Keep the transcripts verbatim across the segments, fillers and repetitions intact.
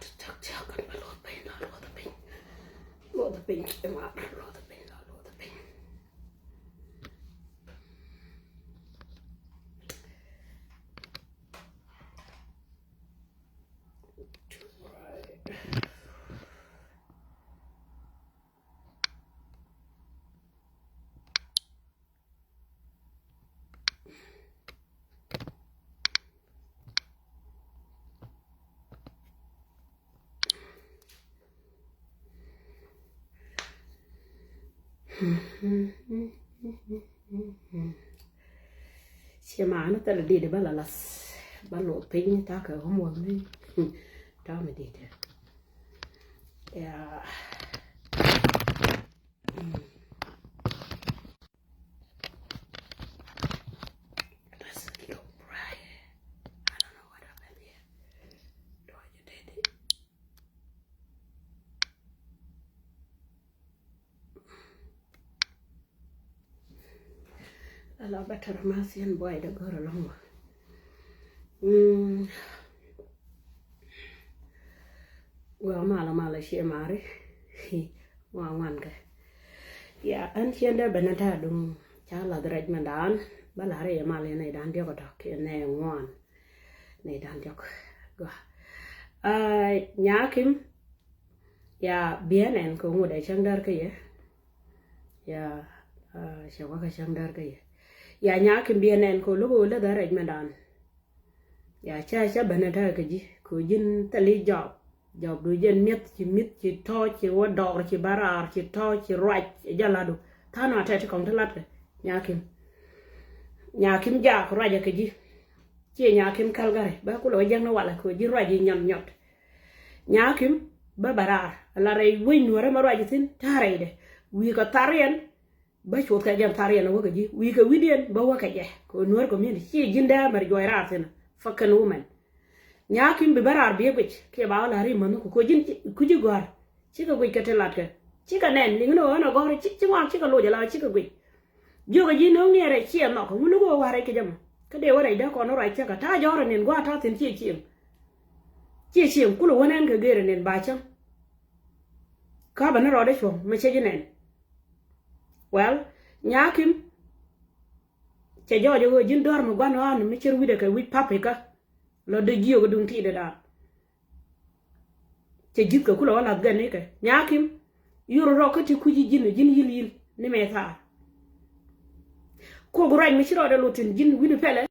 Ti tak tiak kan ba luɔth piny la luɔth piny. Luɔth piny ki mar luɔth piny la luɔth piny. Ciɛ maani thilɛ dit ba la lath ba luɔth piny ta̱a̱ kɛ homework ni. Ta̱a̱ mi dit. Yeah. Mm. That's a little bright. I don't know what happened here. Do I just did it? Ala bɛ tɛr ma thiɛn buay dɛ gɔr alɔŋ wa. Mm. Gua malä malä ciɛ mari. Ŋuan ŋuan kɛ. Ya, ɛn ciɛn dee ben ɛ ta̱a̱ duŋ ca lath rɛc mɛn daan. Ba la̱r i̱ mal yɛn nɛy daan diɔk ɛ tɔ̱ kiɛ nɛy ŋuan. Nɛy daan diɔk. Gua. Ah, Nyakim. Ya, biɛ nɛn kɛ ŋut ɛ cäŋ däär kä yɛ. Ya, ah, cɛ wä kɛ cäŋ däär kä yɛ. Ya, Nyakim, biɛ nɛn kɛ lo̱k ɣöö läth ɛ rɛc mɛn daan. Ya, ca, ca ben ɛ ta̱a̱ kɛ ji̱ kɛ ɣöö ji̱n thil i̱ jɔɔp. Jɔɔp du jɛn mi̱eth ci mi̱th ci tɔ̱ɔ̱c ci wä dɔɔr ci bä raar ci tɔ̱ɔ̱c ci ruac ɛ jɛ latdu. Tha̱a̱ŋ nɔ tɛt ti kɔŋ ti latkɛ Nyakim. Nyakim jaak ruacɛ kɛ ji̱. Ciɛ Nyakim Calgary bä kulɛ wä jiäkni walɛ kɛ ɣöö ji̱ ruac i̱ nyɔt nyɔt. Nyakim bä bä raar ala rɛy wec nuɔ̱ɔ̱rä ma ruac i̱ thi̱n ta̱a̱ rɛydɛ. Wi̱i̱ kɛ thar yɛn. Bä cuɔth kɛ jɛn thar yɛn a wä kɛ ji̱ wi̱i̱ kɛ wi̱diɛn bä wä kɛ jɛ kɛ nuɔ̱ɔ̱r community. Ciɛ ji̱n dee mɛr juɔc raar thi̱n. Fucking woman. Nyakim bi bä raar bi ɛ guic kiɛ ba wä la̱r i̱ mänh ku kɛ ji̱n kui̱ci gɔ̱a̱r. Cikɛ guic kɛ ti latkɛ. Cikɛ nɛn liŋ ni ɣöö ɛn a gɔ̱r ci ŋuan cikɛ loc ala cikɛ guic. Jiökɛ ji̱ no̱o̱ŋ ni ɛ rɛc ciɛ nhɔk ŋun ni ɣöö wa̱r rɛc kɛ jɛ mɔ. Kä dee wä rɛc dee kɔn wä ruac cäkä ta̱a̱ jɔ̱ɔ̱r ɛ nin gua̱a̱r ta̱a̱ thi̱n ciɛ cieŋ. Ciɛ cieŋ kulɛ wä nɛn kɛ gër ɛ nin ba cäŋ. Kä bä ni rɔɔdɛ cuɔ̱ŋ mi cɛ ji̱ nɛn. Well, Nyakim. Cɛ jɔɔc ɛ ɣöö ji̱n dɔ̱r mi gua̱n ɣa̱a̱n mi cär wi̱cdɛ kɛ wi̱c papikä. Lɔ dee jiök ɛ duŋ ti̱i̱dɛ daal. Cɛ ji̱thkɛ kulɛ wä la̱th gɛn nikɛ Nyakim. Yur rɔk kä ti kui̱ci ji̱n ɛ ji̱n yi̱l yi̱l ni mɛ thaar. Kok ruac mi ci rɔɔdɛ lot thi̱n ji̱n wi̱du pɛlɛ.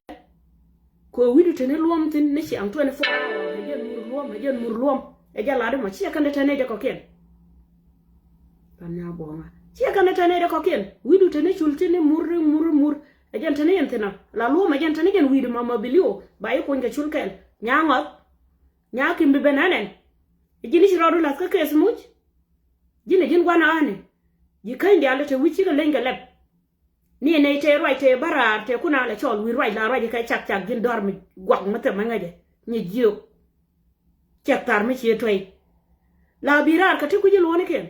Kɛ wi̱du te ni luɔm thi̱n ni ciaŋ twenty four hour ɛ jɛn mur luɔm ɛ jɛn mur luɔm. Ɛ jɛ lat imɔ ciɛ kɛn te te nɛy te kɔ̱kiɛn. Pan nya buɔ̱ŋä ciɛ kɛn te te nɛy te kɔ̱kiɛn wi̱du te ni cul thi̱n ni mur mur mur. Ɛ jɛn te ni yɛn thi̱n ɔ la luɔm ɛ jɛn te ni jɛn wi̱du ma ma biliw ba yi kuny kɛ cul kɛl. Nya ŋɔth. Nyakim bi ben ɛnɛn. Ɛ ji̱n i̱ ci rɔɔdu la̱th kä case muc. Ji̱n ɛ ji̱n gua̱n ɣa̱a̱ni. Ji̱ käny diaal te wi̱c cikɛ leny kɛ lɛp. Ni nɛy tëë ruac tëë bä raar tëë kun a lɛ cɔl wi̱i̱ ruac la ruac kɛ cak cak ji̱n dɔ̱r mi guak mi thɛm mi ŋäcɛ nyi jiök. Cɛk thar mi cie tuɛy. La bi raar kɛ ti kui̱c i̱ luɔ̱ɔ̱nikiɛn.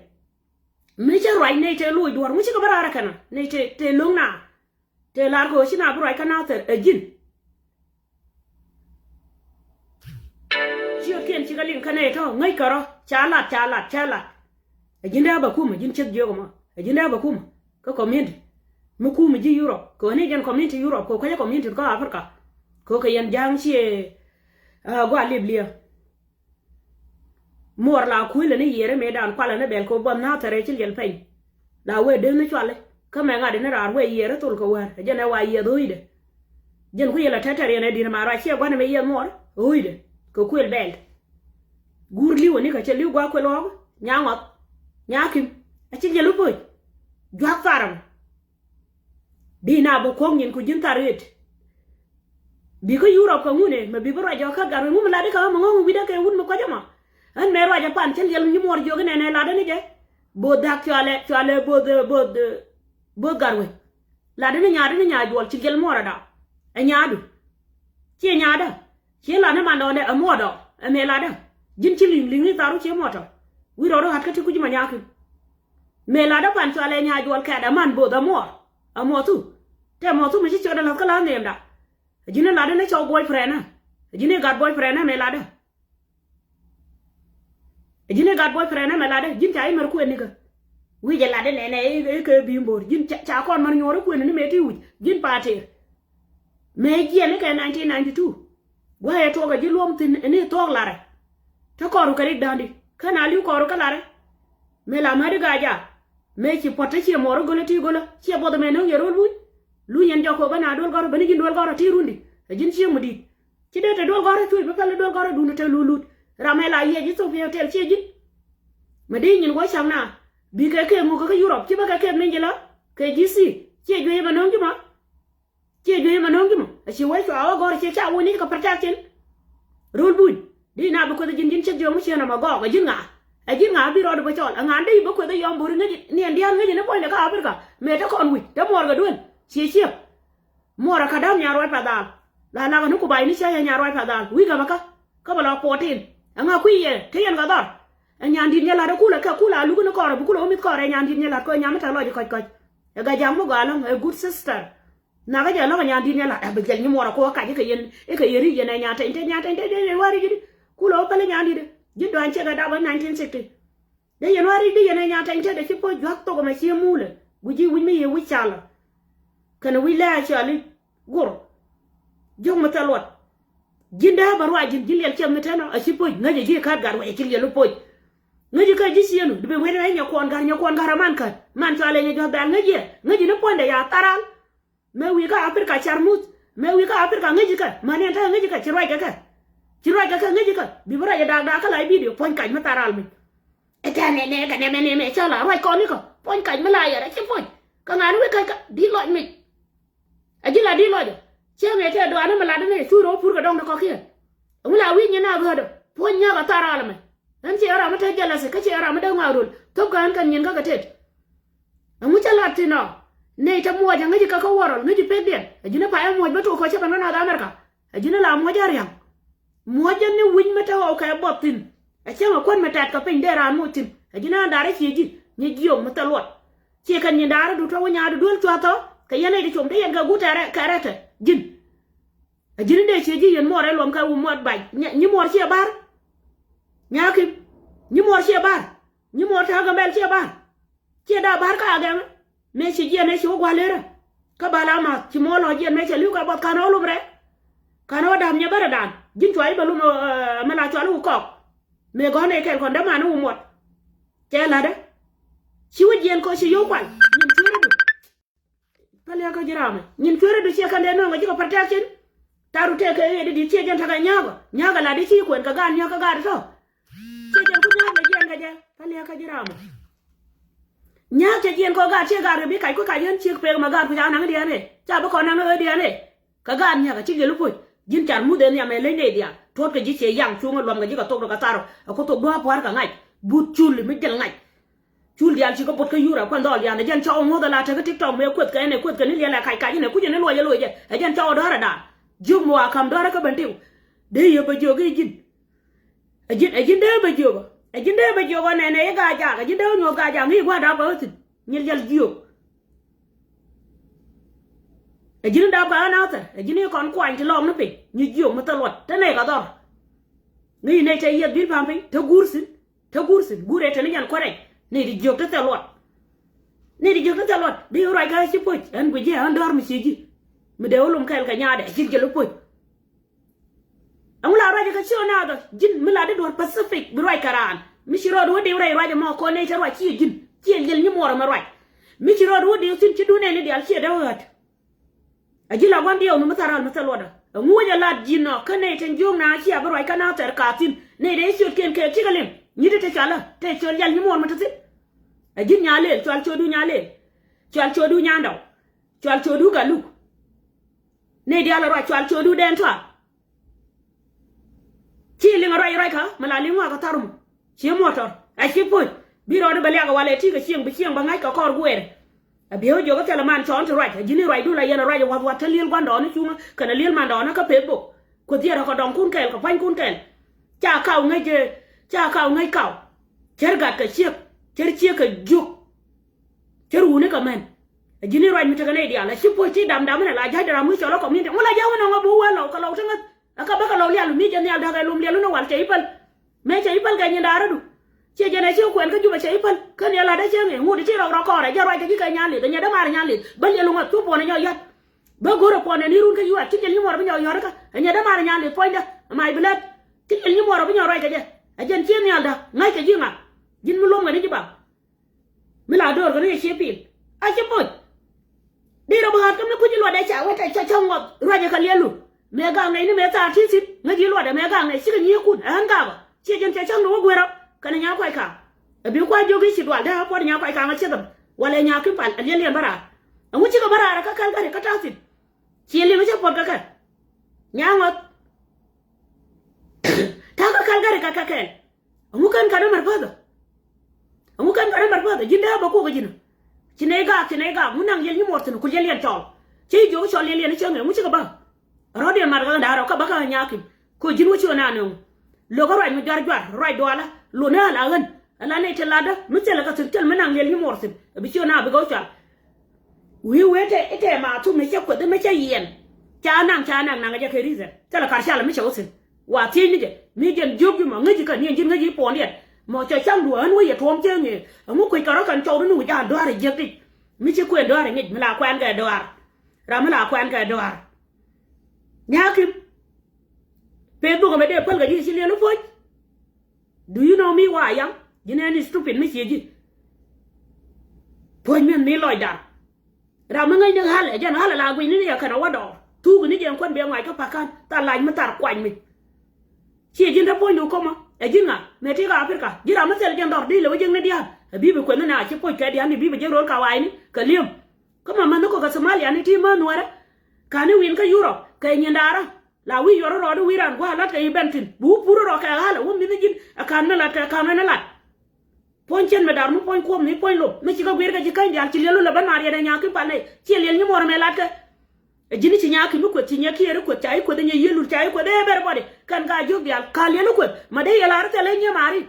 Mi cä ruac nɛy tëë loc duɔ̱ɔ̱r ŋu cikɛ bä raar ɛ kɛn ɔ nɛy tëë tëë lo̱ŋ na. Tëë lar kɛ ɣöö ci na bi ruac kä na thɛr ɛ ji̱n. Ciötkiɛn cikɛ liŋ kä nɛy tɔ̱ ŋäc kärɔ ca lat ca lat ca lat. Ɛ ji̱n dee bä kumä ji̱n cieth jiök ɛmɔ ɛ ji̱n dee bä kumä. Kä community mi kumä ji̱ Europe kɛ ɣän i̱ jɛn community Europe kɛ ɣän kɛ community kä Africa. Kɛ ɣän kɛ yɛn ja̱a̱ŋ ciɛ gɔaa lip liɛ. Muɔr la kui̱lɛ ni yiëëri mëëdan kualɛ ni bɛl kɛ ɣöö buɔth na̱a̱ thɛrɛ ci liɛl pɛny. La wee dee ni cuali kä mɛ ŋa̱t ni raar wee yiëëri thol kɛ wäär ɛ jɛn ɛ wa yiëëth ɣööydɛ. Jɛn ku yɛ la tɛtɛr yɛn ɛ di̱t ma ruac ciɛ gua̱n ɛmɛ yiëëth muɔr ɣööydɛ kɛ kuël bɛl. Guur li̱w ɛ ni kɛ cɛ li̱w gua̱a̱k kuël ɣɔɔk. Nya ŋɔth. Nya kim. A ci jɛ lu poc. Jua̱k thar ɛmɛ. Di na bi kuɔ̱k nyin ku ji̱n thar ɣet. Bi kä Yurop kɛ ŋun ëë mɛ bi bi ruac jɔkä gat wec ŋun mi lat i̱ kä ɣä mi ŋɔ̱ŋ wi̱cdä kɛ wut mi kua̱c ɛmɔ. Ɣän mëë ruac ɛ pan cä liɛl nyi muɔɔr jiök inɛnɛ latdä ni jɛ. Both dak cɔalɛ cɔalɛ both both both gat wec. Latdä ni nyaatdä ni nyaa juɔl ci liɛl muɔɔr ɛ dak. Ɛ nyaadu. Ciɛ nyaadä. Ciɛ lat ni mandɔɔndɛ ɛ muɔɔr dɔɔk ɛ mëë latdä. Ji̱n ci li̱ŋ li̱ŋ i̱ tharu ciɛ muɔɔr tɔ. Wi̱i̱ rɔɔdä ɣa̱t kä ti kui̱c mɔ nyaki̱n. Mëë latdä pan cɔalɛ nyaa juɔl kɛɛt ɛ man both ɛ muɔɔr. Ɛ muɔɔr thu. Tɛ muɔɔr thu mi ci ciɔtdɛ la̱th kä la̱th nɛɛmda. Ɛ ji̱n ɛ latdä ni cɔw boyfriend ɛ. Ɛ ji̱n i̱ gat boyfriend ɛmɛ latdä. Ɛ ji̱n i̱ gat boyfriend ɛmɛ latdä. Ji̱n ca i̱ mɛr kuɛn nikä. Wi̱c ɛ latdä nɛnɛ i̱ kɛ bi̱i̱ bo̱o̱r. Ji̱n ca kɔn mɛr nyuɔ̱ɔ̱r i̱ kuɛn ni mëë ti wi̱c. Ji̱n pa̱a̱ tëër. Mëë jiɛn i̱ kɛ nineteen ninety two. Gua̱a̱ ɛ tuɔɔk ɛ ji̱ luɔ̱m thi̱n ɛ ni thuɔ̱k larɛ. Te kɔɔru kɛ rik da̱a̱ndi kä na li̱w kɔɔru kä larɛ. Mëë la määt i̱ ga̱a̱c a mëë ci puɔ̱t te ciɛ muɔɔr i̱ gölä ti gölä ciɛ buɔth ɛmɛ no̱o̱ŋ yɛ ro̱l buny. Luny ɛn jɔk kɛ bä na duel gɔ̱rä bä ni ji̱n duel gɔ̱rä ti rundi. Ɛ ji̱n cieŋ mi di̱i̱t. Ci dee te duel gɔ̱rä cuc bä päl i̱ duel gɔ̱rä duundä te luut luut. Ram ɛ la yiɛc i̱ thok piɛw tɛl ciɛ ji̱n. Mi di̱i̱t nyin guɔ ca̱ŋ na bi kɛ kek ŋuk kä Yurop ci bä kɛ kek ni ji̱ la kɛ ji̱ thi ciɛ juey ɛmɛ no̱o̱ŋ ji̱ ma. Ciɛ juey mɛ no̱o̱ŋ ji̱ mɔ a ci wee cua wä gɔ̱r ciɛ ca wuni kɛ protection. Rul buny di na bi kueth ji̱n ji̱n ciek jiɔk mi ciɛ nɔmɔ gɔɔk a ji̱n ŋa. A ji̱n ŋa bi rɔɔd bä cɔl a ŋa̱n dee i̱ bä kueth a yɔm buri ŋäci niɛn diaal ŋäci ni puɔ̱nydɛ kä Africa mëë te kɔn wi̱c te muɔɔr kɛ duel. Ciɛ ciek muɔɔr a kä da̱m nyaruac pa dhaal. La lakɛ ni ku bay ni cä yɛ nyaruac pa dhaal wi̱i̱ gämɛ kä. Kä bɛ lɔ fourteen a ŋa kui̱ yɛ te yɛn kɛ dhɔr. Ɛ nyan di̱t nyɛ la̱t a kulɛ kɛ kulɛ a luk ni kɔrɛ bi kulɛ wä mi̱th kɔrɛ ɛ nyan di̱t nyɛ la̱t kɛ ɛ nyam mi te lɔc kɔc kɔc. Ɛ gɛ ja̱ŋ mi gɔaa lɔ̱ŋ ɛ good sister. Nakä jɛ lɔk nyan di̱t ni la ɛ bi jɛl nyi muɔrɔ kɔ kac ikɛ yɛn ikɛ yɛn ri yɛn ɛ nyan tɛny tɛny nyan tɛny tɛny tɛny wari ji̱ di. Kulɛ wä päli nyan di̱t di ji̱ dɔ̱a̱n ciek ɛ dap ɛ nineteen sixty. Dee yɛn wari di yɛn ɛ nyan tɛny tɛny dee ci puɔ̱c jua̱k thok ɛmɛ ci mulɛ. Guici wi̱c mi yɛ wi̱c calä. Kɛnɛ wi̱c lɛ a cɔali gur. Jiök mi thil luɔt. Ji̱n dee bä ruac ji̱n ji̱n liɛl ciɛth mi tɛn ɔ a ci puɔ̱c ŋäcɛ ji̱ ka̱t gat wɛcɛ ci liɛl wä puɔ̱c. Ŋäci kä ji̱ ciënu di bi wet ɛ nyɛ kuɔn ga̱r nyɛ kuɔn ga̱r aman kän man cua lɛ nyɛ jua̱th bɛl ŋäci ɛ ŋäci ni puɔ̱nydɛ ya tharal. Mëë wi̱i̱ kä Africa car muth mëë wi̱i̱ kä Africa ŋäci kɛ mani ɛn tekɛ ŋäci kɛ ci ruac kɛ kɛ. Ci ruac kɛ kɛ ŋäci kɛ bi bi ruac ɛ daak daak kä la i̱ bidio puɔ̱ny kac mi tharal mi. Ɛ tɛn nɛ nɛ kɛ nɛmɛ nɛmɛ ca la ruac kɔn ni kɛ puɔ̱ny kac mi la yɛr ɛ ci puɔ̱ny. Kɛ ŋa̱ni wek kac kä di lɔc mi. Ɛ ji̱ la di lɔcɔ. Ciɛ ŋɛ tɛ duaani mi latdä ni thur ɛ wä pur kɛ dɔŋ di kɔkiɛn. Ɛŋu la wi̱i̱ nyin a ɣöödɔ puɔ̱ny nyäk a thar alɛ mɛ. Ɣän ciɛ ram mi te jealousy kä ciɛ ram mi dee ŋɔak röl thop kɛ ɣän kɛn nyin kä kɛ tet. Ɛŋu cä lat thin ɔ. Nɛy te muɔc a ŋäci kɛ kä world ŋäci pekdiɛn ɛ ji̱n i̱ pay ɛ muɔc bä tok kɔ cä bɛn kä North America. Ɛ ji̱n i̱ la muɔc a ria̱ŋ. Muɔcä ni wi̱c mi te ɣɔw kɛ buɔth thi̱n. Ɛ cäŋ ɛ kuän mi tɛt kɛ piny dee raan moc thi̱n. Ɛ ji̱n ɛ da̱rä cië ji̱ nyi jiök mi thil luɔt. Ciɛ kɛn nyin da̱rä du tɔ̱ wä nyaadu duel cua̱th thɔ kɛ yɛn nɛy ti com dee yɛn kɛ guut tɛrɛ kɛ rɛtɛ ji̱n. Ɛ ji̱n in dee cië ji̱ yɛn muɔɔr ɛ luɔm kɛ wä muɔt bac nyi muɔɔr ciɛ ba̱r. Nyaki̱m nyi muɔɔr ciɛ ba̱r. Nyi muɔɔr te ɣä Gambɛl ciɛ ba̱r. Ciɛ da̱a̱ ba̱r ka agɛmɛ. Mëë ci jiɛn ëë ci wä gua̱l ërä. Kä bal amath ci muɔɔr lɔ jiɛn mëë cɛ li̱w kɛ buɔth ka̱n ɣä lum rɛ. Ka̱n ɣä da̱a̱m nyɛ bärä da̱a̱n ji̱n cua i̱ bɛ lum mi la cual i̱ wä kɔk. Mëë gɔ̱n ëë kɛl kɔn däman i̱ wä muɔt. Cɛ la̱tdä. Ci wä jiɛn kɔ ci yio̱w kual nyin cueeri du. Päliä kä ji̱ raamɛ nyin cueeri du ciɛ kɛn dee nööŋ kɛ ji̱ kɛ protection. Ta̱ru tëë kɛ ɣëë di di̱t ciɛ jɛn ta̱kɛ nyääkä nyääkä la̱tdä ci kuɛn kɛ gaat nyääkä gaat tɔ̱. Ciɛ jɛn ku nyääk kɛ jiɛn kɛ jɛ päliä kä ji̱ raamɛ. Nyääk cɛ jiɛn kɔ gaat ciɛ gaat kɛ bi kac ku kac ɣän ciek pek mɛ gaat ku ca naŋ diɛn ëë ca bi kɔn naŋ ɣöö diɛn ëë. Kɛ gaat nyääk a cik yɛ lup puc ji̱n car muth ëë nhiam ëë leny nɛy diaal tuɔ̱t kɛ ji̱ ciɛ yaŋ cuŋä luɔm kɛ ji̱ kɛ thok kɛ tharɔ ɛ ku thok dua̱a̱ pua̱a̱r kɛ ŋa̱c. But cul mi jɛl ŋa̱c. Cul diaal ci kä bot kä yura kuan dhɔl diaal ɛ jɛn cɔw ŋuɔth ala tekä TikTok mëë kueth kɛ ɛn ɛ kueth kɛ ni liɛl ɛ kac kac ɛn ɛ kuc ɛn ni luɔc ɛ loc ɛ ɛ jɛn cɔw dɔ̱rɛ daal. Jiök mi wa ka̱m dɔ̱rɛ kä ben tiw. Dee yɛ bä jiök i̱ ji̱n. Ɛ ji̱n ɛ ji̱n dee bä jiök ɔ ɛ ji̱n dee bä jiök ɔ nɛnɛ i̱ gaa jaak ɛ ji̱n dee wä nyuɔth gaa jaak ŋi̱i̱c gua̱a̱r da̱a̱p kɛ wä thi̱n. Nyi liɛl jiök. Ɛ ji̱n i̱ da̱a̱p kɛ ɣän athɛr ɛ ji̱n i̱ kɔn kuany ti lɔɔk ni piny nyi jiök mi thil luɔt te nɛy kɛ dhɔr. Ŋi̱i̱c nɛy te yieth bi̱i̱l pa̱a̱m piny te guur thi̱n. Te guur thi̱n guur ëë te ni nyal kuäär rɛc. Ni ti jiök te thil luɔt. Ni ti jiök te thil luɔt di ruac kä ci puɔ̱c ɛn guic ji̱ ɛn dɔ̱r mi ci ji̱. Mi dee wä lum kɛɛl kɛ nyaadɛ ji̱ jɛ lo puɔ̱c. Ɛŋu la ruac kä ci ɣän a dhɔ ji̱n mi la di duɔ̱r Pacific bi ruac kɛ raan mi ci rɔɔd wä di ruac ruac ɛmɔ kɔn nɛy te ruac ci ji̱n ci liɛl nyi muɔɔr ɛmɛ ruac. Mi ci rɔɔd wä di thi̱n ci duun ɛn ni diaal ci ɛ dee wä ɣät. A ji̱ la gua̱n diɛw ni mi thar ral mi thil luɔtdä. Ɛŋu wec a lat ji̱n ɔ kä nɛy tin jiökna cia bi ruac kä na thɛr ka thi̱n nɛy dee ciötkiɛn kɛ cikɛ liŋ. Nyi̱t te cɔalä te cöl yal nyi muɔr mi te thi̱n. A ji̱n Nyalel cual cöödu Nyalel. Cual cöödu Nyandɔw. Cual cöödu Galuk. Nɛy diaal a ruac cual cöödu Dɛn Tual. Ci liŋ a ruac ruac kä mi la liŋ ŋɔak a thar mɔ. Ci muɔtɔr a ci puc bi rɔɔdɛ bɛ liak a walɛ ti kɛ cieŋ bi cieŋ bɛ ŋa̱c kɛ kɔr guɛɛrɛ. A biɛ wä jiök a thilɛ man cɔɔn ti ruac a ji̱n i̱ ruacdu la yɛn a ruac a wath wath te li̱el gua̱ndɔɔni cuŋä kɛnɛ li̱el mandɔɔni kä peth bok. Kueth yɛt a kɛ dɔŋkun kɛɛl kɛ pua̱nykun kɛɛl. Ca kaw ŋäc ca kaw ŋäc kaw. Cär gat kɛ ciek cär ciek kɛ jiök. Cär wuni kɛ mɛn. A ji̱n i̱ ruac mi tekɛ nɛy diaal a ci puc ti dam dam inɛ la ja̱c dɛ ram wi̱i̱ cɔl a community ŋu la ja̱c wä nɔŋ a bi wä wä lɔw kɛ lɔw ti ŋäth. Ɛ kä bä kɛ lɔw lial mi jɛ nhial da̱k ɛ lom lial wun ɛ wal cɛ i̱ päl. Mëë cɛ i̱ päl kɛ nyin da̱a̱r adu. Ciɛ jɛn ɛ ci kuɛn kä Jubɛ cɛ i̱ päl kä ni ɛ lat ɛ cieŋ ɛ ŋut ɛ ci rɔk rɔk kɔɔrɛ jɛ ruac kɛ ji̱ kɛ nyan lith ɛ nyɛ dämaar nyan lith bä liɛl ŋuɔth cu puɔn ɛ nyɔ yɔt. Bä go̱rɛ puɔn ɛ ni run kä yuat ci jɛn nyi muɔr bi nyɔ yɔt kä ɛ nyɛ dämaar nyan lith puɔ̱nydä. Ɛ may bi lɛt ci jɛn nyi muɔr bi nyɔ ruac kɛ jɛ. Ɛ jɛn ciɛ nhial da̱k ŋa̱c kɛ ji̱ ŋa. Ji̱n mi luɔm kɛ ni ji̱ bam. Mi la do̱r kɛ ni ɛ ciɛ pil a ci poc. Di rɔ bi ɣa̱t kä mi kuc i̱ luɔt ɛ ca wä tɛ cɔ cɔŋ ŋɔth ruacɛ kɛ liɛlu. Mëë gak nɛy ni mëë thaar ti thi̱n ŋäc i̱ luɔt ɛ mëë gak nɛy cikɛ nyiëëkun ɛ ɣän gak ɔ ciɛ jɛn cɛ cäŋ ni wä guer ɔ. Kɛnɛ nya kuac ka̱a̱ŋ ɛ bi kuac jiök i̱ ci dual dee ɣä puɔt nya kuac ka̱a̱ŋ ɛ ciethäm. Walɛ nya ki pal ɛ liɛl liɛn bä raar. Ɛŋu cikɛ bä raar ɛ kä kɛl gari kä ta̱a̱ thi̱n. Ci liŋ ɛ cä puɔt kɛ kɛ nya ŋɔth. Ta̱a̱ kä kɛl gari kɛ kɛ kɛl. Ɛŋu kɛn kat ɛmɛr päthä? Ɛŋu kɛn kat ɛmɛr päthä? Ji̱n dee bä kuɔk ji̱n. Ci nɛy gaak, ci nɛy gaak. Ŋu naŋ yɛl nyi muɔr thi̱n ku yɛl yɛn cɔl. Ci jiök cɔl yɛl yɛn cäŋ ɛ ŋu cikɛ bä? Rɔ̱diɛn mat kɛ kä da̱a̱r ɔ kä bä kä nyakim. Ku ji̱n wä ci ɣän a nööŋ. Lo̱k kä ruac mi juar juar ruac dualä. Lo̱n ɛ ala ɣän ala nɛy ti latdä mi thilɛ kɛ thi̱n thil mi naŋ yɛl nyi muɔr thi̱n. Ɛ bi ci ɣän a bi kɛ wä cɔal. Wi̱i̱ wee tɛ itɛ ma thum mi cɛ kueth mi cɛ yiɛn. Ca naŋ ca naŋ naŋ jɛ kɛ reason thilɛ kar calɛ mi cɛ wä thi̱n. Wa thiec ni jɛ mi jɛn jiök ji̱ mɔ ŋäci kä ni ɛn ji̱n ŋäci puɔ̱ndiɛn. Mɔ cɛ caŋ duɔ̱ɔ̱n wä yɛ tuɔ̱ɔ̱m cä ŋëë ɛŋu kuec kɛ rɔ kɛn cɔw ni nuŋ ja̱a̱n dɔ̱a̱r ɛ jiäk i̱. Mi ci kuɛn dɔ̱a̱r ɛ ŋic mi la kuɛn kɛ dɔ̱a̱r. Ram mi la kuɛn kɛ dɔ̱a̱r. Nyakim. Facebook ɛmɛ dee päl kɛ ji̱ ci liɛl i̱ puɔ̱c. Do you know me why I am? Ji̱n ɛn i̱ stupid mi cie ji̱. Puɔ̱c min mi lɔc dar. Ram mi ŋäcni ɣalɛ jɛn ɣalɛ la gui̱cni ni yɛ kɛn a wä dɔɔr. Thuk ni jɛn kuän bɛ ŋuac kä pa̱ka̱n thar lac mi thar kuany mi. Ciɛ ji̱n te puɔ̱nydu ko̱mä ɛ ji̱n ŋa mëë ti kä Africa ji̱ ram mi thil jɛn dhɔr di̱i̱l ɛ wä jiäkni dia̱a̱n. Ɛ bi̱i̱ bi kueth ni na ci puɔ̱c kɛ dia̱a̱n ni bi̱i̱ bi jiäk ro̱l ka wa̱a̱cni kɛ li̱em. Kä ma mänh ni kɔ kɛ Somalia ni ti mänh nuäärä. Ka̱n i̱ wi̱n kä Europe kɛ nyin da̱a̱rä. La wi̱i̱ yuɔr rɔɔdä wi̱i̱ raan gua̱a̱ lat kɛ i̱ bɛn thi̱n bi wä pur rɔɔk kɛ ɣa̱lä wä mi̱th ji̱n ɛ ka̱n mi lat kɛ ka̱n wä ni lat. Puɔ̱ny cien mi da̱r mi puɔ̱ny kuɔm mi puɔ̱ny lom mi ci kä guir kɛ ji̱ käny diaal ci liɛl wä lɛ bä naar yɛn ɛ nyaa ki pal nɛy ciɛ liɛl nyi muɔr mɛ latkɛ. Ɛ ji̱n ci nyaa ki mi kueth ci nyɛ kiɛɛr i̱ kueth ca i̱ kueth inyɛ yiëlul ca i̱ kueth everybody kɛn ka jiök diaal ka liɛl i̱ kueth ma dee yɛ la̱r i̱ thɛl i̱ nyiɛ maari.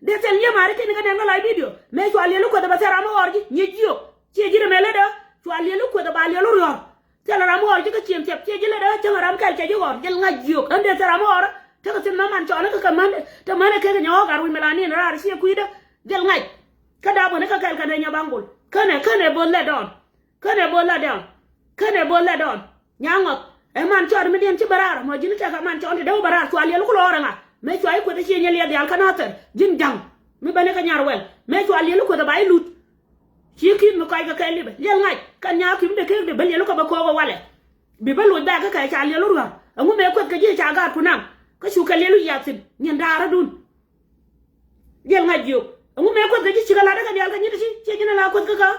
Dee thɛl nyiɛ maari kɛn i̱ kɛ nɛn kä la̱c video mëë cua liɛl i̱ kueth ɛ bɛ thɛl ram i̱ ɣɔr ji̱ nyiɛ jiök. Ciɛ ji̱n ɛmɛ lätdɛ cua liɛl i̱ kueth ɛ ba liɛl i̱ ruɔ̱ɔ̱r. Thilɛ ram mi ɣɔr ji̱ kä ciem thiap ciɛ ji̱ lätdä cäŋ ram kɛl cɛ ji̱ ɣɔr jɛl ŋa̱c jiök. Ɣän dee thil ram mi ɣɔr tekɛ thil ma man cɔɔl kä kɛ män te män ɛ kek nyɛ ɣɔk ar wi̱c mi la niɛn raar ciɛ kui̱dä. Jɛl ŋa̱c. Kä daap ɣän kä kɛl kɛn rɛy nyɛ baŋ gol känɛ känɛ bo̱th lɛ dɔɔn. Känɛ bo̱th lɛ dɔɔn. Känɛ bo̱th lɛ dɔɔn. Nyaŋɔth ɛ man cɔɔt mi diɛn ci bä raar mɔ ji̱n tekɛ man cɔɔl ti dee wä bä raar cua liɛl ku lɔɔr ɛ ŋa mëë cua i̱ kueth ɛ ciɛ nyɛ liɛth diaal kä nathɛr ji̱n ja̱ŋ. Mi bäni kä nyar wɛl mëë cua liɛl i̱ kueth ɛ ba i̱ luth. Ci ki̱n mi kɔc kɛ kɛɛl lipɛ liɛl ŋa̱c kɛn nyaa ki̱n mi dee kek di bä liɛl kɛ bä ko̱o̱k ɛ walɛ. Bi bä loc bɛ̈ɛ̈k kä kɛ ca liɛl wä rua̱r ɛŋu mëë kueth kɛ ji̱ ca gaatku naŋ. Kä cu kɛ liɛl wä yiath thi̱n nyin da̱a̱rädun. Liɛl ŋa̱c jiök ɛŋu mëë kueth kɛ ji̱ cikɛ la̱t kä diaal kɛ nyin ci ciɛ ji̱n ala kueth kä kä.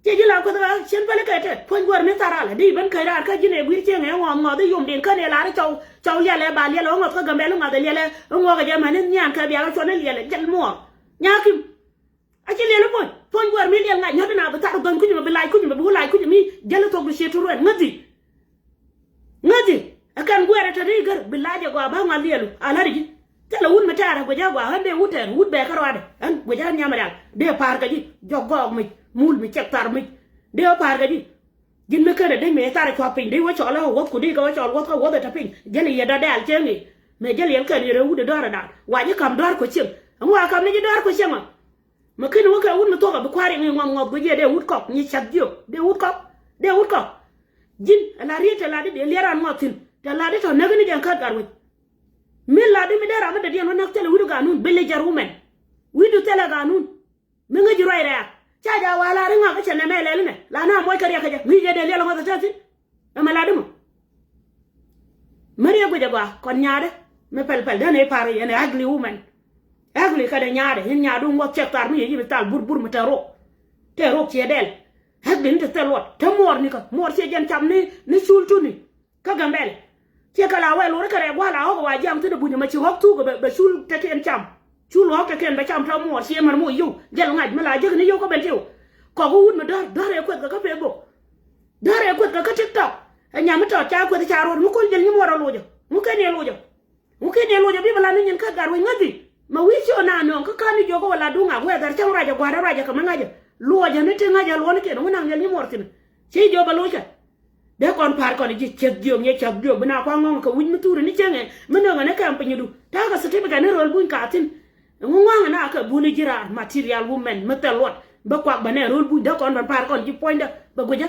Ciɛ ji̱ la kueth kä cien päl kɛ tɛt puɔ̱ny guäär mi thar alɛ di ben käc raar kä ji̱n ɛ gui̱r cieŋ ɛ ŋɔɔth ŋɔɔth i̱ yom den kän ɛ la̱r i̱ cɔw cɔw liɛl ɛ ba liɛl ɛ ŋɔɔth kä gämbɛl iŋath ɛ liɛl ɛ ŋɔɔk ɛ jɛ mɛn i̱ nhian kɛ biak ɛ cuɔn i̱ liɛl ɛ jɛl muɔɔr. Nyakim. A ci liɛl i̱ puɔ̱ny puɔ̱ny guäär mi liɛl ŋa̱c nyɔ̱t ina bi thar dhɔny kuc ima bi lac kuc ima bi wä lac kuc imi jäl i̱ thok du cie tur ruɛn ŋäthi. Ŋäthi ɛ kɛn guɛɛrɛ te ri gär bi lac ɛ gɔaa bä ŋuan liɛlu a la̱t i̱ ji̱. Thilɛ wut mi tɛɛr ɛ guɛcä gɔaa ɣän dee wut tɛɛr wut bɛɛkä ruaadɛ ɣän guɛcä ɣän nhiam rial dee pa̱a̱r kɛ ji̱ jɔk gɔɔk mic muul mi cɛk thar mic. Dee wä pa̱a̱r kɛ ji̱. Ji̱n mi kenɛ dee mëë thar ɛ cua̱p piny dee wä cɔl ɛ wuɔth ku dee kɛ wä cɔl wuɔth kä wuɔth ɛ te piny jäl i̱ yɛ dɔ̱dɛɛl cieŋ i̱. Mëë jäl yɛn kɛn yɛ rɛ wut ɛ dɔ̱r ɛ da̱a̱n wa ji̱ ka̱m dɔ̱a̱r kɔ cieŋ. Ɛŋu a ka̱m ni ji̱ dɔ̱a̱r kɔ cieŋ ɔ. Mɛ ken wä kɛ wut mi thuɔ̱k a bi kua̱r iŋ iŋ ŋuɔth guic yɛ dee wut kɔk nyi cath jiök dee wut kɔk. Dee wut kɔk. Ji̱n ɛ la riet tɛ la di dee liɛr an ŋuɔth thi̱n tɛ la di tɔ näk ni jɛn kat gat wec. Mi la di mi dee ram mi dee diɛn wä näk thilɛ wi̱du ganun bi lic jɛr wumɛn. Wi̱du thilɛ ganun. Mi ŋäc ji̱ ruac rɛɛk ca ja wa la ri ŋak kä cɛ nɛmɛ lɛl inɛ la na muɔc kä riɛk kä jɛ ŋi̱i̱c yɛ dee liɛl ŋuɔth ɛ tɛthin. Ɛmɛ la di mɔ. Mär yɛ guic agɔaa kɔn nyaadä. Mi pɛl pɛl dän i̱ par yɛn i̱ ugly woman. Ugly kɛnɛ nyaadä in nyaadu ŋuɔth cɛk thar mi yɛ ji̱ bi thal bur bur mi te rok. Te rok ciɛ dɛl. Ugly ni te thil luɔt te muɔɔr ni kä muɔɔr ciɛ jɛn cam ni ni cul tuni. Kä Gambɛl ciɛ kɛ la wɛl wä ri kɛ rɛɛ gua̱a̱l a ɣɔk wa jiaŋ thin ɛ buny ɛmɛ ci ɣɔk thuk bɛ cul te tiɛn cam. Cul ɣɔk te kɛn bɛ cam tɔ muɔɔr ciɛ mär muɔɔr yio̱w jɛl ŋa̱c mi la jek ni yio̱w kä ben tiw. Kɔk wä wut mi dɔ̱r dɔ̱r ɛ kueth kɛ kä Facebook. Däär ɛ kueth kɛ kä TikTok. Ɛ nyam mi tɔt ca kueth ca ruɔt ŋu kun jɛl nyi muɔr ɛ locä. Ŋu ken yɛ locä. Ŋu ken yɛ locä bi bɛ la ni nyin kä gat wec ŋäthi. Ma wi̱i̱ ci ɔ na nööŋ kä ka̱n ni jiök kä wä la duŋ ak wɛɛth ɛ cäŋ ruacɛ gua̱a̱r ɛ ruacɛ kɛ mi ŋa̱cä. Luɔcä ni ti ŋa̱cä luɔ̱n kiɛn ŋu naŋ jɛl nyi muɔr thi̱n. Ci jiök bɛ locä. Dee kɔn pa̱a̱r kɔn ji̱ cieth jiök nyɛ cieth jiök bi na kua̱ŋ ŋɔ̱ŋ kɛ wi̱c mi thuri ni cieŋɛ mi nöŋɛ ni kɛm pinydu. Ta̱a̱ kɛ certificate ni rööl buny ka̱thi̱n. Ɛŋu ŋɔ̱ŋ na kɛ buni ji̱ raar material women mi thil luɔt bä kuak bä nɛ rööl buny dee kɔn bän pa̱a̱r kɔn ji̱ puɔ̱nydä. Bä guicä.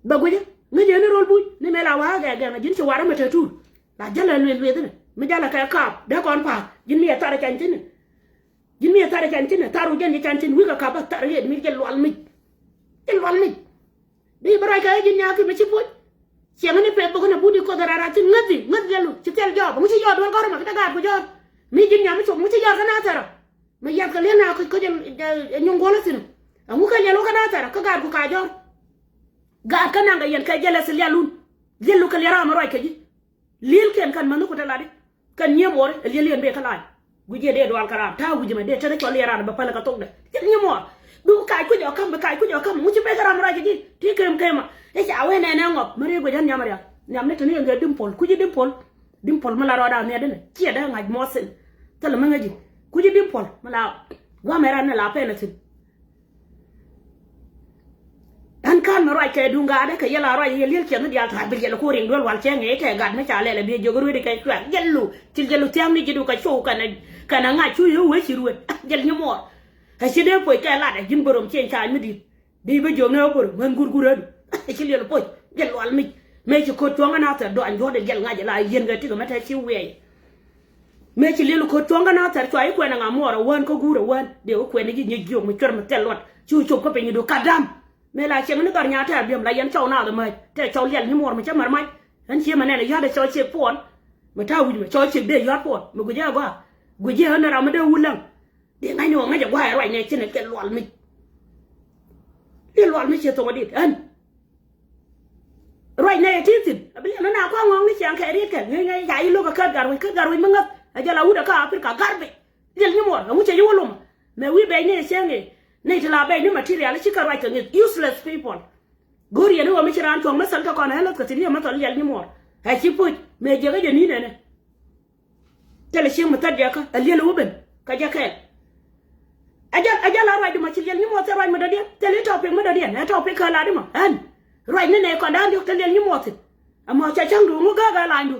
Bä guicä. Ŋäc yɛn ni rööl buny ni mɛ la wa̱a̱ gɛgɛŋ ji̱n ci warä mɛ tɛtuur. La jälɛ lueth lueth ni mi jalɛ kɛ kaap dee kɔn pa̱a̱r ji̱n mi yɛ thar ɛ can thi̱n. Ji̱n mi yɛ thar ɛ can thi̱n thar wä jɛn ji̱ can thi̱n wi̱i̱ kɛ ka̱p bä thar yɛ mi jɛ lual mic. Jɛ lual mic. Bi bä ruac kɛ ji̱n nyakä mi ci puɔ̱ny. Ciɛŋä ni pɛth bä kä na but i̱ koth rara thi̱n ŋäthi ŋäth jɛ lu ci thil jɔɔk ŋu ci jɔɔk duel gɔ̱rä mɛ kä dee gaat ku jɔɔk. Mi ji̱n nyam mi cop ŋu ci jɔɔk kä na thɛrä. Mɛ yath kɛ li̱eŋ na köc köc ɛ nyuŋ guɔ̱lä thi̱n. Ɛŋu kɛ liɛl wä kä na thɛrä kä gaat ku ka jɔɔk. Gaat kä naŋ kɛ yɛn kɛ jɛ lɛ thi lialun. Liɛl lu kɛ liɛl ram mi ruac kɛ ji̱. Lielkiɛn kän mäni ku te latdi. Kän nyiee muɔɔri ɛ lieliɛn bee kä la̱a̱c. Guic jiɛ dee dual kä ram ta̱a̱ wi̱c ɛmɛ dee tetdä cɔl liɛl ram bɛ pälä kɛ thokdɛ. Liɛl nyiee muɔɔr. Bi kac kui̱c ɔ ka̱m bi kac kui̱c ɔ ka̱m ŋuci bek kä ram rac kɛ ji̱ ti kem kemä. I̱ ca wee nɛn ɛ ŋɔp mi riek guic ɣän nhiam rial nhiam ni te ni ɣän kɛ Dimple kui̱ci Dimple. Dimple mi la rɔɔdan nhiɛt inɛ ciɛ dee ŋa̱c muɔth thin. Thilɛ mi ŋäci kui̱ci Dimple mi la gua̱a̱mɛ ran ni la pɛn ɛ thi̱n. Ɣän ka̱n mi ruac kɛ duŋ gaatdä kɛ yɛl a ruac yɛ li̱el ciɛth ni diaal ta̱a̱ bi liɛl ko̱ riŋ duel wal cɛ ŋi̱i̱c tɛ gat mi ca lɛl ɛ bi jiök rueedi kɛ cuɛr jɛl lu cil jɛl lu thia̱a̱ŋ ni ji̱du kɛ cu kɛnɛ kɛnɛ ŋa̱c cu yɛ wee ci ruet. Jɛl nyimuɔɔr. Ɛ ci dee poc kɛ lat ɛ ji̱n bärom ciɛny caac mi di̱i̱t. Bi bä jiök ni ɣä bärom ɣän gurgur ɣädu. Ɛ ci liɛl poc jɛl lual mic. Mëë ci ko̱t cuɔ̱ŋ ɣän a thɛr duany juɔ̱t ɛ jɛl ŋa̱c ɛ la yieen kɛ tikɛ mɛ tɛ ci wiɛɛc. Mëë ci liɛl ko̱t cuɔ̱ŋ kä na thɛr cua i̱ kuɛn ɛŋa muɔɔr ɛ wään kä guur ɛ wään dee wä kuɛn i̱ ji̱ nyiec jiök mi cuɛr mi thil luɔt. Cu cop kä piny i̱du kat dam. Mëë la cieŋ ni dhɔr nyaa tɛɛr biɛm la yɛn cɔw naath ɛmääc tɛɛ cɔw liɛl nyi muɔɔr mi cä mär mac. Ɣän cie mɛ nɛn ɛ yɔ̱a̱t ɛ cɔw ciek puɔn. Mi ta̱a̱ wi̱c mɛ cɔw ciek dee yɔ̱a̱t puɔn mi guic ɛ gɔaa. Guic ɛ ɣän ɛ ram mi dee wulaŋ. Dee ŋa̱cni wä ŋäc ɛ gua̱a̱ ɛ ruacnɛ cinɛ kɛ lual mic. Dee lual mic ciɛ thoŋ ɛ dit ɣän. Ruacnɛ ɛ ti̱i̱ thi̱n ɛ bi liɛl ni na kua̱ ŋɔ̱ŋ ni ciaŋ kɛ riet kɛl ŋäc ŋäc ca yi lo̱k ɛ käth gat ruec käth gat ruec mi ŋäth ɛ jɛ la wut ɛ kä Africa garbage. Liɛl nyi muɔr ɛ ŋu cɛ yi wä lomä. Mɛ wi̱i̱ bɛc ni ɛ cieŋ i̱ ni ti la bɛc ni material ci kɛ ruac kɛ ŋi̱th useless people. Go̱o̱r yɛn i̱ wä mi ci raan cuɔ̱ŋ mi thäl kɛ kɔn ɛ ɣän läth kɛ thi̱n yɛ mi thɔl liɛl nyi muɔr. Ɛ ci puc mɛ jiɛk ɛ jɛ ni̱n ɛnɛ. Thilɛ cieŋ mi thät jɛ kä ɛ liɛl ɛ wä ben kä jɛ kɛɛl. Ɛ jɛ ɛ jɛ la ruacdi mɔ ci liɛl nyi mɔ thil ruac mi dɔ̱diɛn thil i̱ topic mi dɔ̱diɛn ɛ topic kä latdi mɔ ɛn. Ruac ni nɛy kɔndaan diɔ̱k thil liɛl nyi mɔ thil. Ɛmɔ cɛ cäŋdu ŋu gääk ɛ lanydu.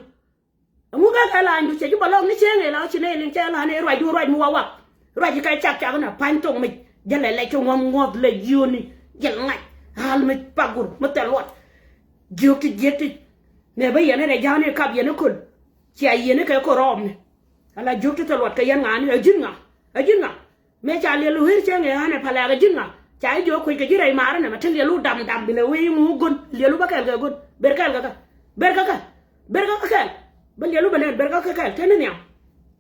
Ɛŋu gääk ɛ lanydu cɛ ji̱ bä lɔk ni cieŋ ɛ la ci nɛy liŋ cɛ la ni ruacdu ruac mi wawak. Ruac kɛ cak cak na pa̱ny thok mic jɛ lɛ lɛc ti ŋuɔ̱m ŋuɔ̱th lɛ jiöni. Jɛl ŋac ɣa̱l mi pagur mi thil luɔt. Jiök ti jiek ti. Mɛ bä yɛn rɛ ja̱a̱ni kap yɛn i̱ köl. Cia yieni kɛ kɔ rɔɔmni. Ala jiök ti thil luɔt kɛ yɛn ŋa̱a̱ni ɛ ji̱n ŋa̱. Ɛ ji̱n ŋa̱. Mëë ca liɛl ɣer cɛ ŋee ɣän ɛ palɛɛk ɛ ji̱n ŋa̱. Ca i̱ jiök kuec kɛ ji̱ rɛy maarä nɛmɛ ti liɛlu dam dam bi lɛ wee i̱ ŋu go̱n liɛlu bä kɛl kɛ go̱n. Ber kɛl kɛ kɛ. Ber kɛ kɛ. Ber kɛ kɛ kɛl. Bä liɛlu bä nɛn ber kɛ kɛ kɛl te ni nhiam.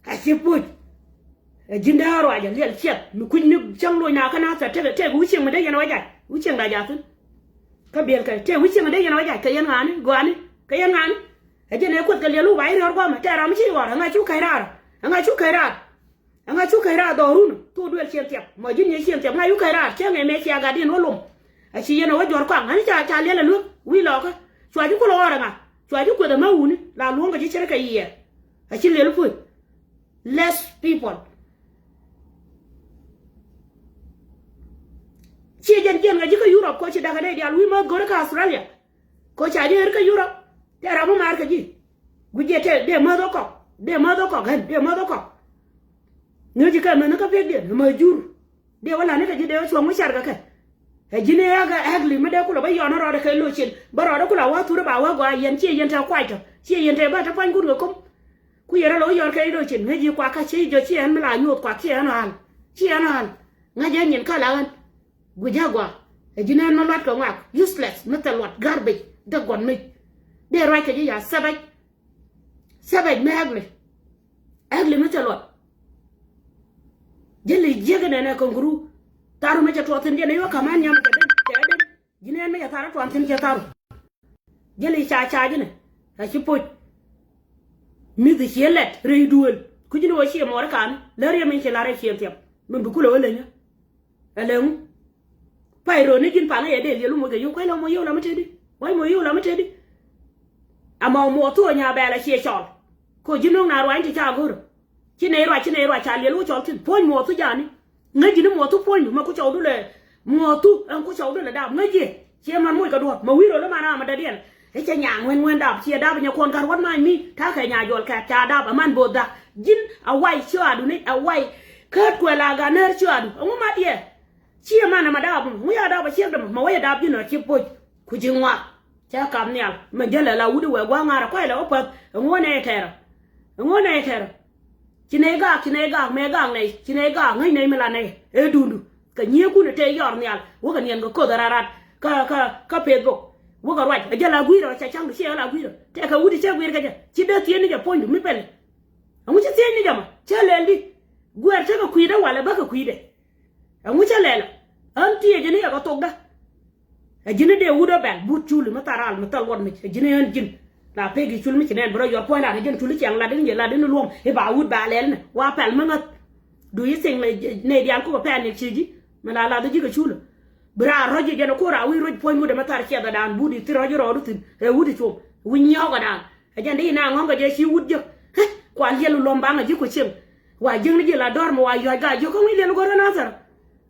Ɛ ci puc. Ɛ ji̱n dee ruacä liɛl ciɛth mi kui̱ny ni cäŋ loc na kä na thɛr tëk tëk wi̱c cieŋ mi dee yɛn wä jac wi̱c cieŋ da ja̱thin. Kä biɛl kɛ tëk wi̱c cieŋ mi dee yɛn wä jac kɛ yɛn ŋa̱a̱ni gɔaani kɛ yɛn ŋa̱a̱ni. Ɛ jɛn ɛ kuoth kɛ liɛl wä ba i̱ riɔ̱r gua̱a̱mɛ tɛɛr ram mi ci ɣɔr ɛŋa cu kɛc raar ɛŋa cu kɛc raar. Ɛŋa cu kɛc raar dhɔrun thok duel cieŋ thiɛp mɔ ji̱n yɛ cieŋ thiɛp ŋa cu kɛc raar cieŋ ɛ mɛ cia gatdiɛn wä lom. Ɛ ci yɛn ɛ wä juɔ̱r kɔaŋ ɣän ca ca liɛl ɛ luek wi̱i̱ lɔɔkä cua ji̱ kulɛ ɣɔr ɛŋa cua ji̱ kueth ɛmä wuni la luɔ̱ŋ kɛ ji̱ cärä kɛ yiɛɛr. Ɛ ci liɛl puc. Less people. Ciɛ jɛn jiɛn ŋa ji̱ kä Europe kɔ ci dakä dee diaal wi̱i̱ mäth go̱rä kä Australia. Kɔ ca ji̱ ɣer kä Europe tɛ ram mi maar kä ji̱. Guic jiɛ tɛ dee mäth ɔ kɔk dee mäth ɔ kɔk ɣän dee mäth ɔ kɔk. Ŋäc ji̱ kɛ mäni kä pekdiɛn mäth jur. Dee wä la̱t ni kɛ ji̱ dee wä cuɔ̱ŋ mi car kɛ kɛ. Ɛ ji̱n ɛ ɣäk ɛ ɣäk li̱m mi dee kulɛ bä yɔn rɔɔdɛ kɛ lo̱c cin bä rɔɔdɛ kulɛ wä thurä ba wä gɔaa yɛn ciɛ yɛn tɛ kuac tɔ ciɛ yɛn tɛ bä tɛ pua̱ny kun kɛ ko̱m. Ku yɛn rɔ lo̱ yɔr kɛ i̱ do̱cin ŋäc yi kuak kä ci jɔ ci ɛn mi la nyuɔth kuak ci ɛn ɣa̱l. Ci ɛn ɣa̱l. Ŋäc ɛn nyin kä la ɣän. Guic ɛ gɔaa. Ɛ ji̱n ɛn mi luat kɛ ŋɔak useless mi thil luat garbage dee guɔ̱n mic. Dee ruac kɛ ji̱ ya savage. Savage mi ugly. Ugly mi thil luat. Ji̱ li jiäk ɛn ɛn ɛ kangaroo. Tharu mi cɛ tuɔɔk thi̱n jɛn ɛ yuɔ ka̱m ɛn nyam kɛ den kɛ den. Ji̱n ɛn mi cɛ tharu tuɔɔk thi̱n cɛ tharu. Jɛn i̱ ca ca ji̱n ɛ a ci poc. Mi̱th i̱ cië lɛt rɛy duëël ku ji̱n ɛ wä cië muɔɔri ka̱n lär yɛ min ci la̱r ɛ ciëŋ thiɛp min bi kulɛ wä lenyä. Ɛ lɛŋu pay ro̱o̱ni ji̱n paŋä yɛ dee liɛl wä moc kɛ yio̱w kua̱c lɛ wä moc yio̱w la mi tëëdi wa̱c moc yio̱w la mi tëëdi. Ama wä muɔɔth thuɔ̱ɔ̱ nya bɛɛl a ciɛ cɔl. Ko ji̱ no̱o̱ŋ na ruany ti ca go̱rä. Ci nɛy ruac ci nɛy ruac ca liɛl wä cɔl thi̱n puɔ̱ny muɔɔthu ja̱a̱ni. Ŋäc ji̱n i̱ muɔɔthu puɔ̱nydu ma ku cɔwdu lɛ muɔɔthu ɛn ku cɔwdu lɛ daap ŋäc ji̱. Ciɛ man moc kɛ duɔ̱ɔ̱p ma wi̱i̱ rol i̱ man ram mi dädiɛn. Ɛ cɛ nyaŋ wen wen dap ciɛ dap nyɛ kuɔn gat wät mac mi ta̱a̱ kɛ nya juɔl kɛɛt ca dap ɛ man bo̱o̱th dak. Ji̱n a way ciö adu ni a way. Käät kuɛ la gat näär ciö adu ɛŋu mat yɛ. Ciɛ man ɛmɛ dap ɛmɛ ŋu ya dap ɛ ciek dämɛ mɛ wä yɛ dap ji̱n ɔ ci poc. Ku ji̱ ŋuak. Cɛ kap nhial mɛ jälɛ la wut iwɛ gua̱a̱ŋ ŋa̱r ɛ kuay lɛ wä päth ɛŋu nɛ tɛrɛ. Ɛŋu nɛ tɛrɛ. Ci nɛy gaak ci nɛy gaak mɛ gaak nɛy ci nɛy gaak ŋäc nɛy mi la nɛy ëë duundu. Kɛ nyiëëkun ɛ tëë yɔr nhial wä kɛ niɛn kɛ koth ɛ rat rat kä kä kä peth bok. Wä kɛ ruac ɛ jɛ la gui̱i̱r ɔ cɛ ca̱ŋdu ciɛ la gui̱i̱r ɔ tɛkɛ wut i̱ cɛ gui̱i̱r kɛ jɛ ci dee thieen ni jɛ puɔ̱nydu mi pɛli. Ɛŋu ci thiec ni jɛ mɔ cä lɛl di. Guɛɛr tekɛ kui̱dɛ walɛ bäkɛ kui̱dɛ. Ɛŋu cä lɛl ɛ ɣän tiëëcä ni yɛ kɛ thokdä. Ɛ ji̱n i̱ dee wut ɛ bɛl but cul mi thar al mi thal luɔt mic ɛ ji̱n i̱ ɣän ji̱n. La pek i̱ cul mi ci nɛn bi rɔ yuɔr puɔ̱ny lat ɛ ji̱n cul i̱ ciɛŋ lat in yɛ lat in luɔm i̱ ba wut ba lɛl ni wa pɛl mi ŋäth. Du i̱ thiŋ nɛy diaal kukɛ pɛl ni ci ji̱ mi la lath i̱ ji̱ kɛ cul. Bi raar rɔ̱c i̱ jɛn ɛ ko̱r a wi̱i̱ ruec puɔ̱ny wut ɛ mi thar ciɛthɛ daan but i̱ thir rɔ̱c i̱ rɔɔd i̱ thi̱n ɛ wut i̱ cuɔm wi̱c nyiɔɔkɛ daan. Ɛ jɛn di na ŋɔ̱ŋ kɛ jɛ ci wut jiäk. Hä? Kua liɛl lɔm baŋ a ji̱ ku cieŋ. Wa jiäkni ji̱ la dɔ̱r mi wa yuac ga jiäk kä ŋui̱ liɛl go̱r kä Nathɛr.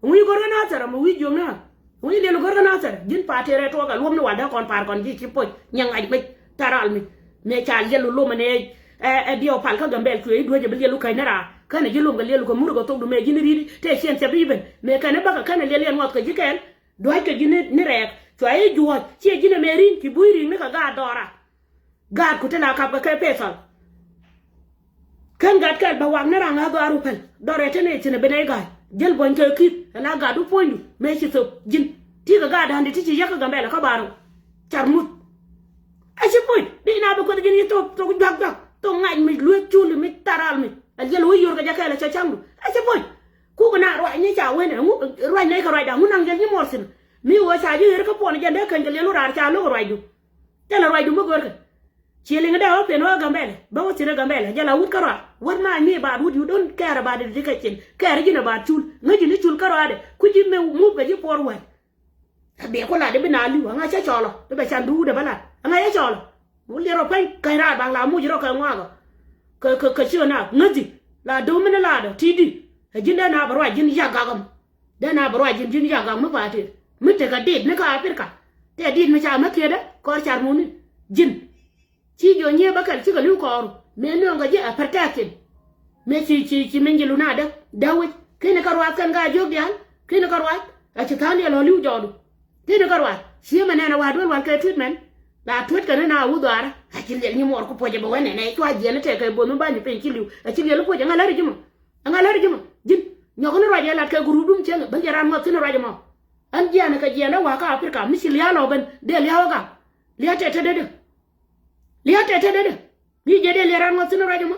Ŋui̱ go̱r kä Nathɛr mi wi̱i̱ jiökni ɣä. Ŋui̱ liɛl go̱r kä Nathɛr ji̱n pa̱a̱t tëë rɛɛ tuɔɔk ɛ luɔ̱m ni wa dee kɔn pa̱a̱r kɔn ji̱ ci poc. Nyɛ ŋac mec thar al mi. Mëë ca liɛl lɔm ɛn ɛ ɛ diɛw pal kä Gambɛl cuɛ i̱ duäc ɛ bi liɛl wä käc ni raar. Känɛ ji̱ lɔm kɛ liɛl wä kɛ mur kɛ thok du mëë ji̱n ri̱t i̱ tëë ciɛn thiap i̱ ben mëë kɛn i̱ bäkɛ känɛ liɛl yɛn ŋuɔth kɛ ji̱ kɛɛl. Dua̱ckɛ ji̱n ni rɛɛk cua i̱ juɔ̱ɔ̱c ciɛ ji̱n ɛmɛ ri̱ŋ ci bui̱ ri̱ŋ ni kɛ gaat dɔɔra. Gaat ku te la kap kɛ kɛ pethɔl. Kän gat kɛl bä wak ni raŋ a dhɔaar wä päl dhɔrɛ te nɛy thi̱n ɛ ben ɛ ga̱a̱c jäl buɔ̱ny kɛ ki̱th ɛ la gatdu puɔ̱nydu mëë ci thop ji̱n. Ti̱i̱ kɛ gaat da̱a̱n di ti ci yäk kä Gambɛl ɛ kä bar rɛw. Car muth. A ci puɔ̱ny di na bi kueth ji̱n yi thok thok juak juak thok ŋac mi lueth cul mi tharal mi. Ɛ liɛl wä yor kɛ jɛ kɛl ɛ cɛ ca̱ŋdu a ci puɔ̱ny. Kuk na ruac ni ca wen ɛ ŋu ruac nɛy kɛ ruacda ŋu naŋ jɛl nyi muɔr thi̱n. Mi ɣöö ca ji̱ ɣer kä puɔn jɛn dee käny kɛ liɛl wä raar ca lo̱k ruacdu. Thilɛ ruacdu mi görkɛ. Ci liŋ dee wä piɛn wä Gambɛlɛ bä wä thi̱n ɛ Gambɛlɛ jɛ la wut kärɔa. What man mi about wut you don't care about education. Care ji̱n about cul ŋäc ji̱n i̱ cul kärɔadɛ ku ji̱ mi muk kɛ ji̱ puɔr wɛl. Biɛ ku lat i̱ bi na li̱w aŋa cä cɔlɔ i̱ bɛ can duut ɛ bä lat aŋa cä cɔlɔ. Wul yɛ rɔ pɛny käny raar baŋ la muc rɔ kɛ ŋuakɔ. Kɛ kɛ kɛ ciö naak ŋäthi la do̱m mi ni laatdɔ ti̱i̱di. Ɛ ji̱n dee na bɛ ruac ji̱n yak gak ɛmɔ. Dee na bɛ ruac ji̱n ji̱n yak gak mi pa̱a̱t tëë mi tekɛ dit ni kä Aprika. Tɛ dit mi ca mä kietdä kɔr car muni ji̱n. Ci jiɔ nyiee bä kɛl cikɛ li̱w kɔɔru mëë nööŋkɛ ji̱ ɛ pɛr tɛɛk thi̱n. Mëë ci ci ci min ji̱ lunadä däk wi̱c ki̱ni kä ruath kɛn ka jiök diaal ki̱ni kä ruath. Ɛ ci tha̱a̱ŋ diɛ lɔ li̱w jɔɔdu. Ki̱ni kä ruath ci mɛ nɛn ɛ wa̱a̱ duel wal kɛ treatment. La tuet kɛn na wuth dhuaarä a ci liɛl nyi muɔɔr ku puɔcɛ bɛ wä nɛn ɛ cua jiɛn tɛk kɛ bo̱o̱th mi ba̱ny piny ci li̱w ɛ ci liɛl puɔcɛ ŋa̱ lät ji̱ mɔ. Ɛ ŋa̱ lät ji̱ mɔ ji̱n nyɔk ni ruac ɛ lat kɛ group dum cieŋ bä jiɛ ran ŋuɔth thi̱n ruac ɛmɔ. Ɛn jiɛn kɛ jiɛn ɛ wa̱a̱ kä Aprika mi ci lia̱a̱ lɔ ben dee lia̱a̱ ɛ gam. Lia̱a̱ tɛt te dee dee. Lia̱a̱ tɛt te dee dee. Mi jɛ dee lia̱a̱ ran ŋuɔth thi̱n ruac ɛmɔ.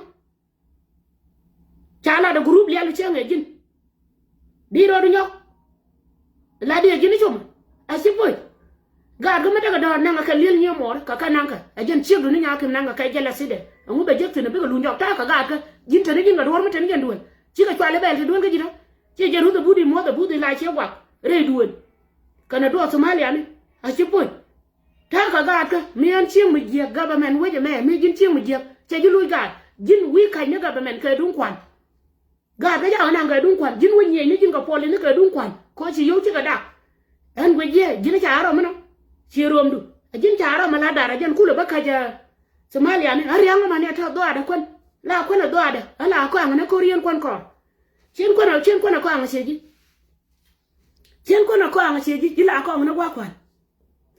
Ca lat ɛ group lial cieŋ ɛ ji̱n. Di rɔɔdu nyɔk. La di ɛ ji̱n i̱ com. Ɛ ci puɔ̱c. Gaat kä mi tekɛ dɔ̱r naŋ ɛ kɛ li̱el nyiee muɔɔr kɛ kɛ naŋ kɛ ɛ ji̱n ciekdu ni nyakim naŋ kɛ kɛ jɛ lɛ thitdɛ. Ɛŋu bɛ jiäk thi̱n ɛ bikɛ luny jɔk ta̱a̱ kɛ gaat kä ji̱n te ni ji̱n kɛ duɔ̱ɔ̱r mi te ni ji̱n duël. Cikɛ cual i̱ bɛl te duël kä ji̱n ɔ. Ci jɛ ruth ɛ buthi muɔth ɛ buthi la ciek guak rɛy duël. Kɛnɛ duɔɔr Thomaliani. Ɛ ci puɔ̱c. Ta̱a̱ kɛ gaat kä mi ɛn cieŋ mi jiäk government wec ɛmɛ mi ji̱n cieŋ mi jiäk cɛ ji̱ luc gaat ji̱n wi̱i̱ ka̱c ni government kɛ duŋ kuan. Gaat kä jakä naŋ kɛ duŋ kuan ji̱n wec nyiec ni ji̱n kɛ puɔl ni kɛ duŋ kuan kɔ ci yio̱w cikɛ dak. Ɛn guic jiɛ ji̱n ca rɔm inɔ. Ci rɔmdu a ji̱n ca rɔm ala dar a jɛn kulɛ bä ka̱c a Thomaliani a riaŋ ɔmani a tɛ dhuaadɛ kuän. La kuän a dhuaadɛ ala kɔaŋ ni ko̱r yien kuän kɔɔr. Cien kuän a cien kuän a kɔaŋ a ciɛ ji̱. Cien kuän a kɔaŋ a ciɛ ji̱ ji̱ la kɔaŋ ni gua̱a̱ kuan.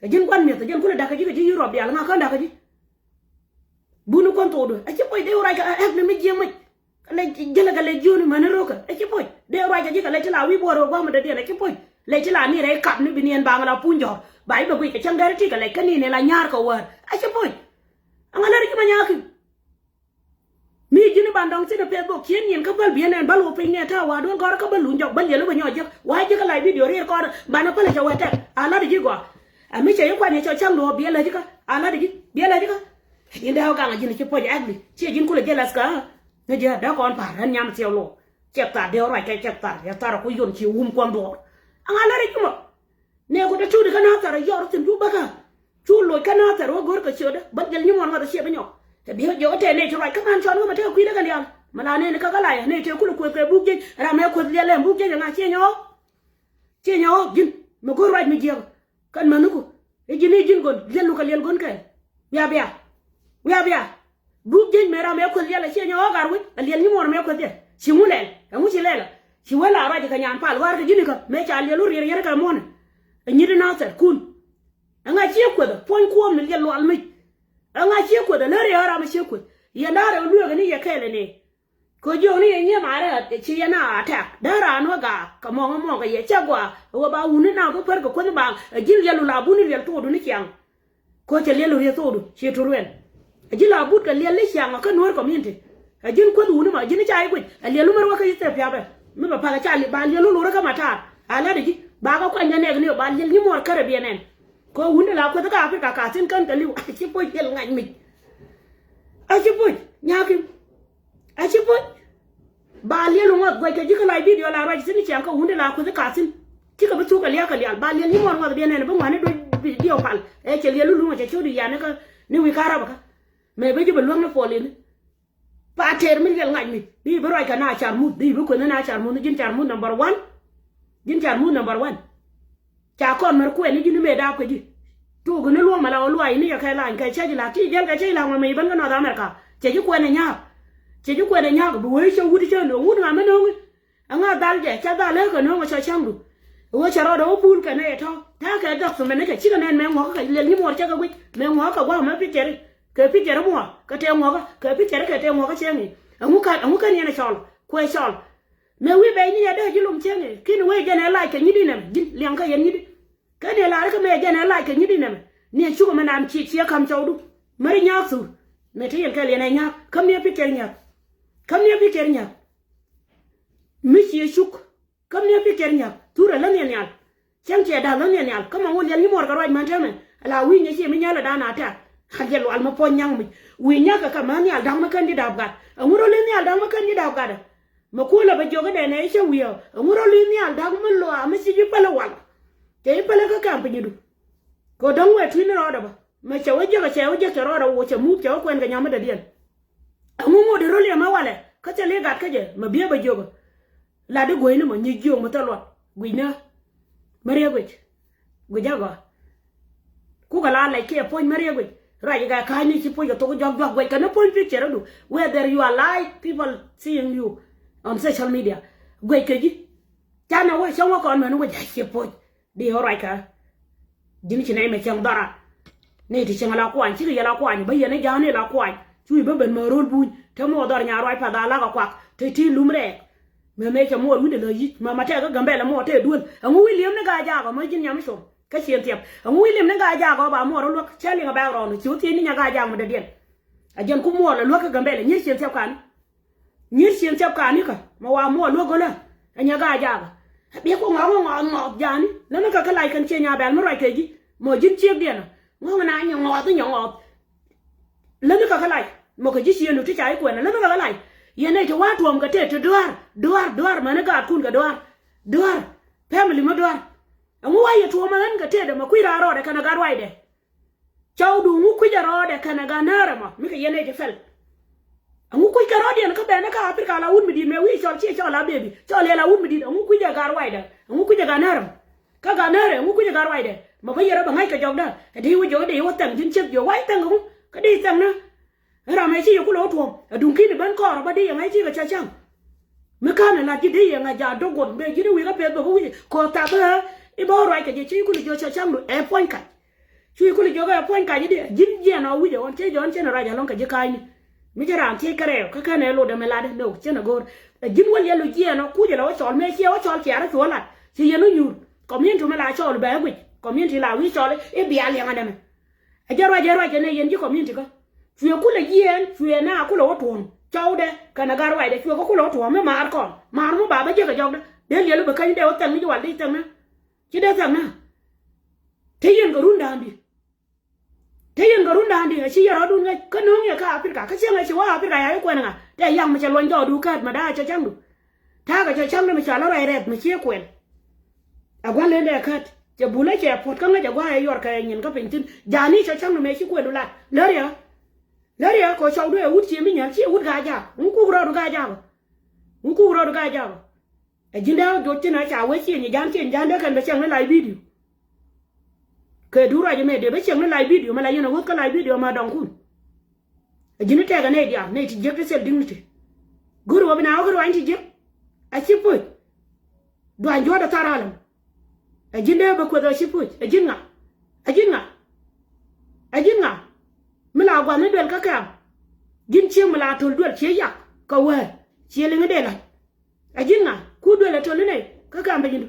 Ɛ ji̱n gua̱n mi̱eth ɛ ji̱n kulɛ da̱k kä ji̱ kɛ ji̱ Europe diaal ŋa kän da̱k kä ji̱. Buni kuɔn thokdu ɛ ci puɔ̱c dee wä ruac kɛ ɛ ɛk ni mi jiɛk mec. Kɛ lɛ jälɛ kɛ lɛ jiöni mäni ro̱kä ɛ ci puɔ̱c dee wä ruac kɛ ji̱ kɛ lɛ ti la wi̱i̱ buɔɔr wä gua̱a̱m dee diɛn ɛ ci puɔ̱c. Lɛ ti la ni rɛy kap ni bi niɛn baŋ la puny jɔ̱ɔ̱r ba i̱ bɛ guic kɛ cäŋ dɛri ti kɛ lɛ kä ni ni la nya̱a̱r kɛ wäär ɛ ci puɔ̱c. Aŋa lär ji̱ ma nya̱a̱ ki̱n. Mi ji̱n i̱ ban dɔ̱ŋ thi̱n ɛ peth bok cien nyin kä päl bi̱i̱ ɛn ɛn bäl wä piny ni ɛ ta̱a̱ wa̱a̱ duel gɔ̱rä kä bäl luny jɔk bäl yɛl i̱ bä nyɔk jiäk wa̱a̱ jiäk ɛ lay bidio rier kɔɔr banɛ päl ɛ cɛ wä tɛk. A la̱t ji̱ gɔaa. Ɛ mi cɛ yi kuany ɛ cɔ ca̱ŋ luɔ̱ɔ̱p biɛ läc kä a la̱t ji̱ biɛ läc kä. Ɛ ji̱n dee wä gaŋ ɛ ji̱n ɛ ci puɔ̱c ɛ ɛkli ciɛ ji̱n kulɛ jɛ la̱th kä. Ni ji̱ ɛ dee kɔn pa̱a̱r ɣän nyam thiɛw luɔ̱ɔ̱p. Cɛ thar dee wä ruac kɛ cɛ thar ɛ thar ɛ ku yon ci wum kuɔn duɔɔr. Aŋa la̱t ji̱ mɔ. Nɛɛku te tuut kä Nathɛr ɛ yɔr thi̱n cu bäkä. Cu loc kä Nathɛr wä go̱r kɛ ciötdä bä jɛl nyi muɔn ŋɔth ɛ ciɛ bi nyɔk. Ɛ bi jɛ wä tɛɛ nɛy ci ruac kä man cɔn kä mɛ tekɛ kui̱dä kɛn diaal. Mɛ la nɛy ni kä kä la yɛ nɛy tëë kulɛ kuëth kɛ buk jiec ram ɛ kuëth liɛl ɛn buk jiec ɛŋa ciɛ nyɔk. Ciɛ nyɔk ji̱n mɛ go̱r ruac mi jiɛk. Kɛn mäniku i̱ ji̱n i̱ ji̱n gɔn liɛl lukɛ liɛl gɔn kɛɛl. Wiaa bia. Wiaa bia. Dup jiec mëë ram ɛ kueth liɛl a ciɛ nyɛ ɣɔ̱k ar wi̱c a liɛl nyi muɔr mëë kueth yɛ. Ci ŋu lɛl ɛŋu ci lɛl a ci wee la ruac kɛ nyan pal ɣɔ̱a̱r kɛ ji̱n ikä mëë ca liɛl wä riɛr yɛn kɛ muɔ̱nɛ. Ɛ nyit in a thɛr kun. Ɛŋa ciɛ kueth ɛ puɔ̱ny kuɔm ni liɛl lual mic. Ɛŋa ciɛ kueth ɛ lär yɛ ɣä ram ɛ ciɛ kueth yɛn da̱a̱r ɛ lueek ɛ ni yɛ kɛɛl ɛ nɛɛ. Kɛ jiɔkni yɛ nyiɛ maarɛ ci yɛ na attack dee raan wä gaak kɛ mɔŋ mɔŋ kɛ yɛ cɛ gɔaa. Wä ba wuni na kä pär kɛ kuäth baŋ ɛ ji̱n liɛlu la buni liɛl thokdu ni ciaŋ. Kɛ cɛ liɛlu riɛ thokdu ci turuɛn. Ɛ ji̱n la but kɛ liɛl ni ciaŋ kä nuɔ̱ɔ̱r community. Ɛ ji̱n kuäth wuni ma ji̱n ca i̱ guic ɛ liɛlu mär wä kä Ethiopia bɛ mi bɛ path ɛ ca ba liɛlu lurä kä matar. A lat ɛ ji̱ ba kä kuany kɛ nɛɛk ni ba liɛl nyi muɔr kärɛ biɛ nɛn. Kɛ wuni la kuäth kä Africa ka thin kän kɛ li̱w a ci puc liɛl ŋa̱c mic. A ci puc nya̱a̱ kim. A ci puc. Ba liɛl ŋuɔth guɛc kɛ ji̱ kä lac bidio la ruac thi̱n ciaŋ kä wundɛ la kueth kä thi̱n. Cikɛ bi thuk kɛ lia̱a̱ kɛ lial ba liɛl nyi muɔ̱ɔ̱n ŋuɔth biɛ nɛn bi ŋuani duec bidio pal. Ɛ cɛ liɛl luluŋ cɛ ciöt yani kä ni wi̱i̱ kä rap kä. Mɛ bi ji̱ bi luäŋ ni puɔl ini. Pa tɛɛr mi liɛl ŋac mi di bi ruac kɛ na car muth di bi kueth ni na car muth ni ji̱n car muth number one. Ji̱n car muth number one. Ca kɔn mär kuɛn ni ji̱n mëë daap kä ji̱. Tuuk ni luɔm ala ɣä luaac ni yɛ kɛ lany kɛ cäc la ti jɛl kɛ cäc la ŋuɛ mɛ i̱ ben kä North America. Cɛ ji̱ kuɛn ɛ nyaak. Cɛ ji̱ kuɛn ɛ nyaak bi wee cä wut cä no̱o̱ŋ wut ŋa mi no̱o̱ŋi. Ɛŋa dhal jɛ cä dhal ëë kɛ no̱o̱ŋ ɛ cä cäŋdu. Ɣöö cɛ rɔɔdɛ wä puul kɛn ɛ yɛ tɔ̱ ta̱a̱ kɛ dhɔk thumɛ ni kɛ cikɛ nɛn mɛ ŋuɔ̱kä kɛ liɛl nyi muɔɔr cä kɛ guic mɛ ŋuɔ̱kä kɛ gua̱a̱k mɛ picɛri kɛ picɛri muɔɔr kɛ tëë ŋuɔ̱kä kɛ picɛri kɛ tëë ŋuɔ̱kä cieŋ i̱ ɛŋu kɛn ɛŋu kɛn yɛn ɛ cɔl kuɛ cɔl. Mëë wi̱i̱ bɛy ni yɛ dee ji̱ lom cieŋ i̱ ki̱n wee jɛn ɛ lac kɛ nyi di̱n ɛmɛ ji̱n liɛŋ kä yɛn nyi di̱. Kä ni ɛ la̱r kä mëë jɛn ɛ lac kɛ nyi di̱n ɛmɛ ni ɛ cuk ɛmɛ naan ci ciɛ ka̱m cɔwdu. Märi nyaak thur mëë te yɛn kɛl yɛn ɛ nyaak käm ni ɛ pi̱i̱ kɛr nyaak. Käm ni ɛ pi̱i̱ kɛr nyaak. Mi ci ɛ cuk käm ni ɛ pi̱i̱ kɛr nyaak thur ɛ lä nhial nhial. Cäŋ ciɛ da̱l lä nhial nhial kä ma ŋun liɛl nyi muɔɔr kɛ ruac män täämɛ. Ala wi̱i̱ nyɛ ciɛ mi nyäl ɛ da̱a̱n a tɛ̈r. A liɛl lual mi puɔ̱ny nyaŋ mic wi̱i̱ nyakä kɛ män nhial da̱ŋ mi kän ji̱ da̱p gat ɛŋu rɔ li̱th nhial da̱ŋ mi kän ji̱ da̱p gat ɛ. Mɛ kuolɛ bɛ jiɔk i̱ dɛn ɛ cä wi̱i̱ ɛ ŋu rɔ li̱th nhial da̱k mi luaa mi ci ji̱ pälä wal. Cɛ ji̱ pälä kä kɛ̈m pinydu. Kɛ dɔ̱ŋ wee tui̱ni rɔɔdɛ bä mɛ cɛ wä jiäk ɛ cɛ wä jiäk cɛ rɔɔdɛ wä cɛ mup cɛ wä kuɛn kɛ nyam mi dädiɛn. Ɛŋu ŋot i̱ rɔ liɛm ɛ walɛ kä cɛ li̱i̱ gat kä jɛ mɛ biɛ bɛ jiɔk ɛ. Lat i̱ gue̱yni mɔ nyi jiök mi thil luɔt guic ni. Mɛ riek guic. Guic agɔa. Kukɛ la lɛc kiɛ puɔ̱ny mɛ riek guic. Ruac kɛ ka̱a̱cni ci puɔ̱ny kɛ thok juak juak guic kɛ ni puɔ̱ny picture du whether you are like people seeing you on social media. Guic kɛ ji̱. Canɛ wä cäŋ wä kɔn mɛn wä ja̱ ciɛ puɔ̱ny. Di ɣä ruac kä. Ji̱n ci nɛy mɛ cäŋ dhɔran. Ni ti cäŋ la kuany cikɛ yɛ la kuany bä yɛn i̱ ja̱a̱ni la kuany. Cuc bä ben mɛ ro̱l buny te muɔ dhɔr nya ruac path a lakɛ kuak te ti lum rɛɛk. Mɛ mëë cɛ muɔɔr wi̱cdɛ lä yic mɛ ma tɛk kä Gambɛlɛ muɔɔr tëë duel ɛŋu wi̱i̱ li̱em ni Gaa-jaak ɔ mɛ ji̱n nyam i̱ com. Kä ciën thiɛp ɛŋu wi̱i̱ li̱em ni Gaa-jaak ɔ ba muɔɔr ɔ luäk cä liŋ ɛ background ci wä thiec ni nyɛ Gaa-jaak mɛ dädiɛn. Ɛ jɛn ku muɔɔr lɛ luäk kä Gambɛlɛ nyier ciën thiɛp ka̱n. Nyier ciën thiɛp ka̱n ikä mɛ wa muɔɔr luäk gölä. Ɛ nyɛ Gaa-jaak ɔ. Ɛ biɛ ku ŋɔak ŋɔak ŋɔak ja̱a̱ni lämi kɛ kä lac kɛn cië nya bɛl mi ruac kɛ ji̱ mɔ ji̱n ciëkdiɛn ɔ. Ŋɔak na nyɛ ŋɔak i̱ nyɛ ŋɔak. Lämi kɛ kä lac mɔ kɛ ji̱ ciëndu ti ca i̱ kuɛn ɛ lämi kɛ kä lac. Yɛn nɛy ti wa tuɔɔm kɛ tëë ti dua̱r dua̱r dua̱r mäni gaatkun kɛ dua̱r. Dua̱r. Family mi dua̱r. Ɛŋu wa yɛ tuɔɔm ɛ ɣän kɛ tëëdɛ mɛ kui̱ raar rɔɔdɛ kɛnɛ gat ruacdɛ. Cɔwdu ɛŋu kui̱cɛ rɔɔdɛ kɛnɛ gat näärɛ mɔ mi kɛ yɛn nɛy ti pɛl. Ɛŋu kui̱cɛ rɔɔdiɛn kä bɛn kä Aprika la wut mi di̱i̱t mɛ wi̱i̱ cɔl ciɛ cɔl a bebi cɔl yɛ la wut mi di̱i̱t ɛŋu kui̱cɛ gat ruacdɛ ɛŋu kui̱cɛ gat näärɛ mɔ. Kä gat näärɛ ɛŋu kui̱cɛ gat ruacdɛ mɔ bä yɛ rɔ bɛ ŋa̱c kɛ jɔkdä. Ɛ dee wä jɔk ɛ dee wä thɛŋ ji̱n ciek jiök wac thɛŋ ɛŋu kä dee thɛŋ nä. Ɛ ram ɛ ci yɛ kulɛ wä tuɔ̱ɔ̱m ɛ duŋ ki̱n ɛ ben kɔɔr ɛ bä dee yɛ ŋa̱c cikɛ cä ca̱ŋ. Mi ka̱n ɛ la̱t ji̱ dee yɛ ŋa̱c jaat do̱k guɔ̱n bɛ ji̱n i̱ wi̱i̱ kä peth bɛ bä wi̱c kɔɔth thath ɛ i̱ bä wä ruac kɛ jɛ ci kulɛ jiök cä ca̱ŋ du ɛ puɔ̱ny kac. Cu i̱ kulɛ jiök ɛ puɔ̱ny kac i̱ dee ji̱n jiɛɛn ɔ wi̱c ɛ ɣɔn ci jɔ̱ɔ̱n cɛn ɛ ruac ɛlɔ̱ŋ kɛ ji̱ ka̱a̱cni. Mi ci raan thiec kärɛw kä kɛn ɛ lotdɛ mɛ latdɛ nöök cɛn ɛ go̱o̱r. Ɛ ji̱n wä liɛl ɔ jiɛɛn ɔ kuc ɛ lɛ wä cɔl mëë ciɛ wä cɔl ciaarä cuɔ̱ɔ̱l lat ci yɛn wä nyuur. Community mi la cɔl bɛ ɛ guic community la wi̱i̱ cɔl i̱ bia liɛŋ ɛ nɛmɛ. Ɛ jɛ ruac ɛ ruac ɛ nɛ yɛn ji̱ community kä. Cuɛ kulɛ jiɛɛn cuɛ na kulɛ wä tuɔ̱ɔ̱m cɔwdɛ kɛnɛ gat ruacdɛ cuɛ kä kulɛ wä tuɔ̱ɔ̱m mi maar kɔn maar mi ba bä jiäk ɛ jɔkdä. Dee liɛl wä bɛ käny dee wä thɛŋ ni ji̱ wal dee thɛŋ na. Ci dee thɛŋ na. Te yɛn kɛ run da̱a̱n di. Te yɛn kɛ run da̱a̱n di ɛ ci yɛn rɔɔdun ŋäc kä no̱o̱ŋ yɛ kä Aprika kä cieŋ ɛ ci wä Aprika ya i̱ kuɛn ŋa tɛ yaŋ mi cɛ luɔny jɔɔdu käät mɛ da̱a̱ cɛ cäŋdu. Ta̱a̱ kɛ cɛ cäŋdu mi ca lɔ rɛy rɛth mi cië kuɛn. Ɛ gua̱n lendɛ ɛ kät cɛ bulä cɛ puɔ̱t kä ŋäc ɛ gua̱a̱ ɛ yuɔr kɛ nyin kä piny thi̱n ja̱a̱ni cɛ cäŋ ni mëë ci kuɛn du lat lär yɛ. Lär yɛ kɛ cɔwdu ɛ wut cië mi nyal ci ɛ wut Gaa-jaak ŋu kuk rɔɔdu Gaa-jaak ɔ. Ŋu kuk rɔɔdu Gaa-jaak ɔ. Ɛ ji̱n dee wä joc thi̱n ɛ ca wee cië nyi ja̱a̱n cië nyi ja̱a̱n dee kɛn bɛ cɛŋ ni lac bidio. Kɛ duut ruac ɛmɛ dee bä cieŋ ni live video mɛ la yɛn a ɣöth kä live video mɛ dɔŋkun. A ji̱n ni tɛkɛ nɛy diaal nɛy ti jiäk ti thil dignity. Go̱o̱ri wä bi na wä kä ruany ti jiäk. A ci puc. Duany juɔ̱ɔ̱t a thar alɛm. A ji̱n dee bä kueth a ci puc. A ji̱n ŋa? A ji̱n ŋa? A ji̱n ŋa? Mi la gua̱th ni duel kä kɛ̈m. Ji̱n cieŋ mi la töl duel cie yak kɛ wee. Cie liŋi dee la̱t. A ji̱n ŋa? Ku duel a töl ni nɛy kä kɛ̈m bɛ ji̱n du.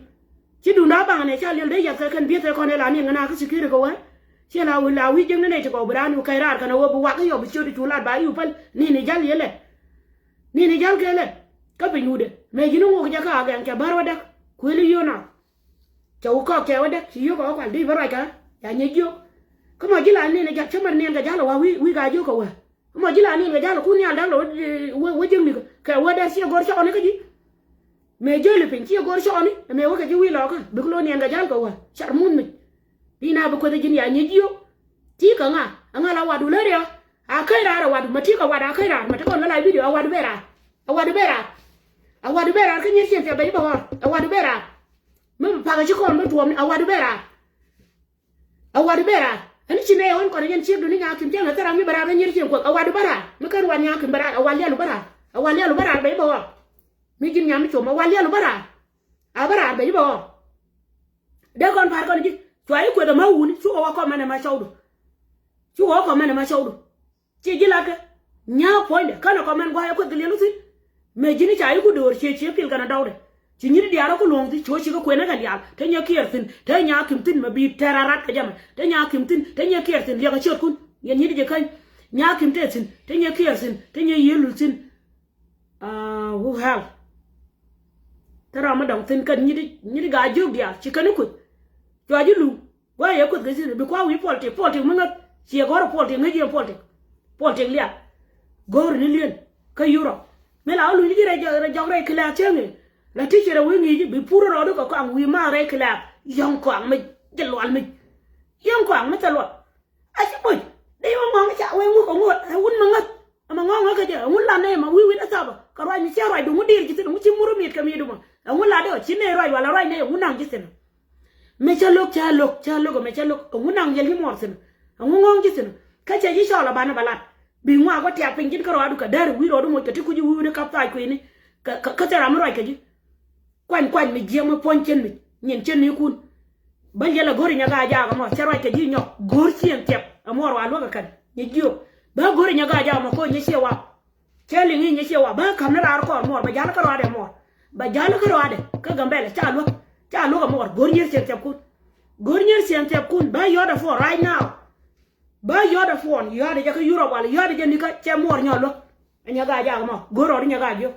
Ci duunda baŋ nɛ ca liɛl dee yath kɛ kɛn bieth kɛ kɔn ɛ la niɛn ŋä na kä security kɛ wee. Ci la wi̱i̱ la wi̱i̱ jiäk ni nɛy ti kɔw bi raan wi̱i̱ kɛc raar kɛn a wee bi wak kä yɔp bi ciöt i̱ cu lat ba i̱ wä päl ni ni jal yɛ lɛ. Ni ni jal kɛ lɛ. Kä piny wutdɛ mɛ ji̱n ŋok jɛ kä agɛn cɛ bär wä däk. Kuël i̱ yio̱n a. Cɛ wä kɔk cɛ wä däk ci yio̱k a wä kual di bä ruac kä. Ya nyɛ jiök. Kä mɔ ji̱ la niɛn a jal cä mär niɛn kɛ jal a wa wi̱i̱ wi̱i̱ ka jiök kɛ wä. Kä mɔ ji̱ la niɛn kɛ jal a kun nhial däk lɛ wä wä jiäkni kɛ wä dɛr ciɛ go̱r cɔɔni kä ji̱. Mɛ jäli piny ciɛ go̱r cɔɔni mɛ wä kɛ ji̱ wi̱i̱ lɔkä bik lo̱ niɛn kɛ jal kɛ wä car muth mic. Di na bi kueth ji̱n ya nyɛ jiök. Ti kɛ ŋa? Ɛ ŋa la wadu lä riɛ? A käc raar a wadu mɛ ti kɛ wadu a käc raar mɛ ti kɔn lä la video a wadu ben raar. A wadu ben raar. A wadu ben raar kä nyier cieŋ thiap bɛ ji̱ bɛ ɣɔr. A wadu ben raar. Mi bi pakä ci kɔn bi tuɔɔmni a wadu ben raar. A wadu ben raar. Ɛn ci nɛ ɣän kɔn yɛn ciek duni nyakim cieŋ a thɛr a mi bɛ raar bɛ nyier cieŋ kuɔth a wadu ben raar. Mi kän wad nyakim bɛ raar a wal yɛl ben raar. A wal yɛl ben raar bɛ ji̱ bɛ ɣɔr. Mi ji̱n nyam mi com a wal yɛl ben raar. A ben raar bɛ ji̱ bɛ ɣɔr. Dee kɔn pa̱a̱r kɔn ji̱ cua ji̱ kueth ɛmɛ wuni cukɛ wä kɔmɛn ɛmɛ cɔwdu. Cukɛ wä kɔmɛn ɛmɛ cɔwdu. Ciɛ ji̱ latkɛ. Nya̱a̱k puɔ̱nydɛ känɛ kɔmɛn gua̱a̱c ɛ kueth kɛ liɛl wä thi̱n. Mëë ji̱n ca ji̱ ku döör cië cië pil kɛn a dɔwdɛ. Ci nyi̱t diaal rɔ ku luɔ̱ŋ thi̱n ci wä cikɛ kuënä kɛ diaal te nyɛ kiɛɛr thi̱n te nya̱a̱k kim thi̱n mɛ bi tɛr a rat kɛ jamɛ te nya̱a̱k kim thi̱n te nyɛ kiɛɛr thi̱n liɛk a ciötkun. Yɛn nyi̱t jɛ käny. Nya̱a̱k kim tëë thi̱n te nyɛ kiɛɛr thi̱n te nyɛ yiëë lul thi̱n. Aa, wuk hɛl. Thil ram mi dɔ̱ŋ thi̱n kɛn nyi̱t, nyi̱t gaa jiök diaal ci kɛn i̱ kueth. Cua ji̱ luŋ. Gua̱a̱c yɛ kueth kɛ thi̱n bi kua̱ wi̱i̱ politik, politik mi ŋäth. Ciɛ gɔ̱r politik ŋäc yɛn politik. Politik liak. Go̱o̱r ni li̱en kä Europe. Mi la wä luny ji̱ rɛy jɔk, rɛy jɔk rɛy kilath cäŋ i̱. La ti ci rɛy wi̱i̱ ŋi̱i̱c i̱ bi pur rɔɔdu kɛ kɔaŋ wi̱i̱ ma̱a̱ rɛy kilath. Yɔ̱ŋ kɔaŋ mi jɛ lual mi. Yɔ̱ŋ kɔaŋ mi thil lual. A ci boc. Dee wä ŋɔŋ ca wee ŋuk ɛ ŋuk ɛ wun mi ŋäth. Ɛmɛ ŋɔŋ ɛ kɛ jɛ ɛ wun la nɛy ma wi̱i̱ wi̱n ɛ thapä kɛ ruac mi cia ruacdu ŋu diir ji̱ thi̱n ɛ ŋu ci mur mi̱et kɛ mi̱i̱du ma ɛ ŋu la dee ɔ ci nɛy ruac wala ruac nɛy ɛ ŋu naŋ ji̱ thi̱n. Mɛ cä lo̱k cä lo̱k cä lo̱k ɛmɛ cä lo̱k ɛ ŋu naŋ yɛl ji̱ muɔɔr thi̱n ɛ ŋu ŋɔŋ ji̱ thi̱n. Kä cɛ ji̱ cɔɔl ɛ banɛ bɛ lat bi ŋuak wä tiak piny ji̱n kä ruacdu kɛ däär wi̱i̱ ruɔdu moc kɛ ti kuc i̱ wi̱i̱ wi̱n i̱ kap thac kui̱ni. Kä kä kä thil ram mi ruac kɛ ji̱. Kuany kuany mi jiɛk mi puɔ̱ny cien mi nyin cien ni kun. Bä yɛl a go̱ri nyɛ gaa jaak ɛmɔ cɛ ruac kɛ ji̱ nyɔk go̱r cieŋ tiɛp ɛmɔ ruac luäk ɛ kɛn nyɛ jiök. Bä go̱ri nyɛ gaa jaak ɛmɔ ko̱ nyɛ ciɛ wap. Cɛ liŋ i̱ nyɛ ciɛ wap bä ka̱m ni raar kɔɔr muɔr bɛ ja̱l kä ruaadɛ muɔr. Bɛ ja̱l kä ruaadɛ kä Gambɛlɛ ca luäk ca luäk ɛmɔ go̱r nyier cieŋ tiɛp kun. Go̱r nyier cieŋ tiɛp kun bä yɔ̱t ɛ puɔr right now. Bä yɔ̱t ɛ puɔn yɔ̱t ɛ jɛ kä Europe wala yɔ̱t ɛ jɛ nikä cɛ muɔr nyɔk luäk. Ɛ nyɛ gaa jaak ɛmɔ go̱r rɔɔd i̱ nyɛ gaa jiök.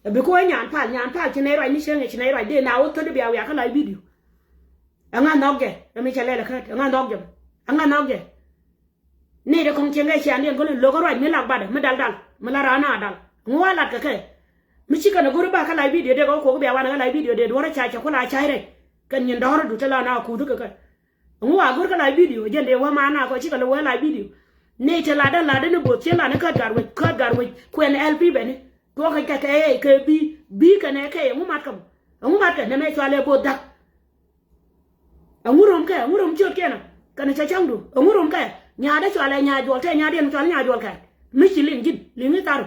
Ɛ bi ko̱ ɛ nyan pal nyan pal ci nɛy ruac ni cieŋ ɛ ci nɛy ruac dee na wä thöl i̱ bia wiak kä live video. Ɛŋa nhɔk jɛ ɛ mi cɛ lɛl ɛ kät ɛŋa nhɔk jɛ ɛŋa nhɔk jɛ. Ni dee kɔŋ cieŋ ɛ ciandiɛn go̱l in lo̱k ɛ ruac mi lak batdɛ mi dal dal mi la raan a dal. Ŋuɔ a lat kɛ kɛ mi ci kɛn ɛ go̱r i̱ ba kä live video dee kɛ wä kuɔk i̱ bia wanɛ kä live video dee duɔ̱r ɛ ca cɛ ku la ca̱c rɛy. Kɛn nyin dɔ̱rä du te la na kuth kä kɛ. Ɛŋu wa go̱r kä live video jɛn dee wä ma na kɔ cikɛ lɛ wä live video. Nɛy te latdä latdä ni bo̱th cien latni käät gat wec käät gat wec kuɛn L P bɛni. Tuɔɔk kɛ kɛ kɛ bi bi kɛnɛ kɛ ɛŋu mat kɛ mɔ ɛŋu mat kɛ nɛmɛ cualɛ bo̱th da̱k. Ɛŋu rom kɛ ɛŋu rom ciöt kɛnɛ kɛnɛ cɛ cäŋdu ɛŋu rom kɛ nyaadä cualɛ nyaa juɔl tɛ nyaadiɛn cualɛ nyaa juɔl kɛ. Mi ci liŋ ji̱n liŋ i̱ tharu.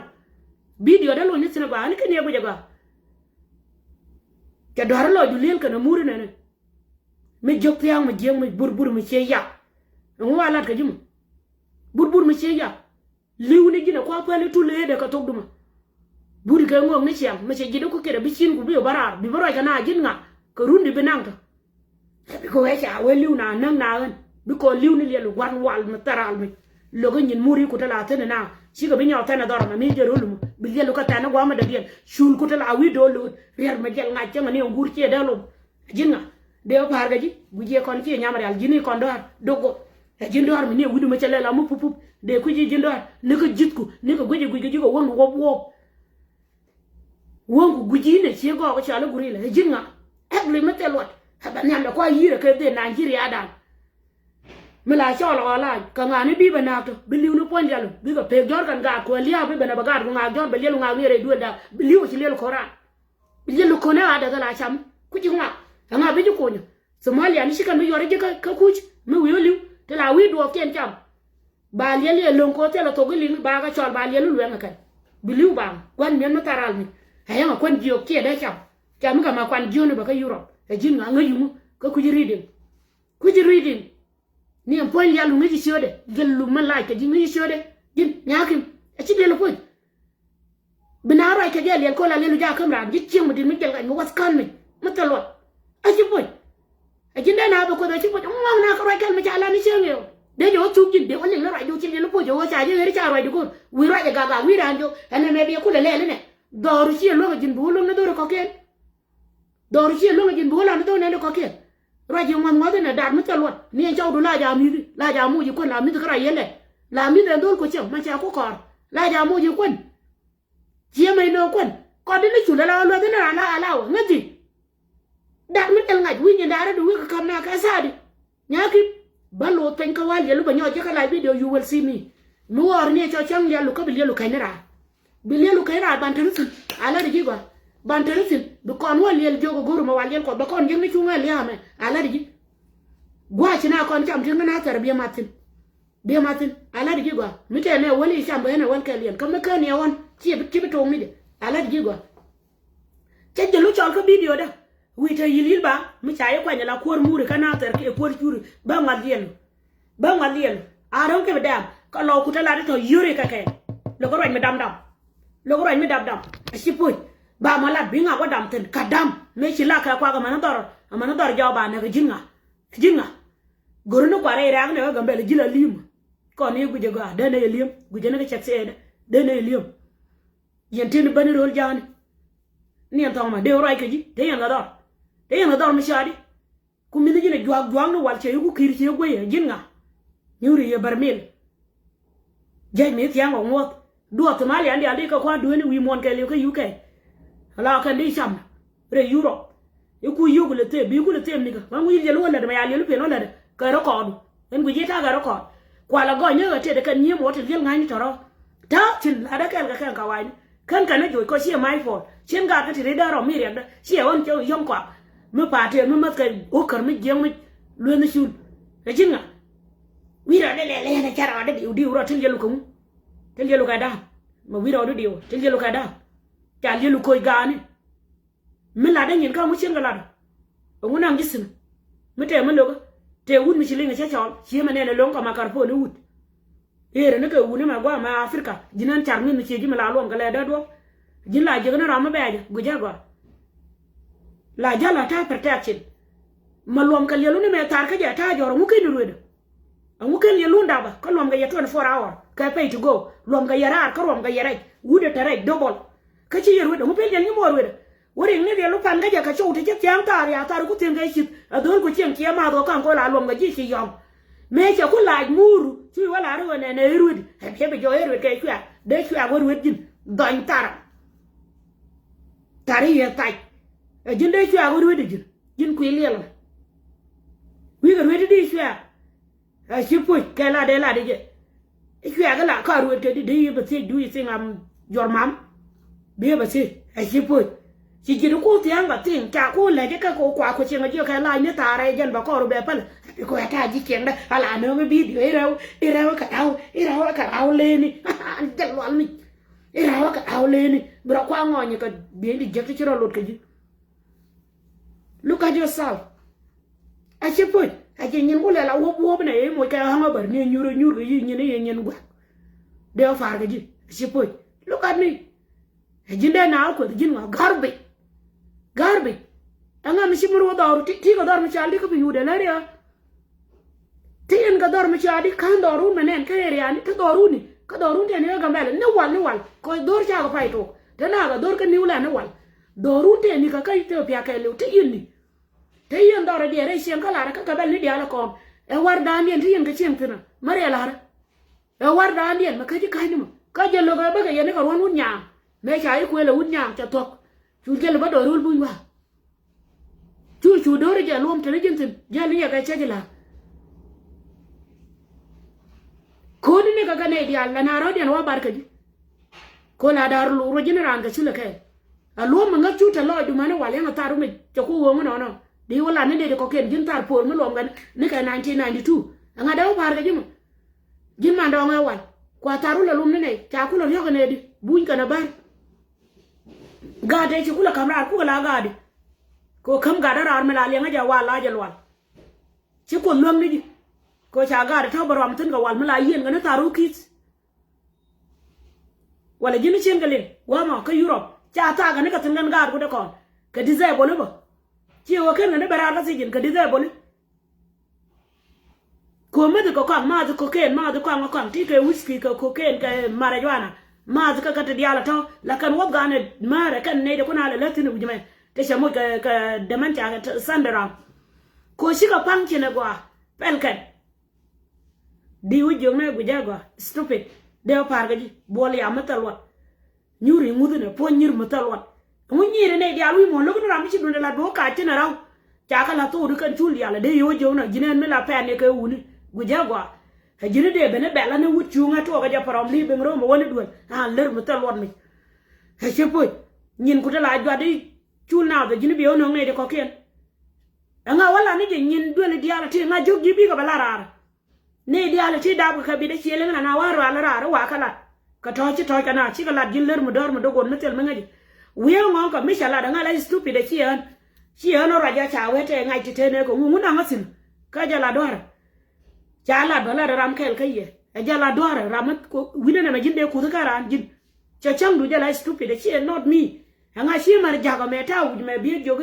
Video dee luny ni thi̱n ɛ gɔaa ni kɛ ni ɛ guic ɛ gɔaa. Cɛ dua̱r lɔcdu li̱el kɛnɛ muri nɛnɛ. Mi jiök thia̱a̱ŋ mi jiäk mi burbur mi cie yak. Ɛŋu wa lat kɛ ji̱ mɔ. Burbur mi cie yak. Li̱w ni ji̱n ɛ kua̱ päl i̱ tul ëëdɛ kɛ thok dumä. Buri kɛ ŋuɔ̱k ni ciaŋ mi cɛ ji̱ dee ku kiɛt ɛ bi cin ku bi ɛ bä raar bi bä ruac kɛ na ji̱n ŋa̱ kɛ run di bi naŋ kä. Bikɔ wee ca wee li̱w na näk na ɣän bikɔ li̱w ni liɛl gua̱n wal mi thɛral mi. Lo̱k i̱ nyin muri ku te la thi̱n ina cikɛ bi nyɔk thɛn ɛ dhɔr ɛmɛ mi jɛ ro̱l mi bi liɛl kä thɛn ɛ gua̱n mi dädiɛn cul ku te la wi̱i̱ do̱l lo̱o̱t riɛr mi jɛl ŋa̱c cäŋ ni ɛ ŋur ciɛ dee lom. Ji̱n ŋa dee wä pa̱a̱r kɛ ji̱ gui̱c yɛ kɔn ciɛ nyam rial ji̱n i̱ kɔn dɔ̱a̱r do̱k gɔ̱. Ɛ ji̱n dɔ̱a̱r mi ni ɛ wi̱du mi cɛ lɛl amä pup pup dee kui̱c i̱ ji̱n dɔ̱a̱r ni kä ji̱thku ni kɛ gui̱c i̱ gui̱c kɛ ji̱ kɛ wäŋdu wɔp wɔp. Wäŋku gui̱c i̱ nɛ ciɛ gɔɔk cɔal i̱ gurila ɛ ji̱n ŋa. Ɛk li̱m mi thil luɔt ɛ bɛ nhiam dɛ kua yi̱i̱r ɛ kɛ dhil Nigeria dan. Mi la cɔɔl ɣɔl la̱a̱ny kɛ ŋa̱a̱ni bi bɛ na̱a̱k tɔ bi li̱w ni puɔ̱ny dialu bikɛ pek jɔ̱ɔ̱r kɛn gaat kuɛ lia̱a̱ bi ben ɛ bɛ gaat ku ŋa̱a̱k jɔ̱ɔ̱r bɛ liɛl ku ŋa̱a̱k ni rɛy duël da̱a̱k bi li̱w ci liɛl ko̱ran. Bi liɛl ko̱n ɛ ɣa̱a̱dɛ thil a cam kuc i̱ ŋa̱a̱k ɛ ŋa̱a̱k bi ji̱ ko̱nyä. Somalia ni ci kɛn bi yuɔr i̱ ji̱ kä kuc. Mi wi̱i̱ wä li̱w ti la wi̱i̱ duɔɔk tiɛn cam. Ba liɛl yɛ lo̱ŋ ko̱ thilɛ thok i̱ li̱ŋ ba kɛ cɔl ba liɛl i̱ luɛŋ ɛ kɛn. Bi li̱w ba gua̱n miɛn mi thar al mi. Ɛ yɛn ɛ kuän jiök kiɛ dee cam. Cam mi kɛ ma kuan jiöni bä kä Europe ɛ ji̱n ŋa ŋäc yuŋu kä kui̱ci reading. Kui̱ci reading. Ni ɛn puɔ̱ny lial lu ŋäc i̱ ciötdɛ gɛl lu mi lac kɛ ji̱ ŋäc i̱ ciötdɛ. Ji̱n nyakim ɛ ci diɛl ɛ puɔ̱ny. Bi na ruac kɛ jɛ liɛl ko̱ la liɛl lu jakä mi raan ji̱ cieŋ mi di̱t mi jɛl ŋa̱c mi wath kän mi mi thil luɔt. A ci puɔ̱ny. A ji̱n dee na bi kuoth a ci puɔ̱ny ŋɔŋ na kɛ ruac kɛl mi ca la ni cieŋ yɛ ɣöö dee jɛ wä thuk ji̱n dee wä liŋ ni ruac di wä ci liɛl lu puɔ̱ny jɛ wä ca jɛ ɣer ca ruac di ko̱r wi̱i̱ ruac jɛ gak gak wi̱i̱ raan jɛ ɣöö ɛn ɛmɛ bi kulɛ lɛl inɛ. Dhɔru ci luäk a ji̱n bi wä luäk ni dhori kɔ̱kiɛn. Dhɔr ciɛ luäŋ a ji̱n bi wä lan dhɔr nɛn di kɔ̱kiɛn. Ruac ji̱ ŋuɔ̱th ŋuɔ̱th inɛ daat mi thil luɔt ni ɛn cɔwdu la ja̱ mi̱thi la ja̱ muc i̱ kuän la mi̱thi kä ruac yɛlɛ. La mi̱thi ɛn dho̱l kuɔ̱c cäŋ ma ca ku kɔɔr la ja̱ muc i̱ kuän. Ciɛ mɛy nöök kuän kɔt di ni cul ala luäth inɛ ran la ala wä ŋäthi. Daat mi thil ŋac wi̱ny in daat rɛd wi̱i̱ kä ka̱m na kɛ saadi. Nyakim bä loth piny kä wal yɛlu bä nyɔɔc ji̱ kä live video you will see me. Mi wɔɔr ni cɔ cäŋ liɛlu kä bi liɛlu kɛny ni raar. Bi liɛlu kɛny raar ban te ri thi̱n. A lät ji̱ gɔaa ban te ri thi̱n bi kɔn wä liɛl jiök a go̱o̱r mɛ wal yɛl kuɔth bä kɔn ji̱ ni cuŋ ɛ lia̱a̱mɛ. A lät ji̱ gua̱a̱c ci na kɔn cam ti ŋä na thɛr biɛ mat thi̱n. Biɛ mat thi̱n a lät ji̱ gɔaa mi tɛn ɛ wäl i̱ cam bä ɣän ɛ wäl kɛ liɛn kä mi kään yɛ ɣɔn ci bi ci bi toŋ ni jɛ. A lät ji̱ gɔaa. Cä jɛ lu cɔl kä bidio dä wi̱i̱ te yi̱l yi̱l ba mi ca yɛ kuany ala kuäär muri kä na thɛr kiɛ kuäär curi bä ŋuath liɛl. Bä ŋuath liɛl a ro̱ŋ kɛ bi dɛm kä lɔɔk ku te lat itɔ yio̱ri kɛ kɛ. Lo̱k ruac mi dam dam. Lo̱k ruac mi dam dam a ci puc. Ba mɔ lat bi ŋak wä dam thi̱n ka dam mëë ci lak kɛ kuak amäni dhɔr. Amäni dhɔr jɔɔk ba näk ji̱n ŋa. Ji̱n ŋa. Go̱ri ni kuarɛ irɛ̈ɛ̈k ni kä Gambɛl ji̱ la li̱m. Kɔn ni guic ɛ gɔaa dee ni yɛ li̱em guic ɛ ni kä cɛk thiɛɛdɛ dee ni yɛ li̱em. Yɛn tin bäni ro̱l ja̱a̱ni. Ni ɛn thɔŋ ma dee ruac kɛ ji̱ te yɛn kɛ dhɔr. Te yɛn kɛ dhɔr mi cɔaadi. Ku mi̱th ji̱n ɛ juaak juaak ni wal cɛ iku ki̱i̱r ci iku guey ɛ ji̱n ŋa. Nyuuri yɛ bärmil. Jiɛc mi thia̱a̱ŋ kɛ ŋuɔ̱th duɔth Somalia diaal di kɛ kua̱r dueeni wi̱i̱ muɔ̱ɔ̱n kɛɛliw kä U K. Ala kɛn di cam rɛy Europe. Iku yio̱k lɛ thep bi iku lɛ thep nikä ɣän wi̱i̱ liɛl wä lätdɛ mɛ ya liɛl wä piɛn wä lätdɛ kɛ rɛkɔɔdu. Ɛn guic i̱ ta̱a̱ kɛ rɛkɔɔd. Kualɛ gɔny ni ɣä tëëdɛ kɛn nyiee muɔ̱ɔ̱t ti liɛl ŋa̱cni tɔ̱rɔ̱. Ta̱a̱ thi̱n la̱tdä kɛɛl kɛ kɛn ka wa̱a̱cni. Kän kɛn ni joc kɔ ciɛ mac puɔl cien gaat kä ti ri dee rɔm mi riɛkdä ciɛ ɣän cɛ yɔ̱ŋ kɔak. Mi pa̱a̱t tëë mi mäth kɛ wä kär mi jiäŋ mi luenh ni cul. Kɛ ji̱n ŋa. Wi̱i̱ rɔɔdɛ lɛl lɛl cɛ rɔɔdɛ diw diw rɔ ti liɛlu kɛ ŋu. Ti liɛlu kɛ da̱a̱n. Mɛ wi̱i̱ rɔɔdɛ diw ti liɛlu kɛ da̱a̱n. Ca liɛlu koc gaani. Mi latdä nyin kä ŋu cieŋ kɛ latdä. Ɛŋu naŋ ji̱ thi̱n. Mi tɛɛ mi lokä. Tɛɛ wut mi ci liŋ cä cɔl ci mɛ nɛn ɛ lo̱ŋ kɛ ma kar puɔ̱n i̱ wut. Ëërä ni kɛ wuni mɛ gua̱a̱ mɛ Africa ji̱n ɛn car min mi cie ji̱ mi la luɔm kɛ lɛ dee duɔ̱k. Ji̱n la jiäk ni ram mi bɛɛcä gui̱cä gɔaa. La jäl a ta̱a̱ protection. Mɛ luɔm kɛ liɛlu ni mɛ thar kä jɛ ta̱a̱ jɔr ɛŋu ken ni ruëëdä. Ɛŋu ken liɛlun dapä kä luɔm kɛ yɛ twenty four hour kɛ pay to go luɔm kɛ yɛ raar kä luɔm kɛ yɛ rɛc wut ɛ te rɛc double. Kä ci yɛ ruëëdä ɛŋu pen liɛl nyi muɔɔr ruëëdä. Wä riŋ ni riɛl wä pan kä jɛ kɛ cɔw ti ci thia̱a̱ŋ thaar ya thar ku thi̱n kɛ cith. Ɛ dho̱o̱l ku cieŋ ciɛ maath wä ka̱ŋ kɔ la luɔm kɛ ji̱ ci yɔ̱ŋ. Mëë cɛ ku lac muuru ci wä la ri wä nɛn ɛ iruet ɛ biɛ bi jɔɔc iruet kɛ cuɛɛk dee cuɛɛk wä ruet ji̱n dhɔny thar. Thar i̱ yɛ thac. Ɛ ji̱n dee cuɛɛk wä ruet i̱ ji̱n ji̱n kui̱ liɛl wä. Wi̱i̱ kɛ ruet i̱ di cuɛɛk. Ɛ ci puc kɛ la dee la di jɛ. I̱ cuɛɛk ila ka ruet kɛ di di i̱ bɛ thiec du i̱ thiŋ am jɔr mam. Bi i̱ bɛ thiec ɛ ci puc. Ci ji̱n ku thia̱a̱ŋ kɛ thiŋ ca ku lɛc ikä ku kua ku cieŋ jiök kɛ lac ni thaarɛ jɛn bɛ kɔɔr bɛ päl. Bi ku ɛ ta̱a̱ ji̱ cieŋdä ala nööŋ i̱ bidio i̱ rɛw i̱ rɛw kɛ raw i̱ rɛw kɛ raw leni. Jɛ lual ni i̱ rɛw kɛ raw leni bi rɔ kua ŋɔny kɛ bi̱i̱n di jiäk ti ci rɔ lot kɛ ji̱. Look at yourself. A ci puc a ci nyin ku lɛl a wuɔp wuɔp nɛ i̱ moc kɛ ɣa̱ŋ a bär ni nyur nyur kɛ yi nyin i̱ nyin gua̱k. Dee ɣä far kɛ ji̱ a ci puc. Look at me. A ji̱n dee na ɣä kueth ji̱n ŋa garbage. Garbage. Ɛŋa mi ci mi ruɔ dhɔr ti kɛ dhɔr mi cal di kä piny wut ɛ lä riɛ. Ti in kɛ dhɔr mi cia di ka̱n dhɔrun mɛ nɛn kä area ni kä dhɔrun ni kä dhɔrun tɛn ikä Gambɛl ni wal ni wal kɔ dhor ca kɛ pay tok te na kɛ dhor kä New Land ni wal. Dhɔrun tɛn ikä kä Ethiopia kɛ liw ti in ni. Te yen dhɔr diɛ rɛy cieŋ kä lar kä Gambɛl ni diaal kɔn ɛ war da̱a̱n diɛn ti yen kɛ cieŋ thin mɛ riɛ lar. Ɛ war da̱a̱n diɛn mɛ kä ci ka̱ny ni mɛ kä jɛ lo̱k ɛ bäkɛ yɛn ni kɛ ruɔ̱n wut nyaam mɛ ca i̱ kuël ɛ wut nyaam cɛ thuɔ̱k. Cul jɛ lɛ bä dhɔrun buny wa. Cu cu do̱ri jɛ luɔm te ni ji̱n thi̱n jɛ ni yɛ kɛ cɛ ji̱ la̱a̱k. Ko̱ni ni kɛ kɛ nɛy diaal la na rɔ̱diɛn wa bar kɛ ji̱. Ko la da̱r luur wä ji̱n raan kɛ culɛ kɛɛl. A luɔm mi ŋäk cu te lɔɔc dumani wal yɛn a thar wä mi cɛ ku ɣööŋ inɔnɔ. Di wä lat ni dee di kɔ̱kiɛn ji̱n thar puɔl mi luɔm kɛn ni kɛ nineteen ninety-two. Ɛŋa dee wä pa̱a̱r kɛ ji̱ mɔ? Ji̱n man dɔɔŋ ɛ wal kua thar wä lɛ lum ni nɛy ca kulɛ riɔ̱k ɛ nɛy di buny kɛn ɛ bär. Gaat dee ci kulɛ ka̱m raar kukɛ la gaat di. Kɛ ɣöö käm gat ɛ raar mi la liɛŋä jɛ wal la jɛ lual. Ci Kuoth luäŋ ni ji̱ kɛ ɣöö ca gaat ɛ tɔ̱ bɛ ruam thi̱n kɛ wal mi la yieen kɛ ni thar wä ki̱th. Wala ji̱n cieŋ kɛ liŋ gua̱a̱mɔ kä Europe ca thakɛ ni kɛ thi̱n kɛn gaat kut ɛ kɔn kɛ disable i̱ bä. Ci ɣöö ken kɛ ni bɛ raar kä thiec ji̱n kɛ disable i̱. Ko̱ mäthi kɛ kɔaŋ, math cocaine, math kɔaŋ kɔaŋ ti kɛ whisky kɛ cocaine kɛ marijuana. Math kä kä ti diaal a tɔ̱ la kɛn wuɔth ganɛ määrɛ kɛn nɛy de kun a lɛ lät thi̱n wi̱c mɛ. Ti cɛ moc kɛ kɛ dementia kɛ Sunday ram. Ko̱ cikɛ paŋ cinɛ gɔaa pɛl kɛn. Di wä jiök nɛ guic a gɔaa stupid. Dee wä pa̱a̱r kɛ ji̱ buɔl yam mi thil luɔt. Nyuur i̱ ŋuth inɛ puɔ̱ny nyir mi thil luɔt. Ɛŋu nyiir inɛ diaal wi̱i̱ muɔ̱ɔ̱n lo̱k ni ram mi ci duundɛ lat bi wä kac tin ɛ raw. Ca kɛ la thok di kɛn cul diaal ɛ dee yio̱w jiök nɛ ji̱n ɛn mi la pɛn ni kɛ wuni. Guic a gɔaa. Ɛ ji̱n i̱ dee ben i̱ bɛl ani wut cuŋ ɛ tuɔɔk ɛ jɛ pɛrɔm li ben ro̱o̱m ɛ wä ni duel. A lär mi thil luɔt mi. Ɛ cɛ poc. Nyin ku te la juat i̱ cul naath ɛ ji̱n i̱ bi ɣä no̱o̱ŋ nɛy di kɔ̱kiɛn. Ɛŋa wä la ni jɛ nyin duel i̱ diaal ɛ ti ŋa jiök ji̱ bikɛ bɛ la raar. Ni diaal ti dap kɛ kɛ bit a ciël iŋ na na wa rual raar wa kä lat. Kɛ tɔ̱ ci tɔ̱ kɛ na cikɛ lat ji̱n lär mi dɔ̱r mi do̱r gon mi thil mi ŋäc. Wiee ŋɔ̱ŋ kɛ mi cɛ lat ɛŋa la stupid a ci ɣän. Ci ɣän ruac a ca wee tɛ ŋac ti tëë nɛ kɛ ŋu ŋun aŋä thi̱n. Kä jɛ la dɔ̱r. Ca lat bä lat ram kɛl kä yɛ ɛ jɛ la dɔ̱r ram mi wi̱n ɛn ɛmɛ ji̱n dee kuth kä raan ji̱n. Cɛ cäŋ du jɛ la stupid a ci ɛ not me. Ɛŋa ci mɛr jakä mɛ ta̱a̱ wi̱c mɛ bi̱i̱ jiök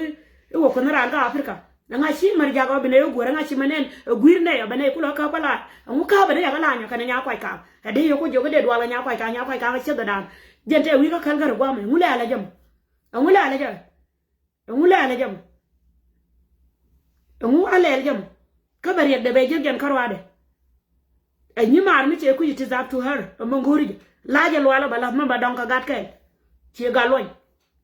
i̱ wä kuänh raan kä Africa. Ɛŋa ci mɛr jakä ɔ bi nɛy ɛ guäär ɛŋa ci mɛ nɛn ɛ gui̱i̱r nɛy ɔ bɛ nɛy kulɛ kä bä laat ɛŋu ka̱a̱ bɛ nɛy ɛ kä la̱a̱nyɔ kɛnɛ nya kuac ka̱a̱m ɛ dee yɛ ku jiök i̱ dee dual kɛ nya kuac ka̱a̱m nya kuac ka̱a̱m ɛ cieth ɛ da̱a̱n. Jɛn tɛ wi̱i̱ kä kɛl gär ɛ gua̱a̱mɛ ɛŋu lɛ alɛ jɛ mɔ. Ɛŋu lɛ alɛ jɛ mɔ. Ɛŋu alɛ alɛ jɛ mɔ. Kä bɛ riɛk dee bɛ jiäk jɛn kä ruaadɛ. Ɛ nyi maar mi cɛ kui̱c it is up to her. Ɛmɛ ŋo̱ri jɛ la jɛ lual ɛ bɛ la̱th mi bɛ dɔŋ kɛ gat kɛl. Ciɛ gat luɔny.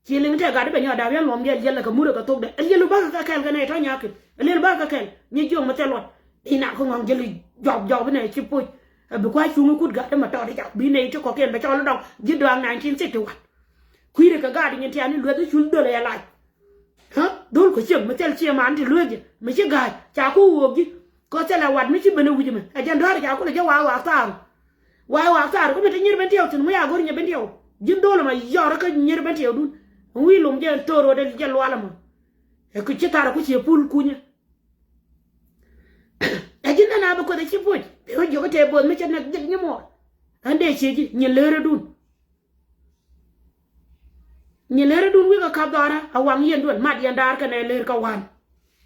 Ciɛ liŋ tɛ gat i̱ bɛ nyɔk da̱a̱p yɛn luɔm jɛ liɛl ɛ kɛ murɛ kɛ thokdɛ ɛ liɛl i̱ bäkɛ kɛ kɛl kɛn ɛ tɔ̱ nyaki̱n ɛ liɛl i̱ bäkɛ kɛ kɛl. Nyi jiɔk mi thil luɔt i̱ nak kä ŋɔ̱ŋ jɛ li jɔk jɔk bi nɛ ci poc. Ɛ bi kua̱c cuŋ i̱ kut gat i̱ mɛ tɔɔt i̱ jak bi nɛ i̱ ti kɔkiɛn bɛ cɔl i̱ dɔŋ ji̱ dɔaŋ nineteen sixty one. Kui̱rɛ kɛ gat i̱ nyin tian i̱ luɛth i̱ cul dhöl ɛ yɛ lac. Ɣä dhol kɔ cieŋ mi thil cie man ti lueek jɛ mi ci ga̱a̱c ca ku ɣöök ji̱. Kɔ thilɛ wat mi ci ben ɛ wi̱c ɛmɛ ɛ jɛn dɔ̱a̱r ca kulɛ jɛ wa̱a̱ wa̱a̱ thaar. Wa̱a̱ wa̱a̱ thaar kä mi te nyier ben tiɛw thi̱n mi ya go̱r nyɛ ben tiɛw ji̱n dhol ɛmɛ yɔr kä nyier ben tiɛw dun. Wi̱i̱ lom jɛ to̱r ɣöö dee jɛ lual ɛmɔ. Ɛ kɛ ci thar ɛ ku cie pul kunyä. Ɛ ji̱n nana bi kueth ɛ ci puc bi wä jiök ite bo̱o̱th mi cɛ nɛk jek nyimuɔɔr. Ɣän dee cie ji̱ nyin leer ɛ dun. Nyin leer idun wi̱i̱ kɛ kap dhɔaarä a waŋ yɛn duel mat yɛn daar kɛnɛ leer kä wa̱a̱n.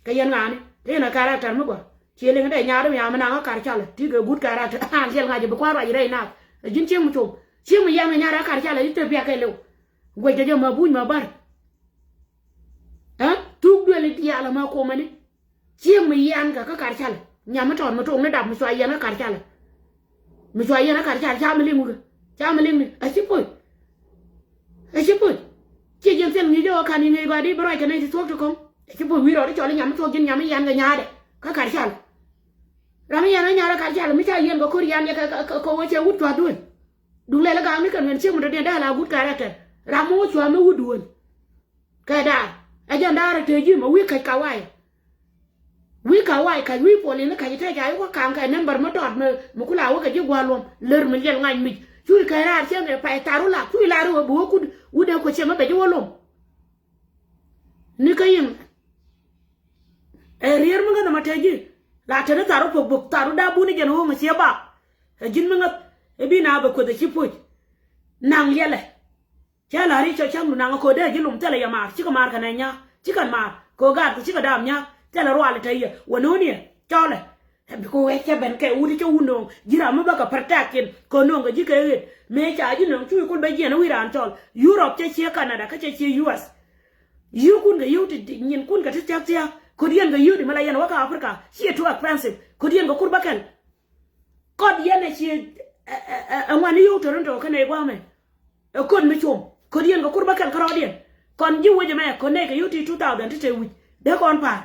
Kɛ yɛn ŋa̱a̱ni te yɛn a character mi gɔaa. Ciɛ liŋ dee nyaar mi yam mi naŋ a kar calɛ ti kɛ gut character an ciɛl ŋa̱c bi kua̱r ruac rɛy naath. A ji̱n cieŋ mi com cieŋ mi yam mi nyaar a kar calɛ i̱ te biak kɛ liw. Guɛc kɛ jɛ ma buny ma bar. Ɛ thuk duel i̱ diaal a ma komɛni. Cieŋ mi yian kɛ kä kar calɛ nyam mi tɔɔt mi toŋ ni dap mi cua yian kä kar calɛ. Mi cua yian kä kar calɛ ca mi liŋ wukɛ ca mi liŋ ni a ci puc. A ci puc. Ci jiɛn thil ŋi̱i̱c ɛ ɣöö kan i̱ ŋi̱i̱c gɔaa di bi ruac kɛ nɛy ti thuɔ̱k ti kɔ̱ŋ. A ci puc wi̱i̱ rɔɔd i̱ cɔl i̱ nyam mi thuɔ̱k ji̱n nyam i̱ yian kɛ nyaadɛ kä kar calɛ. Ram i̱ yian kä nyaadɛ kar calɛ mi ca yian kɛ ko̱r yian yɛ kɛ kɛ kɛ wä cɛ wut cua̱th duël. Duŋ lɛl i̱ gaak ni kɛn wen cieŋ mi dɔ̱diɛn dee ala gut kɛ rɛk kɛn ram mi wä cua̱th mi wut duël. Kɛ daar ɛ jɛn daar ɛ te ji̱ mɛ wi̱i̱ käc ka wa̱a̱. Wi̱i̱ ka wa̱a̱ käc wi̱i̱ puɔl in käc tɛc a i̱ wä ka̱a̱ŋ kɛ nɛmbar mi tɔɔt mi mi ku la wä kɛ ji̱ gua̱a̱r luɔ̱m lär mi liɛl ŋa̱c mic. Cuy kɛ raar cieŋ ɛ pay thar wä la kui̱ la ri wä bi wä kut wut ɛ kuɛ cieŋ ɛ bɛ ji̱ wä luɔ̱m. Ni kä yiŋ ɛ rier mi ŋäth ɛmɛ te ji̱ la te ni thar wä pok bok thar wä da̱a̱ buni jɛn ɣööŋ ɛ ciɛ bak. Ɛ ji̱n mi ŋäth ɛ bi na bɛ kueth ɛ ci puc. Naŋ liɛlɛ. Cä la̱r i̱ cä cäŋdu naŋ ɛ ko̱dɛ ji̱ lum thilɛ yɛ maar cikɛ maar kɛnɛ nya̱a̱k cikɛ maar kɛ ɣöö gaat kɛ cikɛ daam nya̱a̱k thilɛ rual ɛ te yɛ wä no̱o̱ni ɛ cɔlɛ. Ɛ bi kɛ wee cɛ ben kɛ wut i̱ cä wut nööŋ ji̱ ram mi bä kɛ protect in kɛ nööŋ kɛ ji̱ kɛ ɣet mëë ca ji̱ nööŋ cuc kul bɛ jiɛn i̱ wi̱i̱ raan cɔl. Europe cä cie Canada kä cä cie U S. Yio̱o̱kun kɛ yio̱o̱k ti nyinkun kɛ ti thia̱k thia̱k ko̱diɛn kɛ yio̱o̱k ti mi la yɛn wä kä Africa ciɛ too expensive ko̱diɛn kɛ kur bä kɛl. Kɔt yɛn ɛ ci ɛ ŋuan i̱ yio̱w Toronto kɛnɛ i̱ gua̱a̱mɛ. Ɛ ko̱t mi com ko̱t yɛn kɛ kur bä kɛl kärɔɔdiɛn. Kɔn ji̱ wec ɛmɛ ko̱t nɛy kɛ yio̱w ti two thousand ti te wi̱c dee kɔn pa̱a̱r.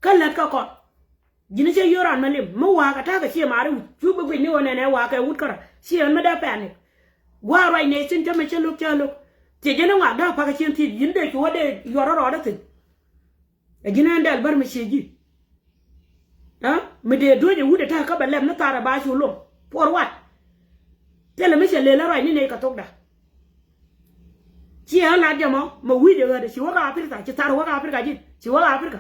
Kä lät kä kɔn ji̱n i̱ cä yio̱w raan mɛ lim mi wa̱a̱ kɛ ta̱a̱ kɛ ci maari wi̱c cu bi guic ni ɣöö nɛnɛ wa̱a̱ kɛ wut kärä ci ɣän mi dee pɛn i̱. Gua̱a̱r ruac nɛy thi̱n cä mɛ cä lo̱k cä lo̱k. Thiec jɛn i̱ ŋuak da̱a̱ pa̱kä cien thiec yi̱n dee cu wä dee yuɔr rɔɔdä thi̱n. Ɛ ji̱n ɛn dɛl bär mi cië ji̱. Aa, mi dee duec ɛ wut ɛ ta̱a̱ kä bɛ lɛm ni thaar ɛ ba cu loŋ. Puɔr wat. Thilɛ mi cɛ lel ɛ ruac ni nɛy kɛ thokda. Ciɛ ɣän lat jɛ mɔ mɛ wi̱c ɛ ɣätdɛ ci wäk Africa, ci thar wäk Africa ji̱ ci wäk Africa.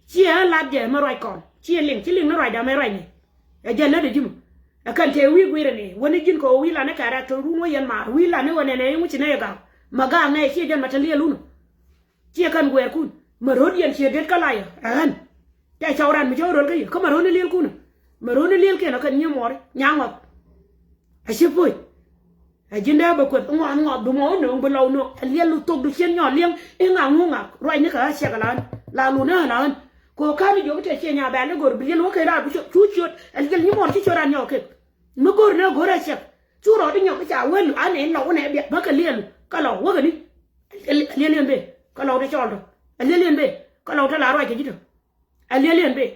Ciɛ ɣän lat jɛ mɛ ruac kɔn ciɛ liŋ ci liŋ ni ruacda mɛ ruac ni. Ɛ jɛn nätdɛ ji̱ mɔ. Ɛ kɛn tëë wi̱i̱ gui̱rɛ ni wäni ji̱n kɛ ɣöö wi̱i̱ lat ni kɛ rɛk tɔ̱ run wä yɛn maar wi̱i̱ lat ni wä nɛnɛ i̱ ŋuci nɛy ɛ ga̱a̱k. Mɛ ga̱a̱k nɛy ciɛ jɛn mɛ te liɛl wunä. Ciɛ kɛn guɛɛrkun mɛ ro̱t yɛn ciɛ det kä layɛ ɛ ɣän. Tɛ cɔw ran mi cä ro̱l kä yɛ kä mɛ ro̱t ni liɛlkun. Mɛ ro̱t ni liɛlkiɛn ɛ kɛn nyiee muɔɔri nyaŋ ŋɔth. A ci puc. A ji̱n dee bɛ kueth ŋuan ŋuath bi mɔ wä nööŋ bi lɔw nööŋ a liɛl lu thok du cien nyɔɔl liɛŋ. I̱ ŋaŋ ŋu ŋaŋ ruac ni kɛ ɣä ciɛk ala ɣän la lu ni ɣän ala ɣän. Kɛ ɣöö ka̱n i̱ jiök tɛ ciɛ nya bɛl i̱ go̱r bi liɛl wä kɛ raar bi cu ciöt a liɛl nyi muɔɔr ci ciöt ran nyɔk kek. Mi go̱r ni ɣä go̱r a ciɛk cu rɔɔd i̱ nyɔk i̱ ca wee lu an in lɔw wä nɛ biɛt bä kɛ liɛl lu kä lɔw wä kɛ ni. A liɛl yɛn ben kä lɔw te cɔɔl tɔ. A liɛl yɛn ben kä lɔw te la ruac kɛ ji̱ tɔ. A liɛl yɛn ben.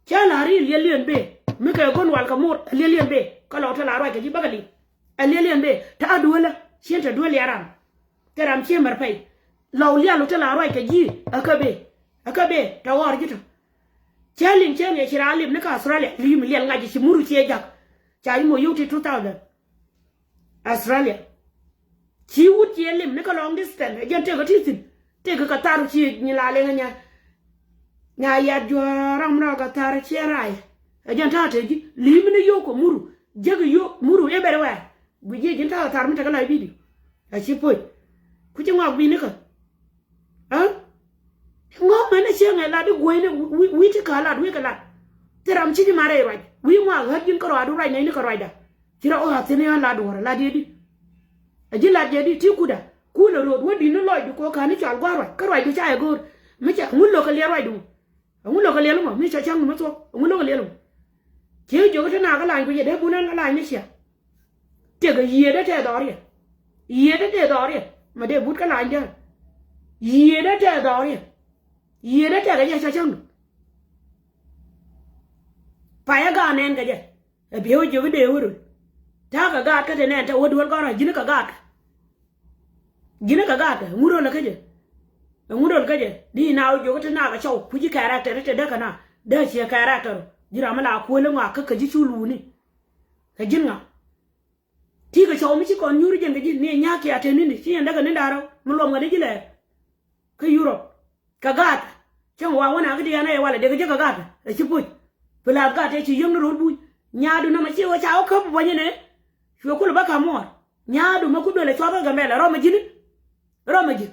Cä la̱r i̱ liɛl yɛn ben mi kɛ go̱n wal kɛ mo̱r a liɛl yɛn ben kä lɔw te la ruac kɛ ji̱ bäkɛ liŋ. A liɛl yɛn ben ta̱a̱ dueelä cien te duel ya ram. Te ram cie mär pɛy lɔw lial wä te la ruac kɛ ji̱. Ɛ kä ben ɛ kä ben te ɣɔr ji̱ tɔ. Cä liŋ cä ŋiɛ ci raa lip ni kä Australia li̱i̱m liɛl ŋa̱c ci muru cie ja̱k. Ca ji̱ moc yio̱w ti two thousand. Australia. Ci wut ci ɛ lim ni kä long distance ɛ jɛn tëëk ɛ ti thi̱n. Tëëk kä thar ci nyi la liŋ ɛ nya. Nya yat juɔ̱ɔ̱r ram rɔ kɛ thar ci ɛ ray. Ɛ jɛn ta̱a̱ tëëk ji̱ li̱m ni yio̱w kɛ muru. Jek yio̱w muru ɛ bɛr wɛɛr. Guic ji̱ ji̱n ta̱a̱ kɛ thar mi tekɛ la video. Ɛ ci puc. Ku ci ŋɔak bi̱i̱ ni kä. Aa? Ŋɔ̱k mɛn ɛ cieŋ ɛ lat i̱ guɔ̱cni wi̱i̱ ti kä lat wi̱i̱ kɛ lat. Thil ram ci ji̱ mat rɛy ruac wi̱i̱ ŋuak ɣäth ji̱n kä ruaadu ruac nɛy ni kä ruacda. Ci rɔ ɣa̱th thi̱n i̱ ɣän lat duɔ̱ɔ̱r ɛ lat yɛ di. Ɛ ji̱ lat yɛ di ti kutda. Kulɛ ro̱o̱d wä di̱t ni lɔcdu kɛ ɣöö ka̱n i̱ cɔal gua̱a̱r ruac kä ruacdu ca yɛ go̱o̱r. Mi ca ŋun lo̱k kɛ liɛl ruacdu. Ɛŋu lo̱k kɛ liɛl mɔ mi ca ca̱ŋdu mi thuɔ̱k ɛŋu lo̱k kɛ liɛl mɔ. Ci jiök i̱ te naath kä lany ku yɛ dee bun ɛn kä lany ni cia. Tëkɛ yiëëdä tɛth dhɔriɛn. Yiëëdä tɛth dhɔriɛn mɛ dee but kä lany dee. Yiëëdä tɛth dhɔriɛn. Yiëëdä tɛkɛ jɛ cä cäŋdu. Payä gaat nɛn kɛ jɛ. Ɛ biɛ wä jiök i̱ dee wä röl. Ta̱a̱ kɛ gaat kä te nɛn tɛ wä duel gɔ̱rä ji̱n kɛ gaat kɛ. Ji̱n kɛ gaat kɛ ŋut röl kä jɛ. Ɛ ŋut röl kä jɛ di na wä jiök i̱ te na kɛ cɔw ku ji̱ kɛrɛktɛr i̱ te dee kɛ na dee ciɛ kɛrɛktɛr ji̱ ram mi la kuäl i̱ ŋɔak kä kɛ ji̱ cu luuni. Kɛ ji̱n ŋa. Ti kɛ cɔw mi ci kɔn nyuuri jɛn kɛ ji̱ ni ɛ nya̱a̱k kiɛ a te ni̱ni ci yɛn däkɛ ni̱n da̱rä mi luɔm kɛ ni ji̱ lɛɛr. Kä Yurop kɛ gaatkä cäŋ wa wä na kä ti yɛn ɛ walɛ dee kɛ ji̱ kɛ gaatkä ɛ ci puc. Pi lath gaatkä ci yäŋ ni ro̱l buny. Nyaadu nɔmɔ ci wä ca wä käp buɔ̱nyä nɛ. Cuɛ kul bä ka̱m muɔɔr nyaadu mɛ ku duël ɛ cuath kä Gambɛla rɔmɛ ji̱n. Rɔmɛ ji̱n.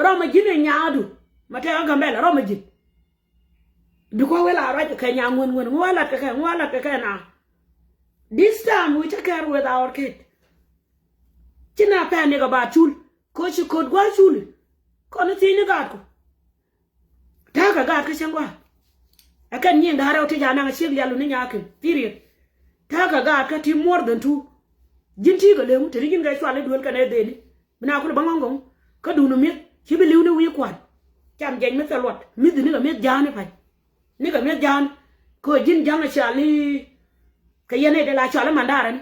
Rɔmɛ ji̱n ɛ nyaadu mɛ tɛk kä Gambɛla rɔmɛ ji̱n. Because we la ruac kɛ kɛ nya ŋuän ŋuän ŋuä lat kɛ kɛ ŋuä lat kɛ kɛ na. This time we take care with our kid. Ci na pɛn ni kɛ ba cul ko ci kot gua̱a̱r cul. Kɔn ni thiec ni gaatku. Ta̱a̱ kɛ gaatkä cäŋ gua̱a̱r. Ɛ kɛn nyiŋ da̱a̱r rɛw ti ca naŋ ciek lialu ni nyaki̱n period. Ta̱a̱ kɛ gaatkä ti more than two. Ji̱n ti kɛ leŋ te ni ji̱n kɛ cual i̱ duel kɛn ɛ dheni. Bi na kulɛ bä ŋɔ̱ŋ gɔ̱ŋ kä duundä mi̱eth ci bi li̱w ni wi̱i̱ kua̱n. Cam jiɛc mi thil luɔt mi̱th ni kɛ mi̱eth ja̱a̱n i̱ pa̱ny. Ni kɛ mi̱eth ja̱a̱n kɛ ɣöö ji̱n ja̱ŋ ɛ cɔal i̱ kɛ yɛn ɛ dee la cɔal i̱ mandaarä ni.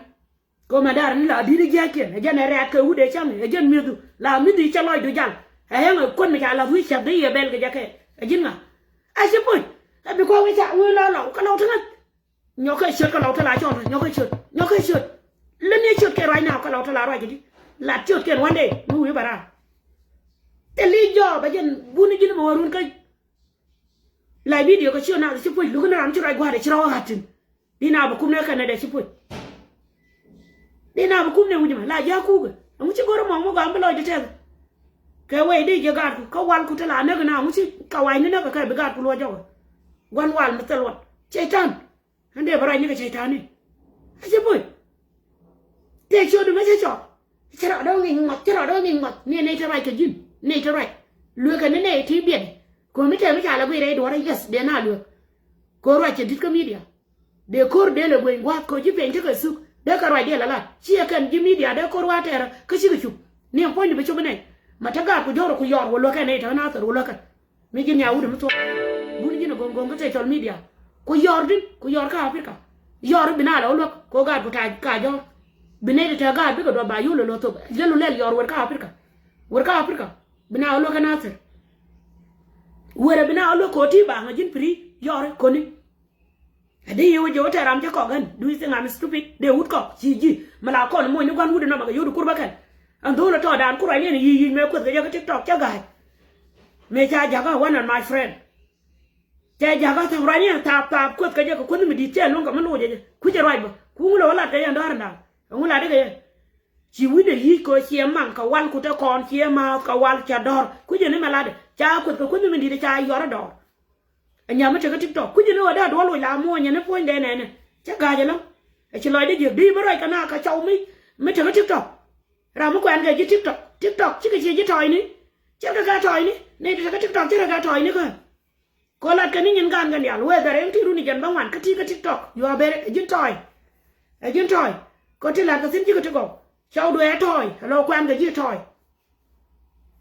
Kɛ ɣöö mandaarä ni la di̱t i̱ jiäkiɛn ɛ jɛn ɛ rɛ̈ɛ̈t kɛ wut ɛ cäŋ ɛ jɛn mi̱ethu la mi̱thi cä lɔcdu jal. Ɛ ɣɛn ɛ kuän mi ca la̱th wi̱i̱ cäth dee yɛ bɛl kɛ jɛ kɛ ɛ ji̱n ŋa. Ɛ ci puc ɛ bi kɔn wi̱i̱ ca wi̱i̱ lɔ lɔw kä lɔw ti ŋäth. Nyɔk kɛ ciöt kä lɔw te la cɔl nyɔk kɛ ciöt nyɔk kɛ ciöt. Lä ni ciöt kɛ ruac na kä lɔw te la ruac kɛ di. Lat ciöt kɛn one day mi wi̱i̱ bɛ raar. Te li̱c jɔɔk bɛ jɛn buni ji̱n mɛ wä run kä. Lay video kɛ ciöt na ci puc luk ni ram ci ruac gua̱a̱r ci rɔ ɣa̱t tin. Di na bɛ kum ni kɛn ni dɛ ci puc. Di na bɛ kum ni wi̱c mɛ la ja̱a̱ kukɛ ɛŋu ci go̱r mɔŋ mi gɔam bi lɔc di tɛth. Kɛ wee di jɛ gaatku kä walku te la näk na ɛŋu ci kawac ni näk kɛ kɛ bi gaatku luɔc jɔk. Gua̱n wal mi thil luɔt cɛy ta̱n. Ɣän dee bä ruac ni kɛ cɛy ta̱a̱ni. A cɛ bo̱ny. Tëë ciötdu mɛ cä cɔɔk. Cä rɔ dɔ̱ŋ ŋi̱c ŋɔth cä rɔ dɔ̱ŋ ŋi̱c ŋɔth ni nɛy te ruac kɛ ji̱n nɛy te ruac. Lueekɛ ni nɛy ti biɛt. Ko̱mi tɛm mi ca lɛ guiy rɛy duɔ̱ɔ̱rä yes dee na lueek. Ko̱ ruac cɛ di̱t kä midia. Dee ko̱r dee lɛ gueny gua̱a̱th ko̱ ji̱ peny tekɛ thuk dee kɛ ruac dee lɛ lat ciɛ kɛn ji̱ midia dee ko̱r wa̱a̱ tɛɛrä kä cikɛ cup. Ni ɛn puɔ̱nydu bi cop inɛy. Ma te gaatku jɔ̱ɔ̱r ku yɔɔr wä luäkɛ nɛy te ɣän a thär wä luäkɛ. Mi ji̱n ya wut mi thuɔ̱k. Bun ji̱n a go̱ŋ go̱ŋ kä te cɔl midia. Ku yɔr din ku yɔr kä Africa. Yɔr bi na la wä luäk ko gaat ku ta̱a̱ ka jɔr. Bi nɛy ti te gaat bikɛ duɔth ba yol lɔ thop jɛl wä lɛl yɔr wër kä Africa. Wër kä Africa bi na wä luäk kä Nasir. Wërɛ bi na ɣä luek ko̱ti ba̱a̱ŋ ɛ ji̱n pi̱ri yɔri ko̱ni. Ɛ dee yɛ wä jɛ wä tɛɛr ram cä kɔk ɣän. Do you think I'm stupid? Dee wut kɔk ci ji̱ mi la kɔn muɔ̱ny ni gua̱n wut inɔmɛ kɛ yot kur bä kɛn. Ɛn dho̱l ɛ tɔɔdan ku ruacni ɛn yic yic mëë kueth kɛ jɛ kä TikTok cä ga̱a̱c. Mëë ca jakä one of my friend. Cɛ jakä thäm ruacni ɛn thaap thaap kueth kɛ jɛ kɛ kueth mi di̱i̱t cɛ luäŋ kɛ mi loc ɛ jɛ kui̱cɛ ruac bä ku ŋu lɛ wä lat kɛ jɛ ɛn dɔ̱r ɛn da̱a̱n. Ɛŋu latdä kɛ yɛ? Ci wi̱cdɛ yi̱c kɛ ciɛ maŋ kɛ wal ku te kɔn ciɛ maath kɛ wal cɛ dɔ̱r. Kui̱cɛ ni mɛ latdɛ ca kueth kɛ kueth mi di̱i̱t ca yuɔr ɛ dɔ̱r. Ɛ nyam mi tekä TikTok kui̱cɛ ni ɣöö dee duɔl wi̱c la muɔ̱ɔ̱nyɛ ni puɔ̱nydɛ nɛnɛ. Cä ga̱a̱c ɛlɔ̱ŋ. Ɛ ci lɔcdä jiäk di mi ruac kɛ na kɛ cɔw mi mi tekä TikTok. Ram mi kuɛn kɛ ji̱ TikTok, TikTok cikɛ ciɛ ji̱ tɔɔcni. Ce̱tkɛ kɛ tɔɔcni ni tekä TikTok ce̱tkɛ kɛ tɔɔcni kä. Kɔ lat kɛ ni nyin gaan kɛ diaal wee dhɛr ɛn ti runi jɛn bä ŋuan kä ti kä TikTok. Yua̱a̱ ber ɛ ji̱n tɔɔy. Ɛ ji̱n tɔɔy. Kɔ ti lat kɛ thi̱n ji̱ kɛ ti gɔw. Cɔw duee ɛ tɔɔy ɛ lɔ kuɛn kɛ ji̱ tɔɔy.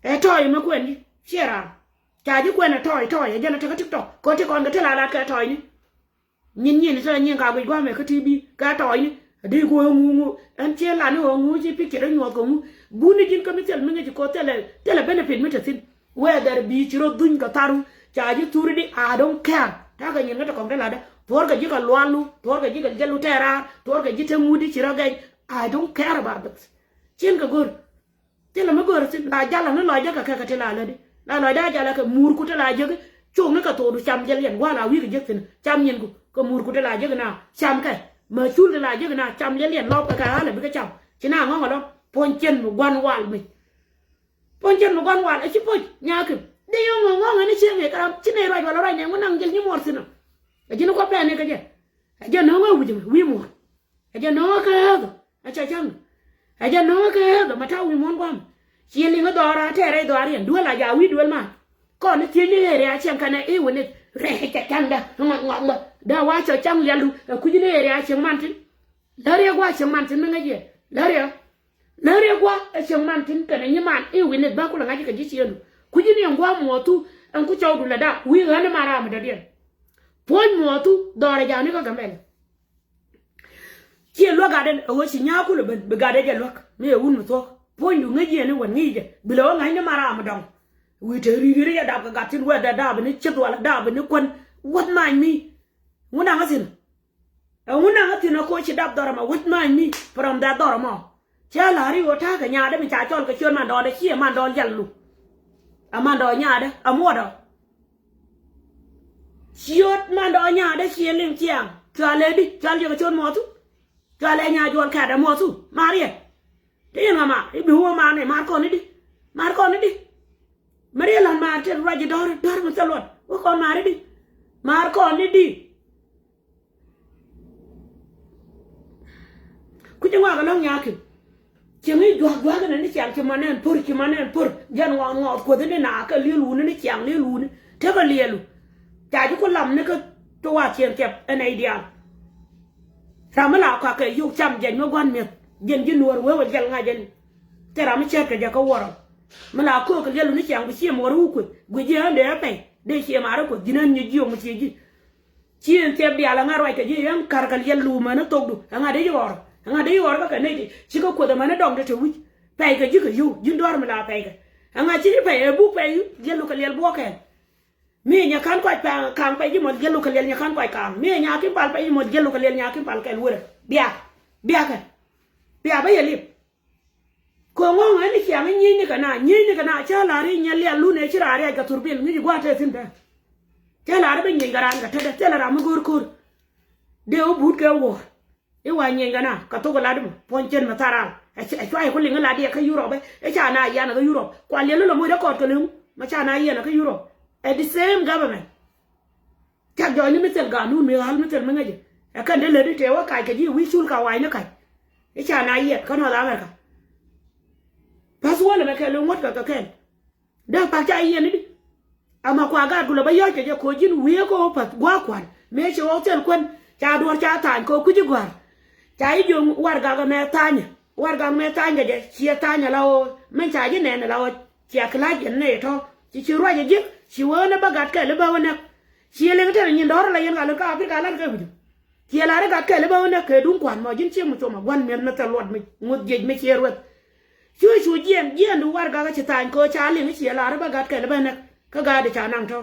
Ɛ tɔɔy mɛ kuɛn ji̱ ciɛ raan. Ca ji̱ kuɛn ɛ tɔɔy tɔɔy ɛ jɛn ɛ tekä TikTok kɔ ti kɔn kɛ ti la lat kɛ tɔɔyni. Nyin nyin i̱ tɔ̱ nyin ka guic gua̱a̱mɛ kä T V kä tɔɔcni. Di ku ɣä ŋu ŋu ɛn ciɛ lan i̱ ɣä ŋu ci picture i̱ nyuɔth kɛ ŋu. Buni ji̱n kä mi thil mi ŋäc i̱ koth thilɛ thilɛ benefit mi te thi̱n. Whether bi ci rɔ dhuny kɛ tharu ca ji̱ thuri di, I don't care. Ta̱a̱ kɛ nyin kä te kɔŋ te latdä thuɔ̱ɔ̱r kɛ ji̱ kɛ lualu thuɔ̱ɔ̱r kɛ ji̱ kɛ jɛlu tɛɛraar thuɔ̱ɔ̱r kɛ ji̱ te ŋut di ci rɔ gɛny. I don't care about this. Cin kɛ go̱r. Thilɛ mi go̱o̱r thi̱n la jalä ni lɔcdä kɛ kɛ kɛ ti la lätdi la lɔcdä a jalä kɛ muurku ti la jäki. Cok ni kɛ thokdu cam jɛ liɛn gua̱a̱l a wi̱i̱ kɛ jek thi̱n cam nyinku kɛ muurku ti la jäki na cam kɛ. Mä cul ti la jäki na cam jɛ liɛn lɔp kɛ kɛ ɣa̱lɛ bikɛ cam ci na ŋɔ̱ŋ ɛlɔ̱ŋ. Puɔ̱ny cien mi gua̱n wal mi puɔ̱ny cien mi gua̱n wal ɛ ci puɔ̱c nyaki̱m. Dee yɔ̱ŋ ŋɔ̱ŋ ŋɔ̱ŋ ɛn i̱ cieŋ i̱ kɛ ram ci nɛy ruac wal ruac nɛ ŋun naŋ jɛl nyi muɔr thi̱n ɔ. Ɛ ji̱n i̱ kɔ pɛn i̱ kɛ jɛ. Ɛ jɛ no̱o̱ŋ ɛ wi̱c mi wi̱i̱ muɔ̱ɔ̱n. Ɛ jɛ no̱o̱ŋ ɛ kɛ ɣäth ɔ ɛ cɛ cäŋ. Ɛ jɛ no̱o̱ŋ ɛ kɛ ɣäth ɔ mɛ ta̱a̱ wi̱i̱ muɔ̱ɔ̱n gua̱a̱m. Ciɛ liŋ ɛ dhɔra tɛɛrɛ ɛ dhɔra yɛn duel a ja wi̱i̱ duel ma. Kɔn ni thiec ni ɣeer ya cieŋ kɛnɛ i̱ wi̱ni rɛɛ cɛ cäŋdä ŋɔt ŋɔt ŋɔt. Dee wa cɛ cäŋ liɛl du ɛ kui̱c ni ɣeer ya cieŋ man thi̱n. Lär yɛ gua̱a̱ cieŋ man thi̱n mi ŋäc yɛ lär yɛ. Lär yɛ gua̱a̱ ɛ cieŋ man thi̱n kɛnɛ nyi man i̱ wi̱ni bä kulɛ ŋa̱c kɛ ji̱ ciëŋdu. Kui̱c ni ɛn gua̱a̱ muɔ̱ɔ̱thu ɛn ku cɔwdu lɛ da̱a̱ wi̱i̱ ɣän ni man ram mi dɔ̱diɛn. Puɔ̱ny muɔ̱ɔ̱thu dhɔra ja̱a̱ni kä Gambɛl. Ciɛ luäk gatdɛn ɛ ɣöö ci nya̱a̱ kulɛ ben bi gatdɛ jɛ luäk mi ɛ wun mi thuɔ̱k. Puɔ̱nydu ŋäc yɛn i̱ wän ŋi̱i̱cɛ bi lɛ ɣöö ŋa̱cni ma raam mi dɔ̱ŋ. Wi̱i̱ te ri̱i̱ri̱ yɛ dap kɛ gat tin wɛɛt dɛ dap ni cieth wala dap ni kuän. Wäth mac mi ŋun aŋä thi̱n. Ɛ ŋun aŋä thi̱n ɛ koci dap dhɔr ɛmɔ wäth mac mi from that dhɔr ɛmɔ. Cä la̱r i̱ ɣöö ta̱a̱kɛ nyaatdä mi ca cɔl kɛ ciöt mandɔɔdɛ ciɛ mandɔɔl jal lu. Ɛ mandɔɔl nyaatdä ɛ muɔdɔ. Ciöt mandɔɔl nyaatdä ciɛ liŋ ciaŋ cualɛ di cual jɛ kɛ ciöt muɔthu. Cualɛ nya juɔl kɛ̈t ɛ muɔthu maar yɛ. Te yɛn ŋa maar i̱ bi wä maar ni maar kɔn i̱di. Maar kɔn i̱di. Mɛ riɛl la̱n maar te ruac i̱ dɔ̱r dɔ̱r mi thil luɔt wä kɔn maar i̱di. Maar kɔn i̱di. Kucä ŋɔak ɛlɔ̱ŋ nyaki̱n. Cieŋ i̱ juak juak ɛn ni ciaŋ ci man ɛn pör ci man ɛn pör. Jɛn ŋɔɔth ŋɔɔth kuoth ni na kɛ liel wuni ni ciaŋ liel wuni. Tekɛ lielu. Ca ji̱ ku lam ni kä ti wa cieŋ thiɛp ɛn ɛ i̱ diaal. Ram mi la kɔakɛ yio̱w cam jiɛc mi gua̱n mi̱eth. Jiɛn ji̱ nuɔ̱ɔ̱r wee wä jiɛl ŋa̱c ɛn. Thil ram mi cɛɛt kɛ jɛ kä wuɔrɔ. Mi la köök kɛ liel wuni ciaŋ bi ciem wuɔrɔ wä kueth guic ji̱ ɣän dee ɛ pɛy dee ciem arä kueth ji̱n ɣän nyiec jiök mi cie ji̱. Ci ɛn thiɛp diaal ɛŋa ruac kɛ ji̱ ɛn kar kɛ liɛl luumä ni thokdu ɛŋa dee ji̱ ɣɔr. Ɛŋa dee ji̱ ɣɔr kä kɛ nɛy ti ci kä kuoth ɛmɛ ni dɔŋ ti te wi̱c. Pɛy kɛ ji̱ kɛ yio̱w ji̱n duaar mi la pɛy kɛ. Ɛŋa ci ji̱ pɛy ɛ buk pɛy jiɛlu kɛ liɛl buɔk kɛn. Mi ɛ nyakan kɔc kaŋ pɛy ji̱ mɔl jiɛlu kɛ liɛl nyakan kɔc kaŋ mi ɛ nyakin pal pɛy ji̱ mɔl jiɛlu kɛ liɛl nyakin pal kɛl wurɛ. Bia bia kɛ bia bä yɛ lip. Ko̱ŋ ɣɔ̱ŋ ɛn i̱ ciaŋ i̱ nyiecni kɛ na nyiecni kɛ na cä la̱r i̱ nyɛ lial lun ëë ci raar riac kɛ thurbil ŋi̱c i̱ gua̱a̱th tëë thi̱n tɛ̱̈ɛ̱̈. Cä la̱r i̱ bä nyiec kɛ raan kɛ tetdɛ thilɛ ram mi go̱o̱r ko̱r. Dee wä buut kɛ wuɔ̱ɔ̱r i̱ wa nyiec kɛ na kɛ thok i̱ lat i̱ mɔ puɔ̱ny cien mi thar raal. Ɛ cuay ku liŋ i̱ lat i̱ kä Yurop i̱ ca na yian kä Yurop kua liɛl i̱ lɔ moc rɛkɔɔt kɛ liŋ mɛ ca na yian kä Yurop. Ɛ the same government. Cak jɔɔcni mi thil gaatnun mi ɣa̱l mi thil mi ŋäcɛ. Ɛ kɛn dee lätdi tëë wä kac kɛ ji̱ wi̱i̱ cul ka wa̱a̱cni kac. I̱ ca na yiɛt kä North America. Pa̱th wäl ɛmɛ kɛl i̱ ŋuɔ̱t kɛ kɛ kɛn. Dee pa̱th ca yiɛn i̱di. Ama kua gaat kulɛ bä yɔ̱c kɛ jɛ ko̱ ji̱n wi̱i̱ ɛ kɛ ɣöö pa̱th gua̱a̱k kua̱n mëë ci ɣɔw thil kuän. Ca duɔ̱ɔ̱r ca tha̱a̱ny kɛ ɣöö kui̱ci gua̱a̱r. Ca ji̱ jiök warɛgak ɛmɛ tha̱a̱nyɛ warɛgak ɛmɛ tha̱a̱ny kɛ jɛ ciɛ tha̱a̱nyɛ la ɣöö min ca ji̱ nɛn la ɣöö. Ciɛ kila̱c yɛn nɛy tɔ̱ ci ci ruac ɛ ji̱ ci wee wä ni bä gat kɛl i̱ bä wä näk. Ciɛ liŋ tɛn nyin dɔ̱r ala yɛn ka lät kä Aprika lät kɛ wi̱cdu. Ciɛ la̱r i̱ gat kɛl i̱ bä wä näk kɛ duŋ kua̱n mɔ ji̱n cieŋ mi cuɔmɔ gua̱n mi̱eth mi thil luɔt mi ŋuth jiec mi ciɛ rueth. Cu cu jiɛn jiɛndu warɛgak i̱ ci tha̱a̱ny kɛ ɣöö ca liŋ i̱ ciɛ la̱r i̱ bä gat kɛl i̱ bä näk. Kä gatdi ca naŋ tɔ̱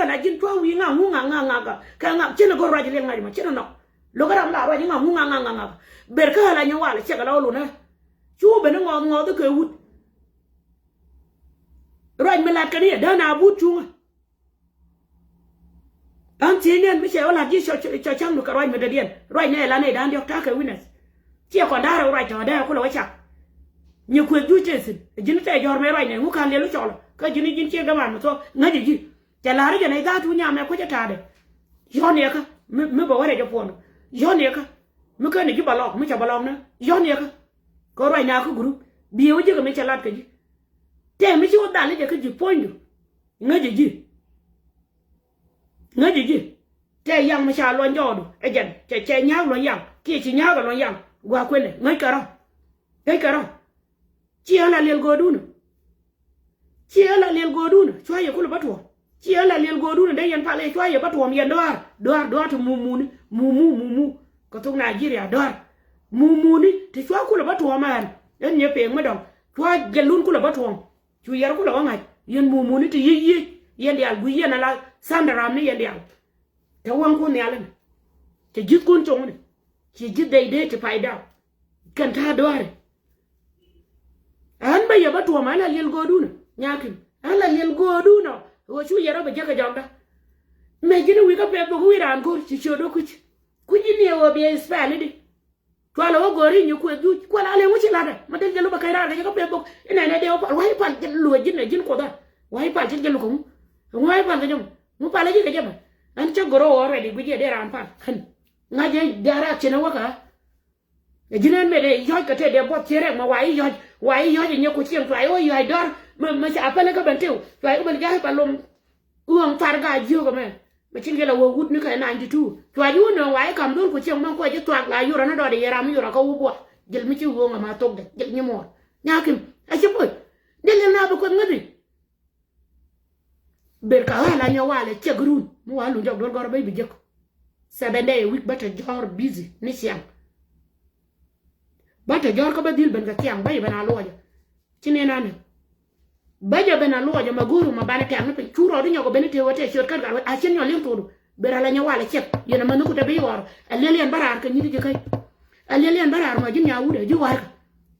ɣä la ji̱n cua̱ŋ wi̱i̱ ŋa̱ŋ ŋu ŋa̱ŋ ŋa̱ŋ ŋa̱ŋ kä ŋa̱ŋ ciɛn ɛ go̱r ruac liɛl ŋa̱c ma ciɛn ɛ nɔk. Lo̱k kä ram la ruac ŋa̱ŋ ŋu ŋa̱ŋ ŋa̱ŋ ŋa̱ŋ ŋa̱ŋ. Ber kä ɣä la nyɛ wal ciɛk la ɣä lunɛ. Cu ben ni ŋɔɔth ŋɔɔth kɛ wut. Ruac mi lat kɛ ni ɛ däär na but cuŋä. Ɣän thiec niɛn mi cɛ wä lat ji̱ cɔ cɔ ca̱ŋdu kɛ ruac mi dɔ̱diɛn. Ruac nɛ ɛ la nɛy da̱a̱n diɔ̱k ta̱a̱ kɛ witness. Ciɛ kɔn da̱a̱r ɛ ruac tɔ̱ dee kulɛ wä cak. Nyi kueth juc tëë thi̱n ji̱n tɛɛ jɔ̱ɔ̱r mëë ruac nɛ ŋu ka̱n liɛl wä cɔlɔ kä ji̱n ji̱n ciek däman mi thuɔ̱k ŋäc ji̱. Cɛ la̱r jɛ nɛy dha̱a̱t tuuc nyam ɛ kuecä ta̱a̱dɛ. Yɔ̱n yɛ kä mi mi bɛ wä rɛc ɛ puɔ̱n. Yɔ̱n yɛ kä mi ken ji̱ bɛ lɔk mi cɛ bɛ lɔk nä yɔ̱n yɛ kä. Kɛ ruac na kä gurup biɛ wä ji̱ kɛ mi cɛ lat kɛ ji̱. Tɛɛ mi ci wä dhal i̱ jɛ kä ji̱ puɔ̱nydu. Ŋäcɛ ji̱. Ŋäcɛ ji̱. Tɛ yaŋ mi ca luɔny jɔɔdu ɛ jɛn cɛ cɛ nya̱a̱k luɔny yaŋ kiɛ ci nya̱a̱k ɛ luɔny yaŋ. Gua̱a̱k kuënɛ ŋäc kɛ rɔ. Ŋäc kɛ rɔ. Ci ɣän la liɛl go̱o̱dun. Ci ɣän la liɛl go̱o̱dun cua yɛ kulɛ bä tuɔɔm. Ci ɣän la liɛl go̱o̱dun dee yɛn pal ɛ cua yɛ bä tuɔɔm yɛn dɔaar dɔaar dɔaar ti mumuni mumu mumu. Kɛ thok Nigeria dɔaar mumuni ti cua kulɛ bä tuɔɔm ɛ ɣän. Ɣän nyɛ pek mi dɔ̱ŋ cua jɛlun kulɛ bä tuɔɔm. Cu yɛr kulɛ wä ŋa̱c yɛn mumuni ti yic yic yɛn diaal gui̱c yɛn ala tha̱a̱ŋdɛ ram ni yɛn diaal. Te wäŋkun nhial ɛn cɛ ji̱thkun coŋni ci ji̱th dɛy dee ti pay daw. Kɛn ta̱a̱ dɔaari. Ɣän bä yɛ bä tuɔm ɣän la liɛl go̱o̱dun nyakim ɣän la liɛl go̱o̱dun ɔ. Ɣöö cu yɛr ɔ bɛ jekɛ jɔkda. Mɛ ji̱n wi̱i̱ kä pɛth bok wi̱i̱ raan go̱o̱r ci ciöt ɔ kui̱c. Kui̱c ji̱ niɛ ɣöö biɛ ispɛɛli di. Cualɛ wä go̱o̱ri nyɛ kuëth juc kualɛ alɛ ŋuci la̱tdɛ ma del jɛ lupɛ kɛc raar kɛ jɛ kä pɛth bok. Inɛnɛ dee wä pal wa̱i̱ pal jɛ luɛ ji̱n ɛ ji̱n kuoth ɛ. Wa̱i̱ pal ji̱n jɛ lukɛ ŋu. Ŋu wa̱i̱ pal kɛ jɛ mɔ ŋu pal ɛ ji̱ kɛ jɛ mɛ. Ɛn cä go̱r ɣɔɔ rɛdi guic jɛ dee raan pal kän. Ŋa̱c jɛ dee raak ciɛn ɛ wäkä. Ɛ ji̱n ɛn mëë dee yɔ̱c kɛ tëë dee buɔth ciɛ rɛk mɛ wa̱i̱ yɔ̱c wa̱i̱ yɔ̱c ɛ nyɛ ku cieŋ cuay wä yɔ̱c dɔ̱r. Mɛ mɛ ca pälɛ kä ben tëw cuay wä ben ja̱a̱c pal lom. Ɣööŋ thar gaa jiök ɛmɛ. Mɛ cin kɛ la wä wut ni kɛ ninety two. Cua ji̱ wä nööŋ wa i̱ kam dhol ku cieŋ mɛn kuɛ ji̱ thuak la yurä ni dɔɔdɛ yɛ ram yurä kä wä buɔth. Jil mi ci ɣööŋ ɛmɛ thokdɛ jil nyi muɔɔr. Nyakim a ci puc. Dee liɛl na bi kueth ŋäthi. Ber ka ɣa̱l a nyɛ walɛ ciɛk run mi wa luny jɔk duɔl gɔrɔ bäc bi jek. Seven day a week bä te jɔr busy ni ciaŋ. Bä te jɔr kä bä dhil ben kɛ ciaŋ bä i̱ ben a luɔcɛ. Ci ni nanɛ. Bä jɛ ben a luɔcɛ ma go̱o̱ru ma banɛ tɛ̈k ni piny cu rɔɔdu nyɔk ben i̱ tëë wä tëë ciöt kɛn gat wä a cien nyɔl liŋ thokdu. Ber a la nyɛ walɛ ciɛk yɛn a mäni ku te bi ɣɔr. A liɛl yɛn bä raar kɛ nyithi ji̱ käc. A liɛl yɛn bä raar ma ji̱n nya wut a ji̱ warkɛ.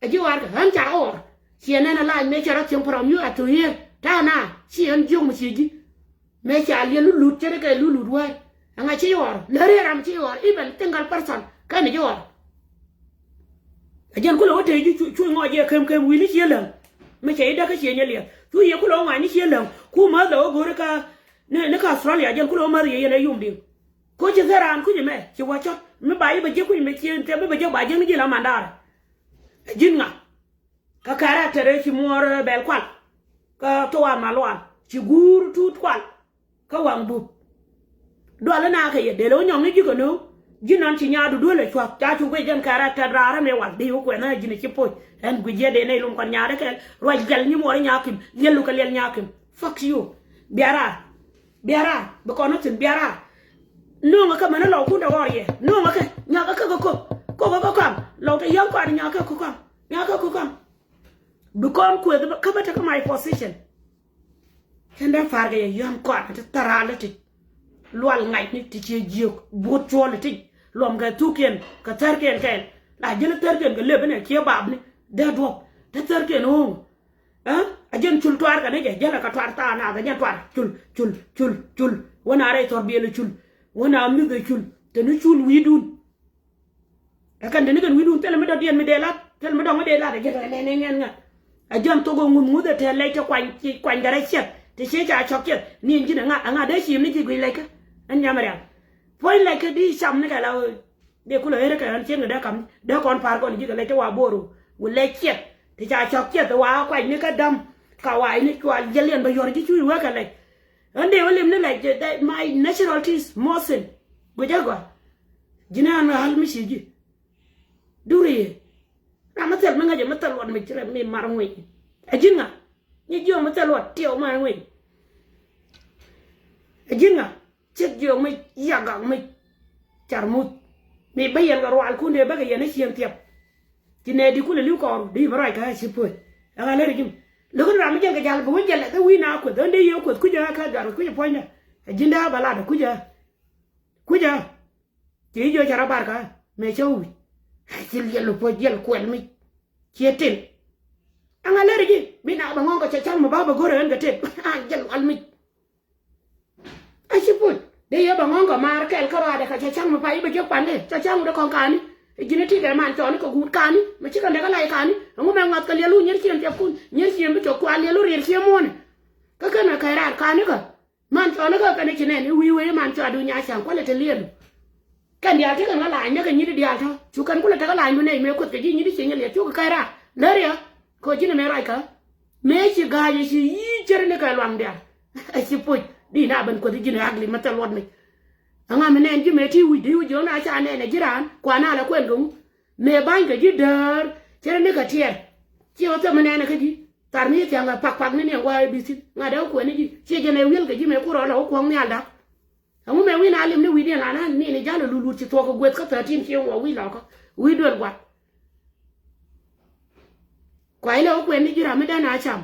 A ji̱ warkɛ ɣän ca ɣɔr. Ciɛ nɛn a lac mëë cɛ rɔ thieŋ prom you are to hear. Ta̱a̱ na ci ɣän jiök mi ci ji̱. Mëë ca liɛl lulut ce̱tkɛ lulut wäär. Ɛŋa ci ɣɔr lär yɛ ram ci ɣɔr even single person kɛn ji̱ ɣɔr. A jɛn kulɛ wä tëë ji̱ cu ŋɔc yɛ kem kem wi̱ni cië läŋ. Mi cɛ i̱ däk kä cië nyɛ liɛth cu yɛ kulɛ wä ŋɔc ni cië läŋ ku mäth lɛ wä go̱ri ka ni ni ka Australia jɛn kulɛ wä mäth yɛ yɛn ɛ yum diŋ. Ko ci thɛ raan kuny mɛ ci wä cɔt mi ba yi bɛ jiäk kuny mɛ cië tɛ mi bɛ jiäk ba jiäk ni ji̱ la mandaarɛ. Ɛ ji̱n ŋa. Kä character ci muɔɔr bɛl kual. Kä thok a malual ci guur tuut kual. Kä waŋ bup. Dual inakɛ yɛ delɛ wä nyɔŋni ji̱ kɛ no̱o̱ŋ. Ji̱ nɔn ci nyaadu duel ɛ cua̱k ca cu guic jɛn character raar ɛmɛ wal di wä kuɛn ɛ ji̱n ci poc. Ɛn guic yɛ dee nɛy lum kɔn nyaadɛ kɛl ruac jɛl nyi muɔɔr nyakim liɛl lukɛ liɛl nyakim. Fuck you. Bia raar. Biara bi kɔn ni thin biara. No̱o̱ŋ kä mɛn lɔw kun dɛ ɣɔr yɛ no̱o̱ŋ kä nyak kä kä kok kok kä kɔaŋ lɔw te yɔ̱ŋ kɔaŋ nyak kä kok kɔaŋ nyak kä kok kɔaŋ. Bi kɔn kueth kä bä te kä my position. Cɛn dee par kɛ yɛ yɔ̱ŋ kɔaŋ te thara lɛ ti lual ŋa̱c ni ti ciɛ jiök buut cuɔl ti luɔm kɛ thukiɛn kɛ thärkiɛn kɛn la ji̱n thärkiɛn kɛ lep inɛ kiɛ bap ni dee duɔp te thärkiɛn ɣo̱o̱ŋ. Ɛ a jɛn cul tuar kɛ ni jɛ jɛn kɛ tuar thaak naath ɛ jɛn tuar cul cul cul cul. Wä na rɛy thɔr biɛl cul wä na mith cul te ni cul wi̱i̱dun. Ɛ kɛn te ni kɛn wi̱i̱dun thilɛ mi dɔ̱diɛn mi dee lat thilɛ mi dɔ̱ŋ mi dee lat ɛ jɛn kɛ nɛn ŋɛn ŋa̱t. Ɛ jɛn thok ɛ ŋuth ŋuth ɛ te lɛc te kuany kuany kɛ rɛc ciɛth te cie ca cɔk ciɛth ni ɛn ji̱n ɛ ŋa̱t ɛ ŋa̱t dee ciim ni ji̱ guic lɛc kä ɛn nyam rial. Puɔ̱ny lɛc kä di cam ni kɛ la ɣöö dee kulɛ ɣer kɛ ɣän cieŋ kɛ dee kam dee kɔn pa̱a̱r kɔn ji̱ kɛ lɛc ti wa bo̱o̱r wu lɛc ciɛth ti ca cɔk ciɛth wa kuac ni kä däm. Ka wa ini cua jɛliɛn bä yuɔr ji̱ cuc wee kɛ lɛc. Ɣän dee wä lim ni lɛc my natural teeth mosin. Guic ɛ gɔaa. Ji̱n ɣän ɣäl mi ci ji̱ duri yɛ. Ram mi thil mi ŋäc ɛ mi thil luɔt mi ci rɛ mi mar ŋuic. Ɛ ji̱n ŋa? Nyi jiɔk mi thil luɔt tiɛw mar ŋuic. Ɛ ji̱n ŋa? Ciek jiök mi yagak mi car muth mi bä yɛn kɛ rual kun dee bäkɛ yɛn a cieŋ thiɛp. Ci nɛ di kulɛ li̱w kɔɔr di bä ruac kä a ci puɔ̱c. Ɛ ɣä lär ji̱m lo̱k in ram mi jɛn kɛ jal bä wä jɛlɛ kä wi̱i̱ na kueth ɣän dee yɛ kueth kui̱c ɛ ɣä kä gar kui̱c ɛ puɔ̱nydä. Ɛ ji̱n dee ɣä bä lat ɛ kui̱c ɛ ɣä kui̱c ɛ ɣä. Ci jiök ca rɔ bar kä mɛ cä wi̱c. Ci liɛl ɛ puɔ̱c jiɛl kuɛl mi ciɛ tin. Ɛ ɣä lär ji̱ bi na bä ŋɔ̱ŋ kɛ cɛ caŋ mi ba bä go̱rɛ ɣän kɛ tin. An jɛl wal mi. A ci puc dee yɛ bɛ ŋɔ̱ŋ kɛ maar kɛl kä rɔadɛ kɛ cɛ caŋ mi pay i̱ bɛ jiök pandɛ cɛ caŋ wudɛ kɔŋ ka̱a̱ni. Ji̱n i̱ ti kɛ man cɔɔni kɛ guut ka̱a̱ni mɛ ci kɛn dɛ kä lac ka̱a̱ni. Ɛŋu mɛ ŋuath kɛ liɛl wun nyier cieŋ thiɛp kun nyier cieŋ bi cɔk kua liɛl wun riɛl cieŋ muɔ̱ɔ̱nɛ. Kä kɛn ɛ kɛy raar ka̱a̱ni kä man cɔɔni kä kɛn i̱ ci nɛn i̱ wi̱i̱ wee i̱ man cɔɔdu nya̱a̱ ca̱ŋ kualɛ te liɛlu. Kɛn diaal tekɛ ŋa la̱a̱ny näkɛ nyi̱t diaal tɔ̱ cu kɛn kulɛ tekɛ la̱a̱ny bi nɛy mëë kueth kɛ ji̱ nyi̱t i̱ ci nyɛ liɛt cukɛ kɛy raar läriä. Kɛ ji̱n ɛmɛ ruac kä mëë ci ga̱a̱c ɛ ci yi̱i̱ cär ni kɛ luaŋ diaal. Ɛ ci puc di na ben kueth ji̱n ɛ agli mɛ thil luɔt mi. Ɛŋa mi nɛn ji̱ mëë ti wi̱c di wi̱c ji̱ ɣän a ca nɛn ɛ ji̱ raan kuan a lɛ kuɛn kɛ ŋu. Mëë ba̱ny kɛ ji̱ däär cär ni kɛ tiɛɛr. Ci ɣä thɛm mi nɛn ɛ kä ji̱ thar mi ci thia̱ŋ kɛ pak pak ni ni ɛn gua̱a̱ ɛ bi thi̱n ŋa̱t ɛ wä kuɛn ni ji̱ ci jɛn ɛ wi̱el kɛ ji̱ mëë kur ɣä lɛ wä kuɔ̱ŋ nhial da̱k. Ɛŋu mɛ wi̱n a lim ni wi̱cdiɛn la na ni ni jal ɛ lut lut ci thuɔ̱k kɛ gueth kä thirteen ci ŋuɔ wi̱c lɔkä wi̱c duel gua̱t. Kua ilɛ wä kuɛn ni ji̱ ram mi dän a cam.